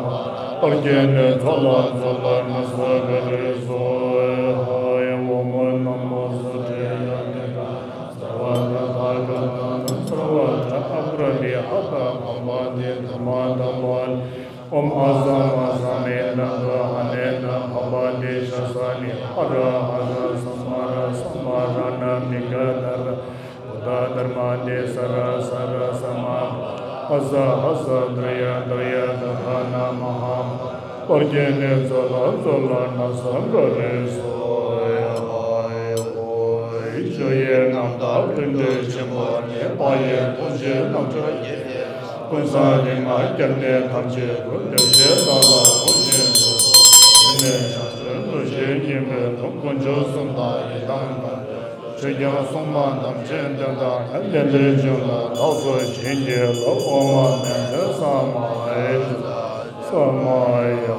བ་ར་ཇ་ནི་ཛོ་ལ་ཛོ་ལ་ན་ས་ག་རི་སོ་ཡ་ཧ། ཨོཾ་ན་མོ་ས་ཏྲི་ཡ་ཏི་ག་ན་སརྦ་ད་ཐཱ་ག་ཏ་ན་སརྦ་ད་ཨ་པྲ་ཏི་ཧ་ཏ་བྷ་བ་ཏི་དྷརྨ་དྷ་པཱ་ལི། ཨོཾ་ཨ་ས་མ་ས་མི་ཏ་ཏོ་ཨ་ནི་ད་བྷ་བ་ཏི་ཤ་ས་ནི་ཧ་ར་ཧ་ར་ས་མ་ར་ས་མ་ར་ན་མི་ག་ཏ་ར་བུ་ཏ་དྷརྨ་ཏི་ས་ར་ས་ར་ས་མ་ཨ་ས་ཧ་ས་ཏྲི་ཡ་ཏྲི་ཡ་ག་ག་ན་མ་ཧཱ་བ་ར་ཇ་ནི་ཛོ་ལ་ཛོ་ལ་ན་ས་ག་རི་སོ་ཡ་ཧ། ཆོས་དབྱིངས་རྣམ་དག་ལྷུན་གྲུབ་ཆེན་པོ་ནི། དཔག་ཡས་ཐུགས་རྗེའི་རྣམ་གྲོལ་རྒྱལ་བའི་ཀུན་བཟང་རིག་མ་སྐྱབས་གནས་ཐམས་ཅད་ཀུན། བདེ་གཤེགས་བདག་ལ་གུས་ཕྱག་འཚལ་ལོ། དེ་ནས་བྱང་ཆུབ་འགྲོ་ཞིང་སྙིང་པོའི་དོན། དཀོན་མཆོག་གསུམ་དང་ཡི་དམ་དང་། ཆོས་རྒྱལ་སྲུང་མ་དམ་ཅན་དེ་དག་ནི། ལན་གྲངས་བཅུ་ལ་ལགས་སོ་བྱིན་གྱིས་རློབས། ཨོཾ་མ་ཎི་ས་མ་ཡ། ས་མ་ཡ།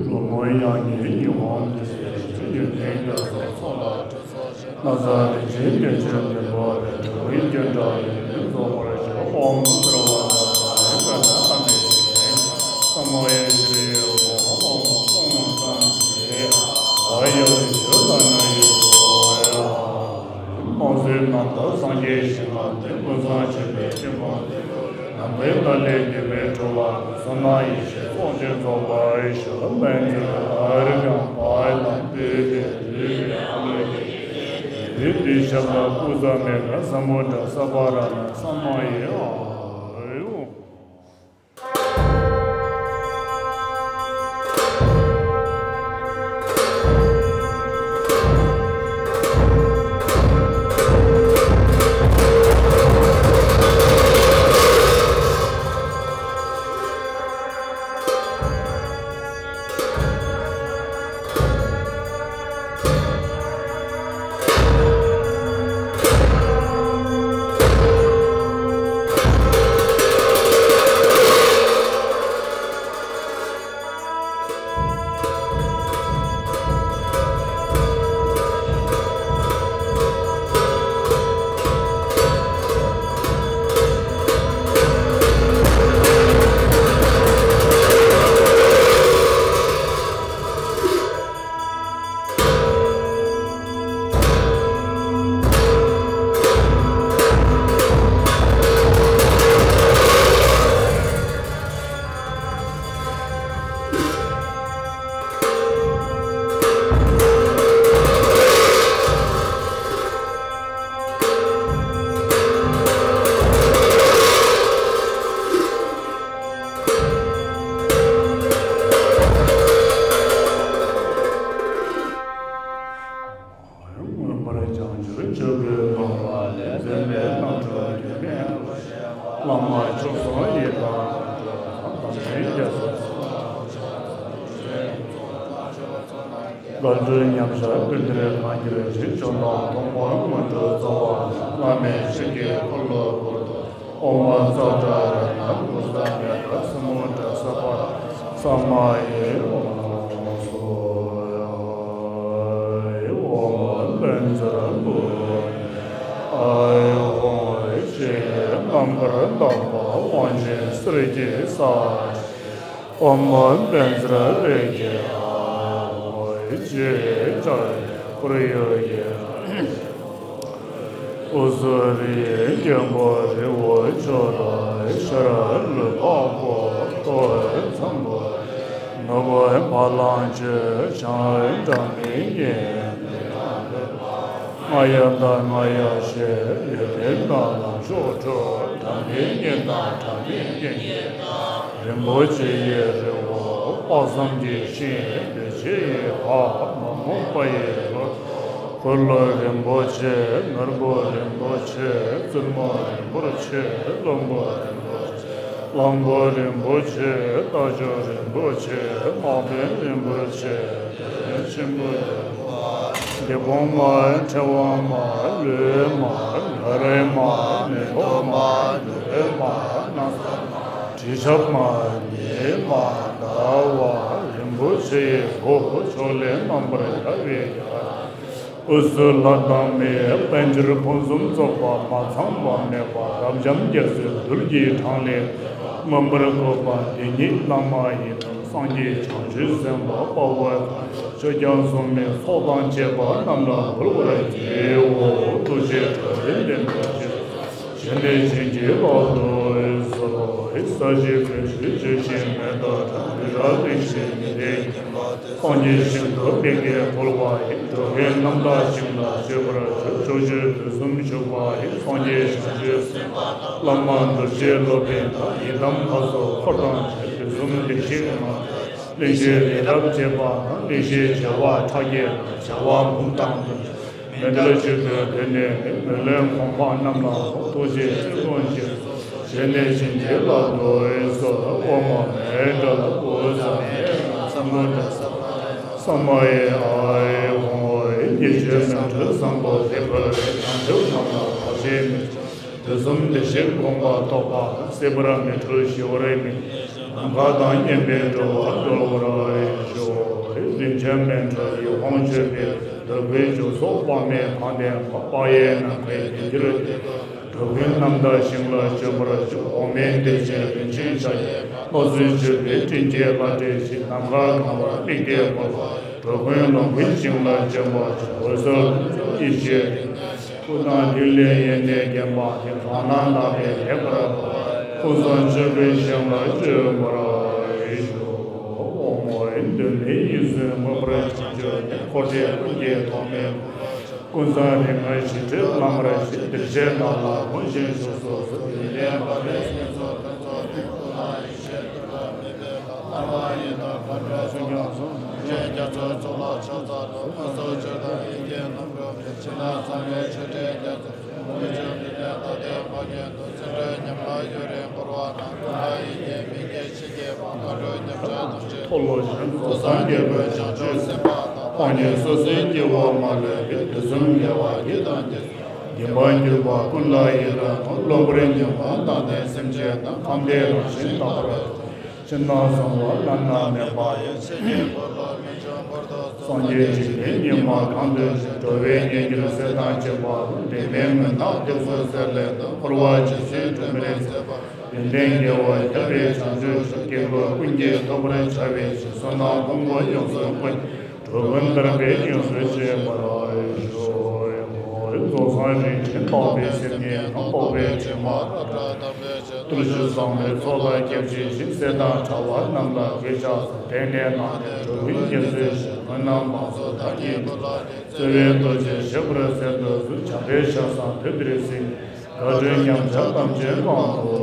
རོལ་མོ་དབྱངས་སྙན་ཉི་འོད་ལྡན་པའི་ཞལ། ཡོན་ཏན་རྒྱ་མཚོའི་ཚོགས་ལ་ཕྲེང་སོགས་མཛད། ན་བཟའ་རིན་ཆེན་གྱི་མཆོད་པས་འབུལ་བའི། དྲི་བའི་རྒྱན་དྲངས་ཡོན་ཏན་རྫོགས་པར་བྱ། ཨོཾ་སརྦ་ད་ཧ་རི་ཀ་ན་ཨ་མི་ཤི་ལིང་། ས་མ་ཡ་ཤྲཱི་ཡ་ཧོ། ཨོཾ་སྭཱ་ཧཱ་ཤཱནྟི། ཨཱ་ཡ་བི་ཤྭ་ཏ་ན་ཡེ་སྭཱ་ཧཱ། དམངས་སྲོལ་རྣམ་དག་སངས་རྒྱས་ཞིང་ཁམས་བསྟན། ཀུན་བཟང་མཆོད་པའི་སྤྱི་སྤངས་ཏེ། ནམ་མཁའི་ལྷ་ལས་བརྒྱུད་པའི་སྤྲུལ་པ་ཀུན། བསོད་ནམས་ཡེ་ཤེས་ཚོགས་ཀྱིས་རྫོགས་པར་ཤོག །སྨན་མཆོག་ཨ་རུ་ཀཾ་པཱ་ལ་བཏུད་དེ་བཏུད་པའི་ཨ་ལོ་ཀེ་ཏེ། དེའི་ཞབས་ལ་ཀུ་ཛ་མེ་གྷ་ས་མུ་དྲ་ས་བྷ་ར་ལ་ས་མ་ཡེ་ཨཱཿ། སངས་ཡི་དམ། དམ་ཅན་རྒྱ་མཚོ། དགའ་སྤྲོའི་ཉམས་ཆག་ཀུན་ཏུ་གང་གྱུར་ཅིག། བྱང་དང་ཐོག་མར་སྔོན་འགྲོ་རྩ་བ་ནས། བླ་མེད་ཆོས་ཀྱི་འཁོར་ལོ་བསྐོར་དུ། ཨོཾ་ཙཀྲ་རཏྣ་ཀུན་བཟང་མེ་ཏྲ་སེར་མོ་འདྲ། ས་པ་ས་མ་ཡེ་ཨོཾ་སྭཱ་ཧཱ། ཨོཾ་བཛྲ་གུ་རུ་ཨཱཿཧཱུྃ་ཧྲཱིཿ། རྣམ་པར་དག་པ་དབང་ཆེན་གསེར་གྱི་ས། ཨོཾ་བཛྲ་བྷེ་ཥ་ཧཱཿཧཱུྃ་ཧྲཱིཿ། ཁོར་ཡུག་གི་དབུས་སུ་རིའི་རྒྱལ་པོ་རི་བོ་ཅོག་ར། ཤར་ལུས་འཕགས་པོ་ལྷོ་འཛམ་བུ། ནུབ་བ་ལང་སྤྱོད་བྱང་སྒྲ་མི་སྙན། རྔ་ཡབ་དང་རྔ་ཡབ་གཞིར། ཡོན་ཏན་དང་ལམ་མཆོག་གྲུབ། དགྲ་མེད་གཉེན་དང་དགྲ་མེད་གཉེན། རིན་པོ་ཆེ་ཡི་རི་བོ་དཔག་བསམ་གྱི་ཤིང་། གདོས་བཅས་ཡི་བ་མ་རྨོས་པ་ཡི་ལོ། འཁོར་ལོ་རིན་པོ་ཆེ། ནོར་བུ་རིན་པོ་ཆེ། བཙུན་མོ་རིན་པོ་ཆེ། བློན་པོ་རིན་པོ་ཆེ། གླང་པོ་རིན་པོ་ཆེ། རྟ་མཆོག་རིན་པོ་ཆེ། དམག་དཔོན་རིན་པོ་ཆེ། དེད་དཔོན་ཆེན་པོ་རིན་པོ་ཆེ། འདེགས་དཔུང་མ། ཕྲེང་བ་མ། ལུས་མ། ལྷ་རིས་མ། མེ་ཏོག་མ། ནོར་བུ་མ། ན་བཟའ་མ། དྲི་ཆབ་མ། ཉི་མ། ཟླ་བ། རིན་པོ་ཆེ་ཡི་བུ། ཕྱོགས་ལས་རྣམ་པར་རྒྱལ་བའི་རྒྱལ། དབུས་སུ་ལྷ་དང་མིའི། དཔལ་འབྱོར་ཕུན་སུམ་ཚོགས་པ། མ་ཚང་བ་མེད་པ། དག་བྱམས་རྒྱ་མཚོའི་རྡུལ་གྱི་གྲངས་ལས་མངོན་པར་བཀོད་པ། འདི་ཉིད་བླ་མ་ཡི་དམ་སངས་རྒྱས་བྱང་ཆུབ་སེམས་དཔའ་དཔའ་བོ་དང་། ཆོས་སྐྱོང་སྲུང་མའི་ཚོགས་དང་བཅས་པ་རྣམས་ལ་འབུལ་བར་བགྱིའོ། ཐུགས་རྗེས་གྲོགས་རིན་ལྡན་འགྲུབ་ཕྱིར། བཞེས་ནས་བྱིན་གྱིས་བརླབ་ཏུ་གསོལ། ས་གཞི་ཀུན་གྱི་ཆུ་བཞིན་མེ་ཏོག་བཀྲ། མི་རབས་གླིང་བཞིའི་མི་ལྡན་སྙིང་པོ་སྟེ། སངས་རྒྱས་ཞིང་དུ་དམིགས་ཏེ་འཁོར་བ་ཡི། འགྲོ་ཀུན་རྣམ་དག་ཞིང་ལ་སྤྱོད་པར་བྱ། ཕྱོགས་བཅུར་དུས་གསུམ་བཞུགས་པ་ཡི། སངས་རྒྱས་བྱང་ཆུབ་སེམས་དཔའ་དང་། བླ་མ་རྡོ་རྗེ་སློབ་དཔོན་དང་། ཡི་དམ་ལྷ་ཚོགས་འཁོར་དང་བཅས། དུས་གསུམ་བདེ་གཤེགས་མ། གླིང་བཞི་རི་རབ་བཅས་པ་དང་། གླིང་བཞིའི་བྱེ་བ་ཕྲག་བརྒྱ་དང་། བྱེ་བ་འབུམ་དང་བསྡུས། མཎྜལ་གཅིག་ཏུ་བསྡུས་ནས་ནི། མི་ལུས་གོང་འཕང་རྣམས་ལ་ཐུགས་རྗེས་བརྩེ་དགོངས་ཞུ། བཞེས་ནས་བྱིན་གྱིས་བརླབ་ཏུ་གསོལ། ཨོཾ་མེ་ཏྲ་ཀུ་ཛ་མེ་ཏྲ་སེར་པོ་འདྲ། ས་མ་ཡེ་ཨཱཿཧཱུྃ་ཧྲཱིཿ། ཉེས་སྤྱོད་མི་འཁྲུལ་བཟང་པོ་སྟེ། འཁོར་བའི་བྱང་ཆུབ་ལམ་ལ་བར་ཆད་མེད། དུས་གསུམ་བདེ་གཤེགས་དགོངས་པ་རྟོགས་པ་དང་། སྲིད་པར་མི་འཁྲུལ་ཞི་བར་གནས། ནམ་མཁའ་དང་མཉམ་པའི་འགྲོ་བ་སྒྲོལ་བར་ཤོག། རིན་ཆེན་སྨན་ཁྲོད་ཡིད་འོང་མཆོད་པའི་མདོས། འདོད་པའི་འབྱུང་ཚོགས་དཔག་མེད་གང་ལྡན་པ། དཔག་ཡས་ནམ་མཁའི་རྒྱན་གྱུར་ཏེ། འགྲོ་ཀུན་རྣམ་དག་ཞིང་ལ་སྤྱོད་པར་ཤོག། འོག་མིན་བདེ་ཆེན་རིན་ཆེན་ཕྱག་གཡས་པ། སྣང་སྲིད་སྤྱོད་པའི་སྤྲིན་གྱི་བླ་བྲེ་བཞིན། ནམ་མཁའ་གང་བར་དམིགས་ཏེ་བསྐོར་བ། འགྲོ་ཀུན་ལོངས་སྐུའི་ཞིང་ལ་སྤྱོད་པར་ཤོག། འོད་གསལ་ཀུན་རྫོབ་ཡེ་ཤེས་རིག་གནས། སྐུ་དང་ཐིག་ལེ་ཡེ་ནས་བརྒྱན་པ་དེ། གང་ན་བདག་པས་ལེགས་པར་མཐོང་བ། ཀུན་བཟང་སྤྱོད་པའི་ཞིང་ལ་སྤྱོད་པར་ཤོག། ཨོཾ་གདོད་མའི་ཡིད་བཞིན་མངོན་པར་བྱང་ཆུབ་ནས། འཁོར་འདས་ཀུན་གྱི་ཐོག་མའི་ཀུན་བཟང་རིགས་ལྔའི་ཞི་ཁྲོའི་བླ་མར་བཞེངས། བདེ་གཤེགས་བདག་ལ་གུས་ཤིང་བཞུགས་སུ་གསོལ། ཡོན་ཏན་འབར་བའི་གསེར་མཚོ་ཕུན་ཚོགས་ལྡན། སྐུ་ལ་ཡེ་ཤེས་སྤྲོས་པ་མེད་པའི་ལྷ། བླ་མ་ཡི་དམ་མཁའ་འགྲོ་ཚོགས་དང་། དམ་ཅན་རྒྱ་མཚོའི་གཙུག་ལག་ཕྱག་འཚལ་ལོ། ཀུན་རྫོབ་སྤྱོད་དང་ཡེ་ཤེས་རྣམ་གྲོལ་བའི། ཕྱི་ནང་གསང་བའི་ཆོ་འཕྲུལ་རྒྱ་མཚོ། ཀུན་འབྱུང་མི་ལས་ལྟ་སྟེ་མ་གྱུར་ཏོག། ཚུལ་ཁྲིམས་ཉམས་ལེན་ཡུན་རིང་བོར་བ་དང་། ཀུན་ལ་ཡིད་ཀྱིས་མི་དགྱེས་ཕྱིར་སྐྱེ་བ། མཁའ་འགྲོའི་ཉམས་ཆག་ཐམས་ཅད་མཐོལ་ལོ་བཞིན། རྫོགས་སངས་རྒྱས་ཀུན་བྱང་ཆུབ་སེམས་དཔའ་དང་། སྤངས་ཉེས་སོ་སོའི་སྐྱེ་བོ་མ་ལུས་པའི། དུས་གསུམ་དགེ་བ་བགྱིས་དང་བགྱིད། བགྱིས་པར་གྱུར་པ་ཀུན་ལ་ཡི་རང་དང་། སློབ་པར་འགྱུར་བ་བདག་ནི་སེམས་ཅན་དང་། ཁམས་བདེ་རང་བཞིན་དག་པར་སྟོན། ཕྱི་ནང་གསང་བ་བླ་ན་མེད་པ་ཡི། ཕྱི་ཉིན་འཁོར་ལོ་མི་འབྱུང་འཁོར་དུ་སོང་། སངས་རྒྱས་འཇིག་རྟེན་སྙིགས་མ་གང་འདུལ་ཞིང་། འགྲོ་བའི་གཉེན་གྱུར་སྲས་དང་བཅས་པ་དང་། འབྲལ་མེད་མུན་ནག་འདེགས་སོ་ཟེར་ལེན་དང་། འཁོར་བ་འཇིགས་ཚུལ་སྒྲོན་མེར་མཛད་པ། ཡོན་ཏན་དགེ་བ་བརྒྱ་པའི་བྱང་ཆུབ་ཤོག། སྐྱེ་དགུ་ཀུན་གྱིས་ཐོབ་པར་བྱ་བའི་ཕྱིར། བསོད་ནམས་ཕུང་པོ་ཡོངས་སུ་བསྐོར། འགྲོ་ཀུན་དར་སྤེལ་ཡོངས་སུ་སྤྱད་པར་ཤོག། རྫོགས་སངས་རིན་ཆེན་འཕགས་པའི་སིལ་སྙན་དང་། འཕགས་པའི་བྱེ་མ་སློབ་གྲྭ་དང་པོའི་ཆེད། བརྟུལ་ཞུགས་བཟང་པོའི་ཚོགས་ལ་སྐྱབས་མཆི་ཞུ། སྲས་དང་གྲྭ་པ་རྣམས་ལ་གུས་ཕྱག་འཚལ། དེང་ནས་བཟུང་སྟེ་འགྲོ་ཀུན་དགེ་ཚུལ་བཞིན། མི་རྣམས་མང་ཚོགས་བདག་གཉིས་ཀུན་ལ་བརྟེན། བརྩེ་བའི་རྡོ་རྗེ་གཤེགས་པར་མཛད་དུ་གསོལ། བྱམས་པའི་ཞལ་བཟང་དུས་འདིར་གཟིགས། དགའ་སྤྲོའི་ཉམས་ཆག་ཐམས་ཅད་སྤང་དུ་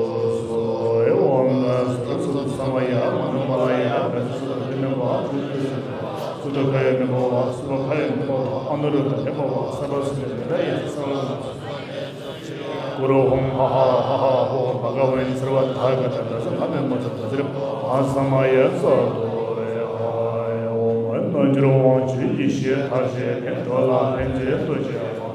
གསོལ། ཨོཾ་སུ་ར་སུ་ཏུ་ས་མ་ཡ་མ་ནུ་པཱ་ལ་ཡ། བཛྲ་སུ་ཏུ་ཨ་བྷི་ནི་ཝ་ཧུ། སུ་ཏུ་ཁ་ཡ་ནུ་པ་ཝ། སུ་པ་ཁ་ཡ་ནུ་པ་ཝ། ཨ་ནུ་རུ་ཏ་ནུ་པ་ཝ། སརྦ་སུ་ཏུ་མེ་ད་ཡ་སརྦ་ལ། གུ་རུ་ཧཱུྃ་ཧ་ཧ་ཧ་ཧ་ཧོ། དགའ་བའི་ཚེར་བ་དག་གི་དམ་པའི་ས་ལྷ་མེད་མ་ཚོགས་དམ་ཚིག་རིམ་པ་ས་མ་ཡ་ས་རྡོ་རེ་ཧ་ཡ་འོ་མ་རྣལ་འབྱོར་དབང་ཕྱུག་ཡེ་ཤེས་མཐར་བྱེད་ནས་འགྲོ་ལ་ཕན་ཕྱིར་འདུ་བྱེད་པ།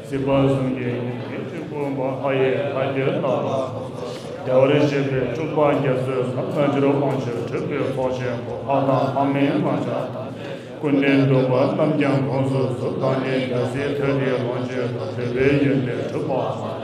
སྲིད་པ་གསུམ་གྱི་ཡེ་ཤེས་གཅིག་པུ་པ་ལྷ་ཡི་ལྷ་རྒྱལ་རྣམས་ལ་སོགས་པ་བདེ་བར་གཤེགས་པའི་སྤྲུལ་པ་རྒྱ་མཚོའི་ཟབ་རྣལ་འབྱོར་དབང་ཕྱུག་སྤྲུལ་པའི་ཚོགས་ཆེན་པོ་ལྷ་དང་ལྷ་མིན་ལྔ་བརྒྱ་དང་། ཀུན་ནས་འདུས་པ་རྣམས་ཀྱང་དགོངས་སུ་གསོལ། བདག་ནི་རྒྱལ་སྲས་ཐོད་ཕྲེང་ལོངས་སྤྱོད་དང་། འདོད་པའི་ཡོན་ཏན་གྲུབ་པ་འདྲ།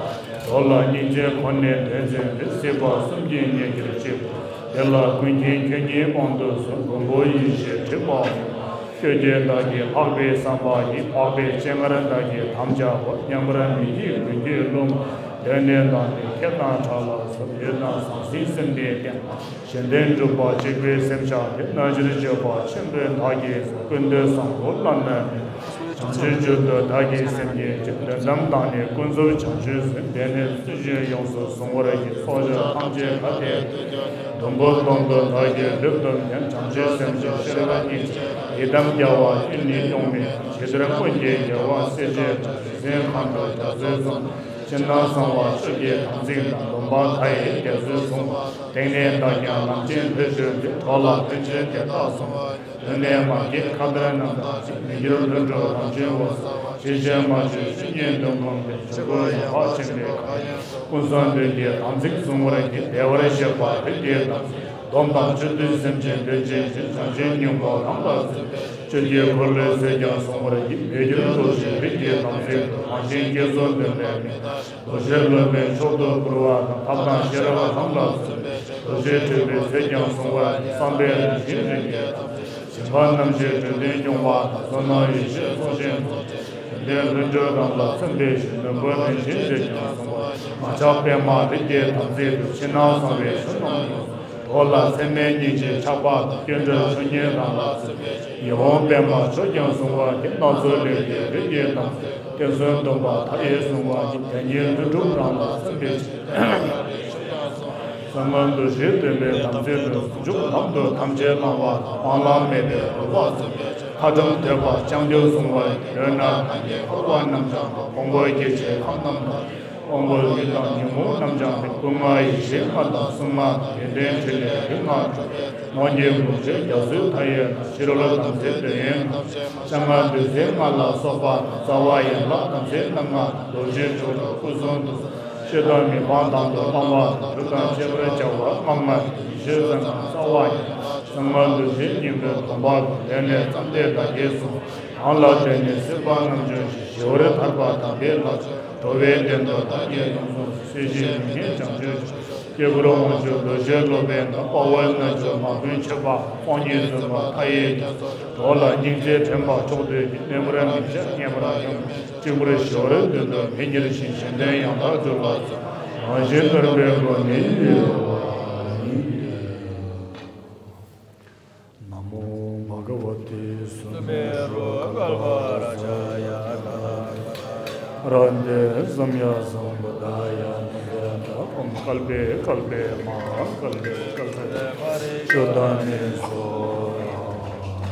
འགྲོ་ལ་སྙིང་རྗེ་ཁོ་ནས་འདྲེན་མཛད་པའི། སྲིད་པ་གསུམ་གྱི་ཉེས་སྐྱོན་གཅིག་པུ་དེ་ལ་ཀུན་མཁྱེན་ཁྱོད་ཉིད་དབང་དུ་སོང་། མགོན་པོ་ཡེ་ཤེས་ཁྲི་དཔག་མེད། ཆོས་ཀྱི་བདག་གིས་འཕགས་པའི་བསམ་པ་ཡིས། འཕགས་པའི་སྤྱན་སྔར་བདག་གིས་དམ་བཅའ་བ། མཉམ་པར་མི་བསྐྱོད་ཀུན་གྱི་ཀླུ་མོ། གདོད་ནས་བདག་ནི་ཁྱེད་དང་འདྲ་ལ་སོགས། ཡུལ་དང་ཟང་ཟིང་སེམས་ནི་བརྟན་པ། གཞན་དོན་སྒྲུབ་པ་གཅིག་པུའི་སེམས་ཤར་ཏེ། རྣལ་འབྱོར་སྤྱོད་པ་ཆེན་པོས་བདག་གིས་བཟུང་། ཀུན་ཏུ་བཟང་པོ་བླ་ན་མེད། བྱང་ཆུབ་མཆོག་ཏུ་བདག་གིས་སེམས་བསྐྱེད་ཅིང་། དོན་དམ་བདག་ནི་ཀུན་རྫོབ་བྱང་ཆུབ་སེམས། དེ་ནི་སྲིད་ཞིའི་ཡོངས་སུ་བཟུང་བར་བགྱི། སྲོག་ཆགས་ཐམས་ཅད་ག་ཏེ་འདུག་ཀྱང་། དུམ་བུ་སྟོང་དུ་བདག་གིས་ལེགས་སྒྲུབ་ཀྱང་། བྱང་ཆུབ་སེམས་ཀྱི་ཤེས་རབ་སྙིང་རྗེ། ཡི་དམ་རྒྱལ་བ་ཀུན་ནས་སྐྱོང་མི་ཉན། ཇི་ལྟར་ཀུན་གྱི་རྒྱལ་བ་སྲས་བཅས་དང་། རིག་འཛིན་མཁའ་འགྲོ་རྒྱ་མཚོའི་ཚོགས། ཕྱི་ནང་གསང་བ་ཆོས་ཀྱི་དམ་ཚིག་དང་། སྡོམ་པ་མཐའ་ཡས་རྒྱ་མཚོའི་གསུང་བ། དེང་ནས་བདག་ཀྱང་ལམ་ཆེན་ལྷུན་གྲུབ་ཀྱི། འགྲོ་ལ་ཕན་ཕྱིར་དེ་དག་གསུངས། དོན་ལས་མ་སྐྱེས་ཁ་ཏོན་རྣམས་དང་གཅིག་མི་འགྱུར་ལྷུན་གྲུབ་རང་བྱུང་བ། ཇི་བཞིན་མ་བྱོན་ཆོས་ཉིད་དོན་ཀུན་པས། འབྱུང་པོ་ཡོད་པ་ཆེན་པོའི་ཁ་ཡང་། ཀུན་བཟང་དོན་གྱི་དམ་ཚིག་བསྲུང་བར་བགྱི། བདེ་བར་གཤེགས་པ་རིགས་ཀྱི་དམ་ཚིག་སྡོམ་དང་ཆོས་སྡུད་སེམས་ཅན་དོན་བྱེད་ཕྱིར། བྱང་ཆུབ་སྙིང་པོ་རང་ལ་བརྩོན་པའི་ཕྱིར། ཆོས་ཀྱི་འཁོར་ལོའི་ཚད་ཀྱང་བསྲུང་བར་བགྱི། མི་འགྱུར་རྡོ་རྗེ་རིགས་ཀྱི་དམ་ཚིག་ཏུ། རང་གཞན་བསྐྱེད་རྫོགས་དོན་ལས་མི་འདའ། རྡོ་རྗེ་སློབ་མའི་མཆོག་ཏུ་གྱུར་པ་དང་། ཐབས་དང་ཤེས་རབ་རང་ལ་བརྩོན་པའི་ཕྱིར། རྡོ་རྗེ་སྤྲུལ་པའི་ཚད་ཀྱང་བསྲུང་བར་བགྱི། བསམ་པའི་རང་བཞིན་རིགས་ཀྱི་དམ་ཚིག་སྦྱིན་པ་རྣམ་བཞིས་འགྲོ་དོན་སྐྱོང་བ་དང་། བསོད་ནམས་ཡེ་ཤེས་ཚོགས་ཆེན་རྫོགས་ཆེན། ཡོན་ཏན་ལྷུན་གྲུབ་རང་ལ་བརྩོན་པའི་ཕྱིར། མོན་བུ་རིན་ཆེན་ཚད་ཀྱང་བསྲུང་བར་བགྱི། མ་ཆགས་པདྨ་རིགས་ཀྱི་དམ་ཚིག་ཏུ། ཕྱི་ནང་གསང་བའི་ཆོས་རྣམས་ཡོངས་སུ། འགྲོ་ལ་ཚད་མེད་སྙིང་རྗེ་ཆགས་པ་དང་། སྐྱོན་བྲལ་ཆོས་ཉིད་རང་ལ་བརྩོན་པའི་ཕྱིར། ཡིད་འོང་པདྨ་མཆོག་ཀྱང་བསྲུང་བར་བགྱི། སྣ་ཚོགས་ལས་ཀྱི་རིགས་ཀྱི་དམ་ཚིག་བསྟན་སྲུང་སྡོམ་པ་མཐའ་ཡས་བསྲུང་བར་བགྱི། དོན་གཉིས་ལྷུན་གྲུབ་རང་ལ་བརྩོན་པའི་ཕྱིར། གསང་སྔགས་འདུ་བྱེད་སྟོན་པའི་དམ་ཚིག་ཏུ། ཟུང་འཇུག་ལམ་དུ་ཐམས་ཅད་བླང་བ་དང་། དབང་ལམ་མེད་པའི་རོལ་པ་བརྩོན་པའི་ཕྱིར། ཐ་དམ་ཐོད་པ་རྐྱང་དུ་བཟུང་བར་བགྱི། ལུས་ངག་གི་འཁོར་བ་རྣམས་སྦྱངས་ཏེ། དབང་པོ་སྐྱེ་མཆེད་ཁམས་རྣམས་དང་། དབང་པོ་ལུས་དང་ཉོན་མོངས་རྣམས་སྦྱངས་ཏེ། སྐུལ་ངག་ཡེ་ཤེས་ལྔ་དང་གསུང་ངག་དང་། ཡོན་ཏན་ཕྲིན་ལས་ལུས་ངག་གྲུབ་པའི་ཚུལ། ངག་གི་སྒོ་འབྱེད་རྒྱ་མཚོའི་མཐའ་ཡས་དང་། ཕྱི་རོལ་དམ་ཚིག་འདོད་ཡོན་ཐམས་ཅད་མ། བྱ་ངག་བདུད་རྩི་ལྔ་ལ་སོགས་པ་དང་། རྩ་བ་ཡན་ལག་དམ་ཚིག་རྣམ་ལྔ་དང་། རྡོ་རྗེ་གྲོགས་སུ་སྐུ་གསུང་ཐུགས་སུ། ཆོས་དང་མི་ཕམ་དང་དུ་བླང་བ་དང་། སྒྲུབ་དང་སྤྱོད་པར་བྱ་བ་ལྔ་ལྔ་དང་། ཡེ་ཤེས་གསང་སྔགས་རྩ་བ་ཡན་ལག་གསང་སྔགས་འདུ་བྱེད་སྙིང་པོའི་སྡོམ་པ་དང་། ལས་ནི་བརྩམས་ཏེ་བདག་གིས་བཟུང་། རང་ལ་དེ་ནི་སྲིད་པ་རྣམ་འབྱོར་ཞིང་། ཞི་བར་ཐར་པ་དམ་པའི་ལྷ་མཆོག་འགྲོ་བའི་དོན་དུ་བདག་གིས་ཡོངས་བཟུང་། སྲིད་ཞིའི་ལུས་ངན་བྱང་ཆུབ་མཆོག་སྐྱེས་བུ་དབང་ཕྱུག་རྡོ་རྗེ་སློབ་དཔོན་དང་། དཔའ་བོ་རྣལ་འབྱོར་མ་བུ་མཆོད་པ་དང་། དབང་ཉིད་བརྩོན་པ་མཐའ་ཡས་རྒྱ་མཚོ་འགྲོ་ལ་སྙིང་རྗེ་དྲན་པ་མཆོག་ཏུ་བགྱི། གནས་མར་མི་བྱ་རྙེད་པར་ཡོངས། གཅིག་པུར་ཞི་བའི་དོན་དུ་མི་གཉེར་ཞིང་། གཞན་དོན་ཡང་དག་སྒྲུབ་ལ་བརྩོན། རང་བཞིན་དོར་བའི་སྒོ་ནས་ཡོད་པ་ཡིན། ན་མོ་བྷ་ག་ཝ་ཏི་སུ་མེ་རུ་ཀལ་པ་ར་ཛ་ཡ་ཀ་ལ་ཧ་ཏེ་སམ་ཡ་སམ་བུ་དྷ་ཡ། ན་མོ་ད་ཨོཾ་ཀལ་པེ་ཀལ་པེ་མ་ཧཱ་ཀལ་པེ་ཀལ་པེ་ཤུདྡྷ་ནི་སྭཱ་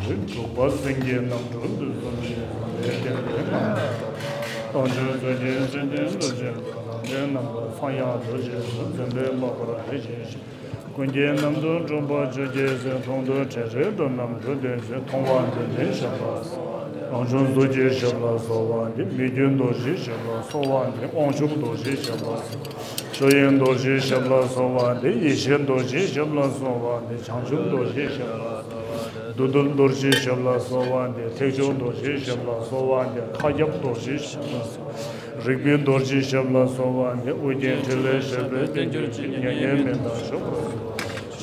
ཧཱ། དྲུག་པ་སེང་གེའི་རྣམ་འཕྲུལ་དུས་གསུམ་གྱི། བདེ་ཆེན་པོའི་རྣམ་ཐར། རང་བྱུང་རྫོགས་བརྒྱད་སེམས་ཅན་ལུས་ཅན་དང་། ལམ་འདྲེན་རྣམ་པར་འཕགས་ཡུལ་རྡོ་རྗེ་གསུམ། འཛིན་པའི་དཔལ་འཁོར་རིན་ཆེན་ཞིང་། ཀུན་མཁྱེན་རྣམ་གྲོལ་འབྱུང་པོ་ཆོས་ཀྱི་སྲས། མཐོང་ཐོས་དྲན་རེག་འགྲོ་རྣམས་འགྲོ་དོན་ཆེན། མཐོང་བ་འདི་ནི་ཞབས་ལ་གསོལ་བ་འདེབས། རང་བྱུང་རྡོ་རྗེ་ཞབས་ལ་གསོལ་བ་འདེབས། མི་བསྐྱོད་རྡོ་རྗེ་ཞབས་ལ་གསོལ་བ་འདེབས། དབང་ཕྱུག་རྡོ་རྗེ་ཞབས་ལ་གསོལ། ཆོས་དབྱིངས་རྡོ་རྗེ་ཞབས་ལ་གསོལ་བ་འདེབས། ཡེ་ཤེས་རྡོ་རྗེ་ཞབས་ལ་གསོལ་བ་འདེབས། བྱང་ཆུབ་རྡོ་རྗེ་ཞབས་ལ་གསོལ་བ་འདེབས། བདུད་འདུལ་རྡོ་རྗེ་ཞབས་ལ་གསོལ་བ་འདེབས། ཐེག་མཆོག་རྡོ་རྗེ་ཞབས་ལ་གསོལ་བ་འདེབས། མཁའ་ཁྱབ་རྡོ་རྗེ་ཞབས་ལ་གསོལ། རིག་པའི་རྡོ་རྗེ་ཞབས་ལ་གསོལ་བ་འདེབས། ཨོ་རྒྱན་ཕྲིན་ལས་བཞད་པའི་རྟེན་གྱུར་ཅིག་མྱ་ངན་མི་འདའ་ཤོག་པར་ཤོག་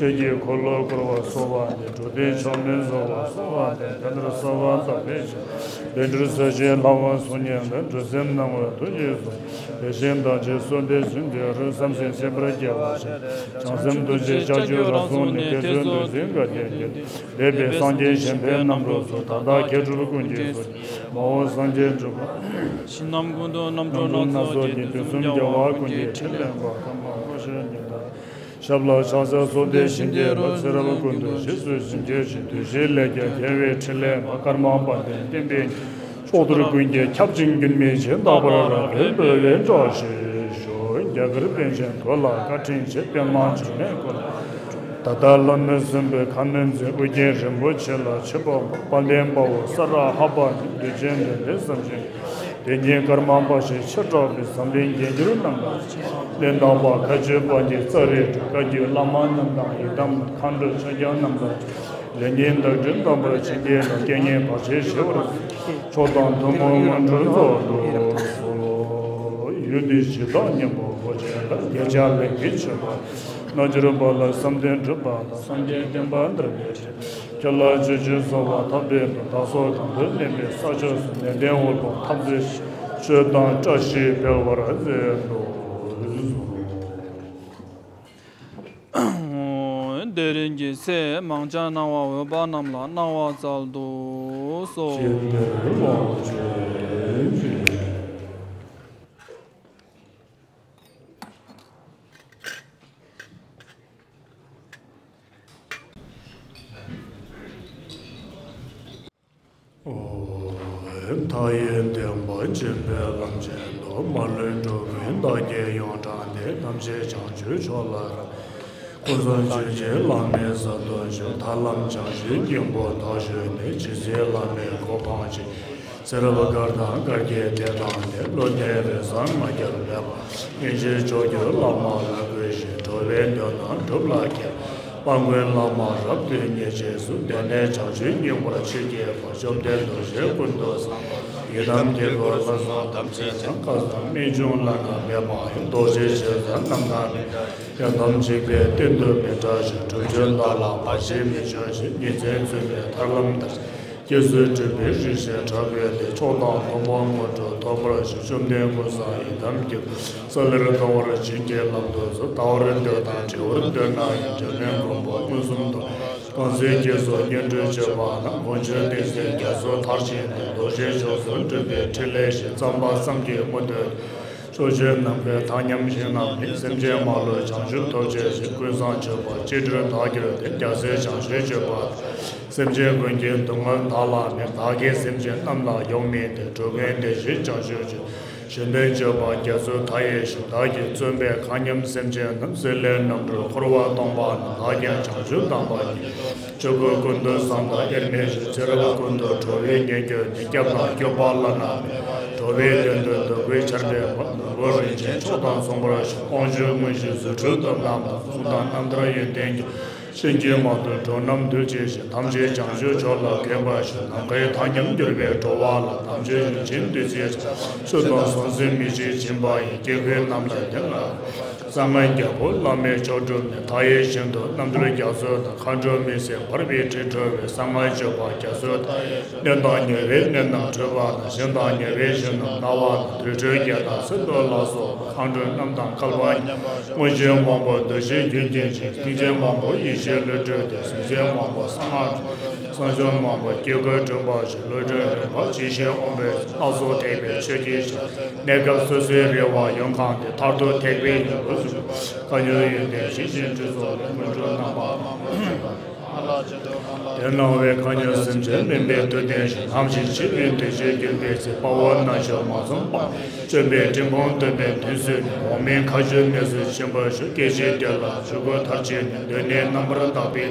ཆོས་ཀྱི་འཁོར་ལོ་བསྐོར་བར་གསོལ་བ་འདེབས། འགྲོ་དོན་མཆོག་མིན་བཟོ་བར་གསོལ་བ་འདེབས། བདེ་ལྡན་གསལ་བ་དག་པའི་ཞིང་། བཻ་ཌཱུརྱ་གསལ་བྱེད་ལྷ་དབང་སོགས་མཉེས་པའི། འགྲོ་སེམས་སྣང་བའི་རྡོ་རྗེའི་གསུང་། བདེ་ཆེན་བདག་ཅག་གསོལ་འདེབས་ཞིང་དུ་རུ། བསམ་གཟིགས་སྲིད་པར་རྒྱལ་བ་ཞིང་། བྱང་སེམས་རྡོ་རྗེ་ལྕགས་ཀྱུ་རང་གཟུགས་ནི། དེ་ཚེ་འདོད་སྲེད་འགའ་ལྡན་གྱི། འདས་པའི་སངས་རྒྱས་གཞན་ཕན་རྣམ་གྲོལ་སོགས། ད་ལྟ་མཁས་གྲུབ་ཀུན་གྱི་གཙོ། མ་འོངས་སངས་རྒྱས་འགྲུབ་པ། ཞིང་རྣམས་ཀུན་ཏུ་རྣམ་གྲོལ་སྣ་ཚོགས་ཀྱི། དུས་གསུམ་རྒྱལ་བ་ཀུན་གྱི་ཕྲིན་ལས་མགོན། ཐོག་མར་བསྐོར་ཞིང་མཉམ་པར་ཞབས་ལ་ཕྱག་འཚལ་གསོལ་འདེབས་ཞིང་དུ་རུ། ཚེ་རབས་ཀུན་ཏུ་རྗེས་སུ་བྱིན་གྱིས་བརླབ། དུས་གསུམ་ལས་ཀྱང་རྒྱལ་བའི་ཕྲིན་ལས་མགོན། ཀརྨ་དཔལ་ལྡན་བསྟན་པའི་ཕྱོགས་བདུན་ཀུན་གྱི་ཁྱབ་ཅིང་རྒྱུན་མི་འཆད། རྟག་པར་རབ་འཕེལ་འགྲོ་བའི་བཀྲ་ཤིས་ཤོག་རྒྱ་གར་པཎ་ཆེན་རྡོ་ལ་བཀའ་དྲིན་ཆེ། པདྨ་འབྱུང་གནས་སྐུ་ལ། ད་ལྟ་བླ་མའི་སྲིན་པོའི་ཁ་གནོན་མཛད། ཨོ་རྒྱན་རིན་པོ་ཆེ་ལ་མཆོད་པ་འབུལ། དཔལ་ལྡན་དཔའ་བོ་ས་ར་ཧ་པ་ནི། འདོད་ཆེན་འདྲེན་པའི་བཟང་སྤྱོད་ཀྱི། དེ་ཉིད་ཀརྨ་པ་ཞེས་ཆེར་གྲགས་པའི། འཛམ་གླིང་རྒྱལ་གྱུར་རྣམས་དང་། གླེན་ལྟ་བ་མཁའ་སྤྱོད་དཔལ་གྱི་རྩ་རིའི་གྲུ། བཀའ་བརྒྱུད་བླ་མ་རྣམས་དང་ཡི་དམ། མཁའ་འགྲོ་ཆོས་སྐྱོང་རྣམས་དང་། ལས་ཉིད་བདག་འདྲའི་དམ་པ་བྱིན་གྱིས་རློབས། རྐྱེན་ངན་བར་ཆད་ཞི་བར་མཛོད། མཆོག་དང་ཐུན་མོང་དངོས་གྲུབ་སྩོལ་དུ་གསོལ། ཡུལ་འདི་གཞི་བདག་གཉན་པོ་འབོད་ཆེན་ལ། རྒྱལ་ཕྱག་ལེགས་པའི་མཆོད་པ། རྣལ་འབྱོར་པ་ལ་བསམ་དོན་འགྲུབ་པ་དང་། སངས་རྒྱས་བསྟན་པ་དར་བའི་ཆེད། ཁྱེད་ལ་ཆོས་སྤྱོད་གསོལ་བ་འདེབས་པའི་བློ། བདག་སོགས་གང་དུ་གནས་པའི་ས་ཕྱོགས་སུ། ནན་ཏན་དབུལ་ཕོངས་འཐབ་རྩོད་ཞི། ཆོས་དང་བཀྲ་ཤིས་འཕེལ་བར་མཛད་དུ་གསོལ། དེ་རིང་གི་ཚེ་མང་སྦྱང་གནང་བ་འོས་པ་རྣམས་ལ་གནང་བ་སྩལ་དུ་གསོལ། ཅི་འདིར་དབང་ཆེན་ཅིག་མཐའ་ཡས་འདུན་པ་འཇིགས་པའི་ལམ་ཆེན་དུ། མ་ལུས་འགྲོ་ཀུན་བདག་གིས་ཡོངས་དྲངས་ཏེ། ཐམས་ཅད་བྱང་ཆུབ་མཆོག་ལ་རེག་ཀུན་བཟང་ཆོས་ཀྱི་བླ་མའི་ས་རྡོར་བཞུགས། ཐར་ལམ་བྱང་ཆུབ་སྙིང་པོ་མདོར་བཞུགས་ནས། ཇི་སྲིད་བླ་མའི་གོ་འཕང་ཆེ། ཚེ་རབས་འགར་དང་འགར་གྱི་དེ་དང་དེ། བློ་གཏད་རེ་ཟུང་ང་རྒྱལ་མེད་པ། སྙིང་རྗེའི་མཆོག་གྱུར་བླ་མ་ལ་གུས་ཤིང་། འགྲོ་བའི་དོན་རྣམས་སྒྲུབ་ལ་མཁས། དཔལ་མགོན་བླ་མ་རབ་ཏུ་བརྙེས་རྗེས་སུ། དེང་ནས་བྱང་ཆུབ་སྙིང་པོར་ཆེས་བསྐྱེད་པ། བཅོམ་ལྡན་རྡོ་རྗེ་ཀུན་ཏུ་བཟང་པོ། ཡི་དམ་དཀྱིལ་འཁོར་ལྷ་ཚོགས་ཐམས་ཅད་དང་། བསྐལ་བཟང་རྨད་བྱུང་བླ་ན་མེད་པ་ཡི། རྡོ་རྗེ་འཆང་རྣམས་དང་ནི། ཡི་དམ་འཇིགས་པའི་གཏིང་དུ་མི་སྐྲག་ཅིང་། གྲུབ་ཆེན་བདག་ལ་བར་ཆད་མི་བྱུང་ཞིང་། ཉིན་མཚན་རྫུན་མས་ཐར་ལམ་བདར། སྐྱེ་གཟུགས་གྲུབ་པའི་རིགས་ཤིག་དྲག་པོས་ཏེ། མཆོག་དང་ཐུན་མོང་དངོས་གྲུབ་ཐོབ་པར་ཤོག་བཅོམ་ལྡན་ཀུན་བཟང་ཡི་དམ་དཀྱིལ་འཁོར། ས་ལེར་མཐོང་བར་བྱིན་གྱིས་བརླབ་ཏུ་གསོལ། ལྟ་བར་འདོད་དང་དྲི་བར་འདོད་ན་ཡང་། འབྲལ་མེད་མགོན་པོ་མངོན་སུམ་དུ། གང་ཚེ་རྒྱལ་སྲས་སྙན་སྒྲོན་བརྗོད་པ་ན། དཀོན་མཆོག་གཏེར་ཆེན་རྒྱ་མཚོ་མཐར་ཕྱིན་ཏེ། རྡོ་རྗེ་ཕྱོགས་སུ་འགྲུབ་པའི་ཕྲིན་ལས་ཤིག་བརྩམ་པ་བསམ་གྱིས་མི་ཐུབ། ཕྱོགས་བཅུའི་ནམ་མཁའི་མཐའ་མཉམ་ཞིང་རྣམས་ནི། སེམས་ཅན་མ་ལུས་བྱང་ཆུབ་ཐོབ་བྱེད་ཅིང་། ཀུན་བཟང་མཆོད་པ་ཅི་འགྲུབ་བདག་གིར་སྟོན། རྒྱལ་སྲས་བྱང་ཆུབ་སྤྱོད་པ། སེམས་ཅན་ཀུན་གྱི་སྡུག་བསྔལ་དག་བླངས་ནས། བདག་གིས་སེམས་ཅན་རྣམས་ལ་ཡོངས་སྨིན་ཏེ། འགྲོ་ཀུན་བདེ་ཞིང་བྱང་ཆུབ་ཅིང་། གཞན་དོན་སྤྱོད་པ་རྒྱ་མཚོ་མཐའ་ཡས་ཤིང་། བདག་གིས་བརྩོན་པས་མཁའ་མཉམ་སེམས་ཅན་རྣམས། སྲེད་ལེན་རྣམ་གྲོལ་འཁོར་བ་སྟོངས་པ་རྣམས། བདག་ཀྱང་བྱང་ཆུབ་དམ་པ་ཉིད། ཆོས་སྐུ་ཀུན་ཏུ་བཟང་དང་དབྱེར་མེད་ཞིང་། ཚེ་རབས་ཀུན་ཏུ་འགྲོ་བའི་ཉེས་སྐྱོན་ནི། སྐྱབས་དང་སྐྱོབ་པ་བླ་ན་མེད། འགྲོ་བའི་དོན་དུ་འདོད་དགུའི་ཆར་འབེབས་པ། ནོར་བུ་རིན་ཆེན་མཆོག་དང་མཚུངས་པར་ཤོག་དབང་ཕྱུག་དངོས་གཞི་རྫུ་འཕྲུལ་སྟོབས་རྣམས་དང་། གསུང་དང་རྣམ་ཐར་ཡོན་ཏན་གྱི། ཤིང་གི་མ་དུ་འགྲོ་རྣམས་འདུལ་བྱེད་ཅིང་། ཐམས་ཅད་བྱང་ཆུབ་མཆོག་ལ་འགོད་པར་ཤོག་ནམ་མཁའི་མཐའ་མཉམ་གྱུར་པའི་འགྲོ་བ་ལ། དམ་ཆོས་ཡོན་ཆེན་བདུད་རྩིའི་ཆར། ཆོས་དང་ཟང་ཟིང་མི་ཕྱེད་སྦྱིན་པ་ཡིས། སྐྱེ་དགུའི་རྣམ་ཐར་དེ་ལ། གསང་སྔགས་རྒྱལ་པོ་བླ་མའི་མཆོག་གྲུབ་ནས། མཐའ་ཡས་ཞིང་དུ་རྣམ་གྲོལ་རྒྱ་མཚོ་དང་། མཁའ་འགྲོ་མི་ཟད་འབར་བའི་དྲི་བྲོ་བའི། གསང་སྔགས་སྤྱོད་པ་རྒྱ་མཚོ་དང་། གནོན་དང་ཉེ་བའི་གནད་རྣམས་གྲོལ་བ་དང་། ཞིང་དང་ཉེ་བའི་ཞིང་རྣམས་སྣང་བ་དང་། དུར་ཁྲོད་བརྒྱད་དང་སིནྡྷུ་ལ་སོགས་པ། མཁའ་འགྲོ་རྣམས་དང་བསྐལ་པ་མཉམ། དངོས་བྱེད་མང་པོ་འདུ་ཤེས་རྒྱུན་གྱིས་བཅིངས། སེམས་ཅན་མང་པོ་ཡེ་ཤེས་བློ་གྲོས་ཏེ། སེམས་ཅན་མང་པོ་གསང་སྔགས་སྒྲོགས། སེམས་ཅན་མང་པོ་སྐྱེ་དགུའི་སྒྲོན་པ་ཞིག་བློ་གྲོས་རིམ་པ་ཇི་བཞིན་འོང་བའི་ཚུལ། སྣ་ཚོགས་ཐེག་པའི་ཆོས་ཀྱི་ཞིང་། གནས་སྐབས་སོ་སོའི་རེ་བ་ཡོངས་གང་སྟེ། མཐར་ཐུག་ཐེག་པའི་ཡོན་པོ་གཟུགས། མཁའ་མྱུར་ཡོན་ཏན་ཇི་བཞིན་སྤྲུལ་ཚོགས་ལས། སྔོན་འགྲོ་རྣམ་པ་མང་པོ་ཞིག་དེ་སྣང་བས་མཁའ་མྱུར་སེམས་ཅན་མུན་པའི་མཐུ་ལྡན་ཞིང་། ལྷམ་ཞིག་ཕྱི་མའི་འདུ་ཤེས་འགྱུར་བའི་ཚེ། དཔའ་བོ་རྣལ་འབྱོར་མ་འཛོམས་པ། བཅོམ་པའི་སྤྲིན་ཕུང་བཏོན་པའི་དུས་སུ་ནི། འོག་མིན་མཁའ་སྤྱོད་གནས་སུ་ཕྱིན་པར་ཤོག་སྐད་ཅིག་དེ་ལ་ཆོས་སྐུ་མཐར་ཕྱིན་ནས། གདོད་ནས་རྣམ་པར་དག་པའི་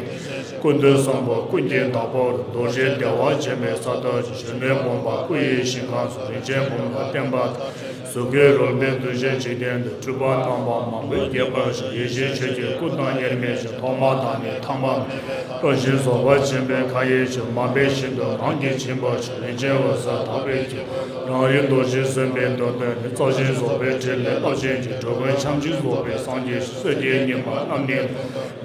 ཀུན་ཏུ་བཟང་པོ་ཀུན་གྱི་བདག་པོ་རུ། རྡོ་རྗེ་བདེ་བ་ཆེན་པོའི་ས་རྡོ་རྗེ། གཞོན་ནུའི་བུམ་པ་སྐུ་ཡི་ཞིང་ཁམས་སུ། རིན་ཆེན་བུམ་པ་བརྟན་པ་དང་། གཟུགས་སྐུའི་རོལ་པའི་འདུ་ཤེས་འཇིག་རྟེན་དུ། སྤྲུལ་པ་རྣམ་པ་མང་པོས་རྒྱས་པར་བཞུགས། ཡེ་ཤེས་ཆོས་ཀྱི་སྐུ་དང་དབྱེར་མེད་ཞིང་། ཐོག་མ་དང་ནི་ཐ་མ་མེད། རང་བཞིན་རྫོགས་པ་ཆེན་པོའི་མཁའ་ཡི་ཞིང་། མ་འབད་བཞིན་དུ་གང་གིས་ཕྱིན་པར་བཞུགས། རིན་ཆེན་འོད་གསལ་དག་པའི་ཁྱབ། རང་རིག་རྡོ་རྗེ་སེམས་དཔའི་མདོ་སྟོན་ནི། རྩ་བཞིན་རྫོགས་པའི་ཕྲིན་ལས་རླབས་ཆེན་ཅིང་། འགྲོ་ཀུན་ཕྱམ་གཅིག་རྫོགས་པའི་སངས་རྒྱས་ཤིང་། སྲོད་ཀྱི་ཉི་མ་རྣམ་སྨིན།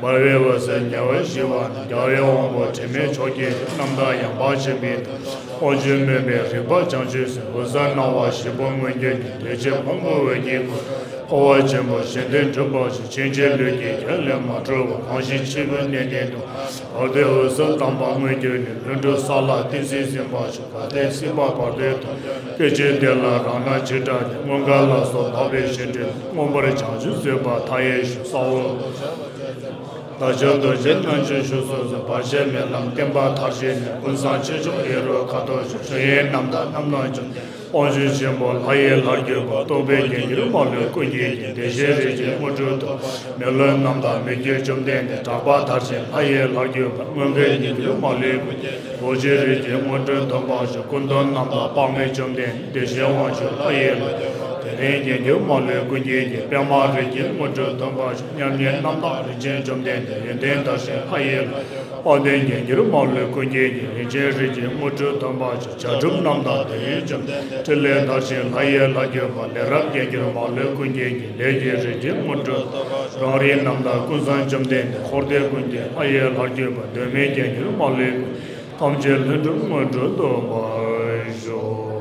འབར་བའི་འོད་ཟེར་ཉེ་བར་ཞི་བ་ནི། རྒྱལ་བའི་དབང་པོ་དྲི་མེད་མཆོག་གི་རྣམ་ཐར་ཡང་དག་ཆེན་པོའི་མདོ། དབང་ཕྱུག་མུན་པའི་རིག་པ་བྱང་ཆུབ་སེམས། འོད་གསལ་སྣང་བ་བཞི་པོ་མངོན་གྱུར་ནས། གདོས་བཅས་ཕུང་པོ་འོད་ཀྱིས་ཀུན། འཁོར་བ་ཆེན་པོ་གཞན་དོན་སྒྲུབ་པར་ཤོག་ཕྱིན་ཆད་ལུས་ཀྱི་རྒྱུན་ལས་མ་གྲོལ་བར། གང་ཞིག་འཆི་བའི་གནས་བརྟན་དུ། བར་དོའི་འོད་གསལ་དམ་པ་མངོན་གྱུར་ནས། ལྷུན་གྲུབ་ས་ལ་བརྟན་ཚུལ་འཛིན་པར་ཤོག་གལ་ཏེ་སྲིད་པ་བར་དོའི་དོན། སྐད་ཅིག་དེ་ལ་རང་སྣང་ཇི་འདྲ་ནས། མངོན་དགའ་ལ་སོགས་ལག་པས་བཞེས་བྲལ་ནས། མངོན་པར་བྱང་ཆུབ་སེམས་དཔའ་མཐའ་ཡས་ཤིང་། ས་འོག་ལ་བདག་ཅག་རྡོ་རྗེ་རྣལ་འབྱོར་བཞུགས་སུ་གསོལ། བར་ཆད་མེད་ལམ་བསྟན་པ་མཐར་ཕྱིན་ནས། ཀུན་བཟང་ཆོས་མཆོག་ཧེ་རུ་ཀ་ཏུ་བཞུགས། ཆོས་དབྱིངས་རྣམ་དག་རྣམ་སྣང་ཅན། དབང་ཕྱུག་ཆེན་པོ་ལྷ་ཡི་ལྷར་གྱུར་པ། སྟོང་པའི་རྒྱན་གྱུར་མ་ལུས་སྐུ་འགྱེད་ཅིང་། བདེ་གཤེགས་རིགས་ཀྱི་དངོས་གྲུབ་ཐོབ། མི་ལུས་རྣམ་དག་མི་བསྐྱོད་བཅོམ་ལྡན་འདས། གྲགས་པ་མཐར་ཕྱིན་ལྷ་ཡི་ལྷར་གྱུར་པ། མངོན་དགའི་རྒྱན་གྱུར་མ་ལུས་སྐུ། རྡོ་རྗེ་རིགས་ཀྱི་དངོས་གྲུབ་ཐོབ་པར་ཤོག། སྐུ་མདོག་རྣམ་དག་དཔག་མེད་བཅོམ་ལྡན་འདས། བདེ་གཤེགས་དབང་ཕྱུག་ལྷ་ཡི་ལྷར། དེ་ལས་རྒྱན་གྱུར་མ་ལུས་སྐུ་འགྱེད་ཅིང་། པདྨ་རིགས་ཀྱི་དངོས་གྲུབ་ཐོབ་པར་ཤོག། མཉམ་ཉིད་རྣམ་དག་རིན་ཆེན་བཅོམ་ལྡན་འདས། ཡོན་ཏན་མཐར་ཕྱིན་ལྷ་ཡི་ལྷར། དཔལ་ལྡན་རྒྱན་གྱུར་མ་ལུས་སྐུ་འགྱེད་ཅིང་། རིན་ཆེན་རིགས་ཀྱི་དངོས་གྲུབ་ཐོབ་པར་ཤོག། བྱང་ཆུབ་རྣམ་དག་དོན་ཡོད་བཅོམ་ལྡན་འདས། ཕྲིན་ལས་མཐར་ཕྱིན་ལྷ་ཡི་ལྷར་གྱུར་པ། ལས་རབ་རྒྱན་གྱུར་མ་ལུས་སྐུ་འགྱེད་ཅིང་། ལས་ཀྱི་རིགས་ཀྱི་དངོས་གྲུབ། རང་རིག་རྣམ་དག་ཀུན་བཟང་བཅོམ་ལྡན་འདས། འཁོར་འདས་ཀུན་གྱི་ལྷ་ཡི་ལྷར་གྱུར་པ། གདོད་མའི་རྒྱན་གྱུར་མ་ལུས་སྐུ། ཐམས་ཅད་ལྷུན་གྲུབ་དངོས་གྲུབ་ཐོབ་པར་ཤོག།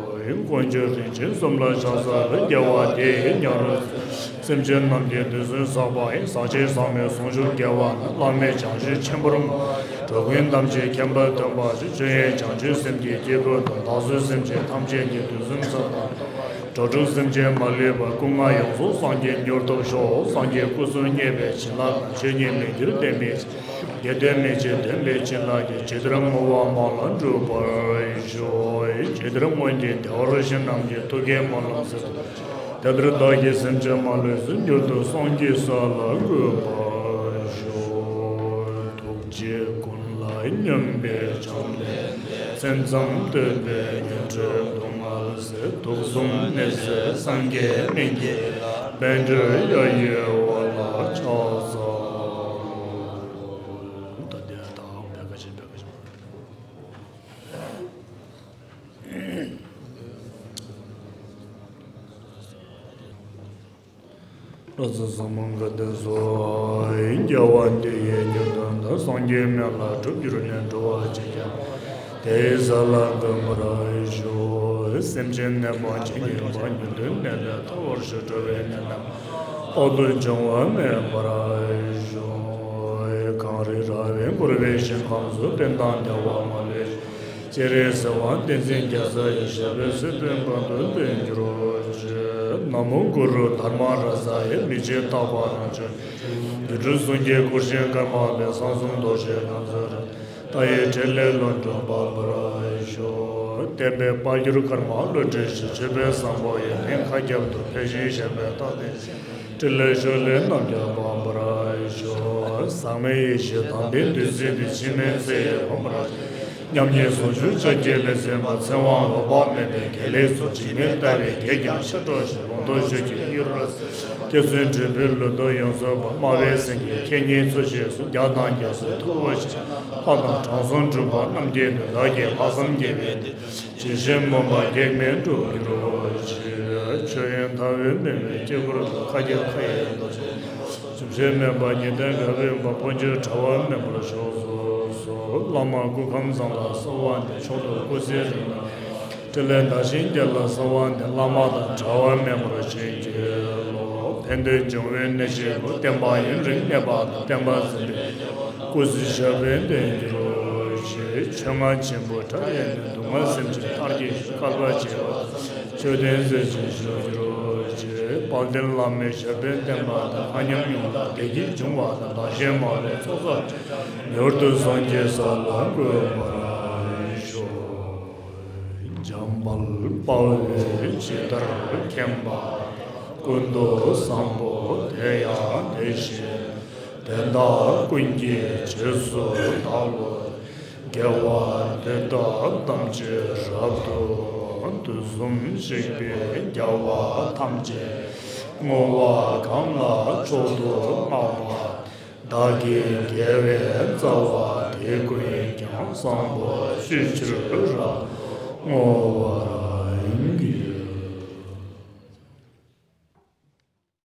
དཀོན་མཆོག་རིན་ཆེན་གསུམ་ལ་ཕྱག་འཚལ་ལོ། དགེ་བ་འདི་ཡིས་མྱུར་བར། སེམས་ཅན་རྣམས་ཀྱི་དུག་གསུམ་བསལ་བ་ཡི། ཟག་བཅས་ཟག་མེད་ཟུང་འཇུག་དགེ་བ་ནི། བླ་མེད་བྱང་ཆུབ་ཆེན་པོར་བསྔོ། འགྲོ་ཀུན་ཐམས་ཅད་མཁྱེན་པ་ཐོབ་པར་ཤོག། ཆོས་དབྱིངས་བྱང་ཆུབ་སེམས་ཀྱི་དཀྱིལ་འཁོར་དུ། བདག་སོགས་སེམས་ཅན་ཐམས་ཅད་ཀྱི་དུག་གསུམ་བསལ་བ། འགྲོ་དྲུག་སེམས་ཅན་མ་ལུས་པ། སྐུ་ལྔ་ཡོངས་སུ་སངས་རྒྱས་མྱུར་ཐོབ་ཤོག། སངས་རྒྱས་སྐུ་གསུམ་བརྙེས་པའི་བྱིན་རླབས་དང་། ཆོས་ཉིད་མི་འགྱུར་བདེན་པའི། དགེ་འདུན་མི་ཕྱེད་བདེན་པའི་བྱིན་རླབས་ཀྱིས། ཇི་ལྟར་བསྔོ་བ་སྨོན་ལམ་འགྲུབ་པར་ཤོག། ཇི་ལྟར་སྔོན་གྱི་བདེ་བར་གཤེགས་རྣམས་ཀྱི། ཐུགས་བསྐྱེད་སྨོན་ལམ་གསེར་དུ། དེ་ལྟར་བདག་གིས་སེམས་ཅན་མ་ལུས་སུ། མྱུར་དུ་སངས་རྒྱས་ས་ལ་འགོད་པར་ཤོག། ཐུགས་རྗེ་ཀུན་ལ་སྙོམས་པའི་བཅོམ་ལྡན་འདས། མཚན་ཙམ་ཐོས་པས་ཉན་ཐོས་སྡུག་བསྔལ་སེལ། དུག་གསུམ་ནད་སེལ་སངས་རྒྱས་སྨན་གྱི་བླ། པཎ་གྲུབ་ཡབ་ཡུམ་དབང་ལ་ཕྱག་འཚལ་ལོ། ད་ལྟའི་དང་བེ་ཀ་ཅི་བེ་ཀ་ཅི། བློ་རྩེ་ཟབ་མོ་དགའ་ལྡན་སོགས། དགེ་བ་འདི་ཡིས་མྱུར་དུ་བདག། སངས་རྒྱས་སྨན་བླ་གྲུབ་གྱུར་ནས། འགྲོ་བ་སྤྱད་པ་དེ་ཡི་ས་ལ་འགོད་པར་ཤོག། སེམས་ཅན་ནད་པ་ཇི་སྙེད་པ། ཉེ་དུས་ནད་ལས་ཐར་བར་ཤོག། འགྲོ་བའི་ནད་རྣམས་དཔག་ཏུ་འབྱུང་བ་མེད་པར་ཤོག། གངས་རི་ར་བས་བསྐོར་བའི་ཞིང་ཁམས་སུ། ཕན་དང་བདེ་བ་མ་ལུས་སྤྱན་རས་གཟིགས་དབང་བསྟན་འཛིན་རྒྱ་མཚོ་ཡི། ཞབས་པད་སྲིད་མཐའི་བར་དུ་བརྟན་གྱུར་ཅིག། ན་མོ་གུ་རུ་དྷརྨ་རཱ་ཛ་ཡེ། མི་ཕྱེད་རྟག་པ་རང་བྱུང་། དུས་གྲུབ་ཟུང་གི་སྐུར་བཞེངས་ཀརྨ་པའི། གསང་གསུམ་རྡོ་རྗེའི་ཁང་བཟང་རུ། མཐའ་ཡས་ཕྲིན་ལས་ལྷུན་གྲུབ་འབར་བར་ཤོག། བསྟན་པའི་དཔལ་གྱུར་ཀརྨ་བློ་གྲོས་ཞིང་། མཆོད་པའི་བཟང་པོ་ཡིས་ནི་མཁའ་ཁྱབ་ཏུ། འཕེལ་ཞིང་ཞིང་པའི་རྟགས་ལྡན། ཕྲིན་ལས་ཤུགས་ལས་རྣམ་རྒྱལ་འབར་བར་ཤོག། ཟག་མེད་ཡེ་ཤེས་དམ་པའི་བདུད་རྩི་འདི། འཆི་མེད་ཚེ་ཡི་བུམ་པར། མཉམ་ཉིད་ཟུང་འཇུག་ཕྱག་རྒྱའི་ལས་མཛད་པ། ཚེ་དབང་འོད་དཔག་མེད་པའི་དགེ་ལེགས་སུ། འཇིགས་མེད་ལྟ་བའི་གེགས་ཀྱང་ཕྱིར་སྤྲོ་ཞིང་། ལོངས་སྟོབས་ཤུགས་ཀྱིས་དབྱུག་རོལ་སེམས། སྐྱེ་ཚུལ་འགྲུབ་པའི་ལུས་སྟོབས་ཡོངས་སུ་འཕར། དམའ་བའི་སེང་གེ་ཁྱེད་ཉིད་ཚུལ་བཞིན་སོང་། རྒྱ་དང་རྒྱ་མཚོའི་ཐུ་བོ་ཆེ། ལྷ་དང་དྲང་སྲོང་སྒྲུབ་པ་རྣམས་ཀྱི་མདུན། བདག་གིས་ལྷག་བསམ་དགེ་བའི་དེད་དཔོན། ཇི་བཞིན་མོས་པ་གེགས་མེད་འགྲུབ་གྱུར་ཅིག། ཆོས་དབྱིངས་མཐའ་དབུས་མི་མེད་དཀྱིལ་འཁོར་དུ། མཁའ་ཁྱབ་མཁའ་ཡི་རྡོ་རྗེ། རིན་ཆེན་མེ་འབར་ཉི་ལྡན་འོད་འབར་བ། ཕོ་མཆོད་བྲལ་བ་མེད་པར་ཤོག། སོ་སོ་བླ་མ་སྐུ་ཁམས་བཟང་ལ་གསོལ་བ་འདེབས། མཆོག་ཏུ་སྐུ་ཚེ་རིང་ལ། ཕྲིན་ལས་དར་ཞིང་རྒྱས་ལ་གསོལ་བ་འདེབས། བླ་མ་དང་བྲལ་བ་མེད་པར་བྱིན་གྱིས་རློབས། ཕན་བདེ་འབྱུང་བའི་གནས་ཤིན་ཏུ། བསྟན་པ་ཡུན་རིང་གནས་པ་དང་། བསྟན་པ་འཛིན་པའི་སྐུ་ཚེ་ཞབས་པད་བརྟན་གྱུར་ཅིག། ཆོས་རྔ་ཆེན་པོ་གྲགས་ཡས་ནས། སྡུག་བསྔལ་སེམས་ཅན་མཐར་གྱིས་བསྐལ་པ་བྱེ་བ། མཆོད་རྟེན་གསེར་ཅན་བཞུགས་གྱུར་ཅིག། དཔལ་ལྡན་བླ་མའི་ཞབས་པད་བརྟན་པ་དང་། མཁའ་མཉམ་ཡོངས་ལ་བདེ་སྐྱིད་འབྱུང་བ་དང་། བདག་གཞན་མ་ལུས་ཚོགས་བསགས། མྱུར་དུ་སངས་རྒྱས་ས་ལ་འགོད་པར་ཤོག། འཇམ་དཔལ་དཔའ་བོས་ཇི་ལྟར་མཁྱེན་པ། ཀུན་ཏུ་བཟང་པོ་དེ་ཡང་དེ་བཞིན་དེ་དག་ཀུན་གྱི་རྗེས་སུ་བདག་སློབ། དགེ་བ་འདི་དག་ཐམས་ཅད་རབ་ཏུ་དུས་གསུམ་གཤེགས་པའི་རྒྱལ་བ་ཐམས་ཅད་བསྔོ་བ་གང་ལ་མཆོག་ཏུ་བསྔགས་པ། བདག་གི་དགེ་བའི་རྩ་བ་དེ་ཀུན་ཀྱང་བཟང་པོ་སྤྱོད་ཕྱིར་རབ་བསྔོ་བར་བགྱི།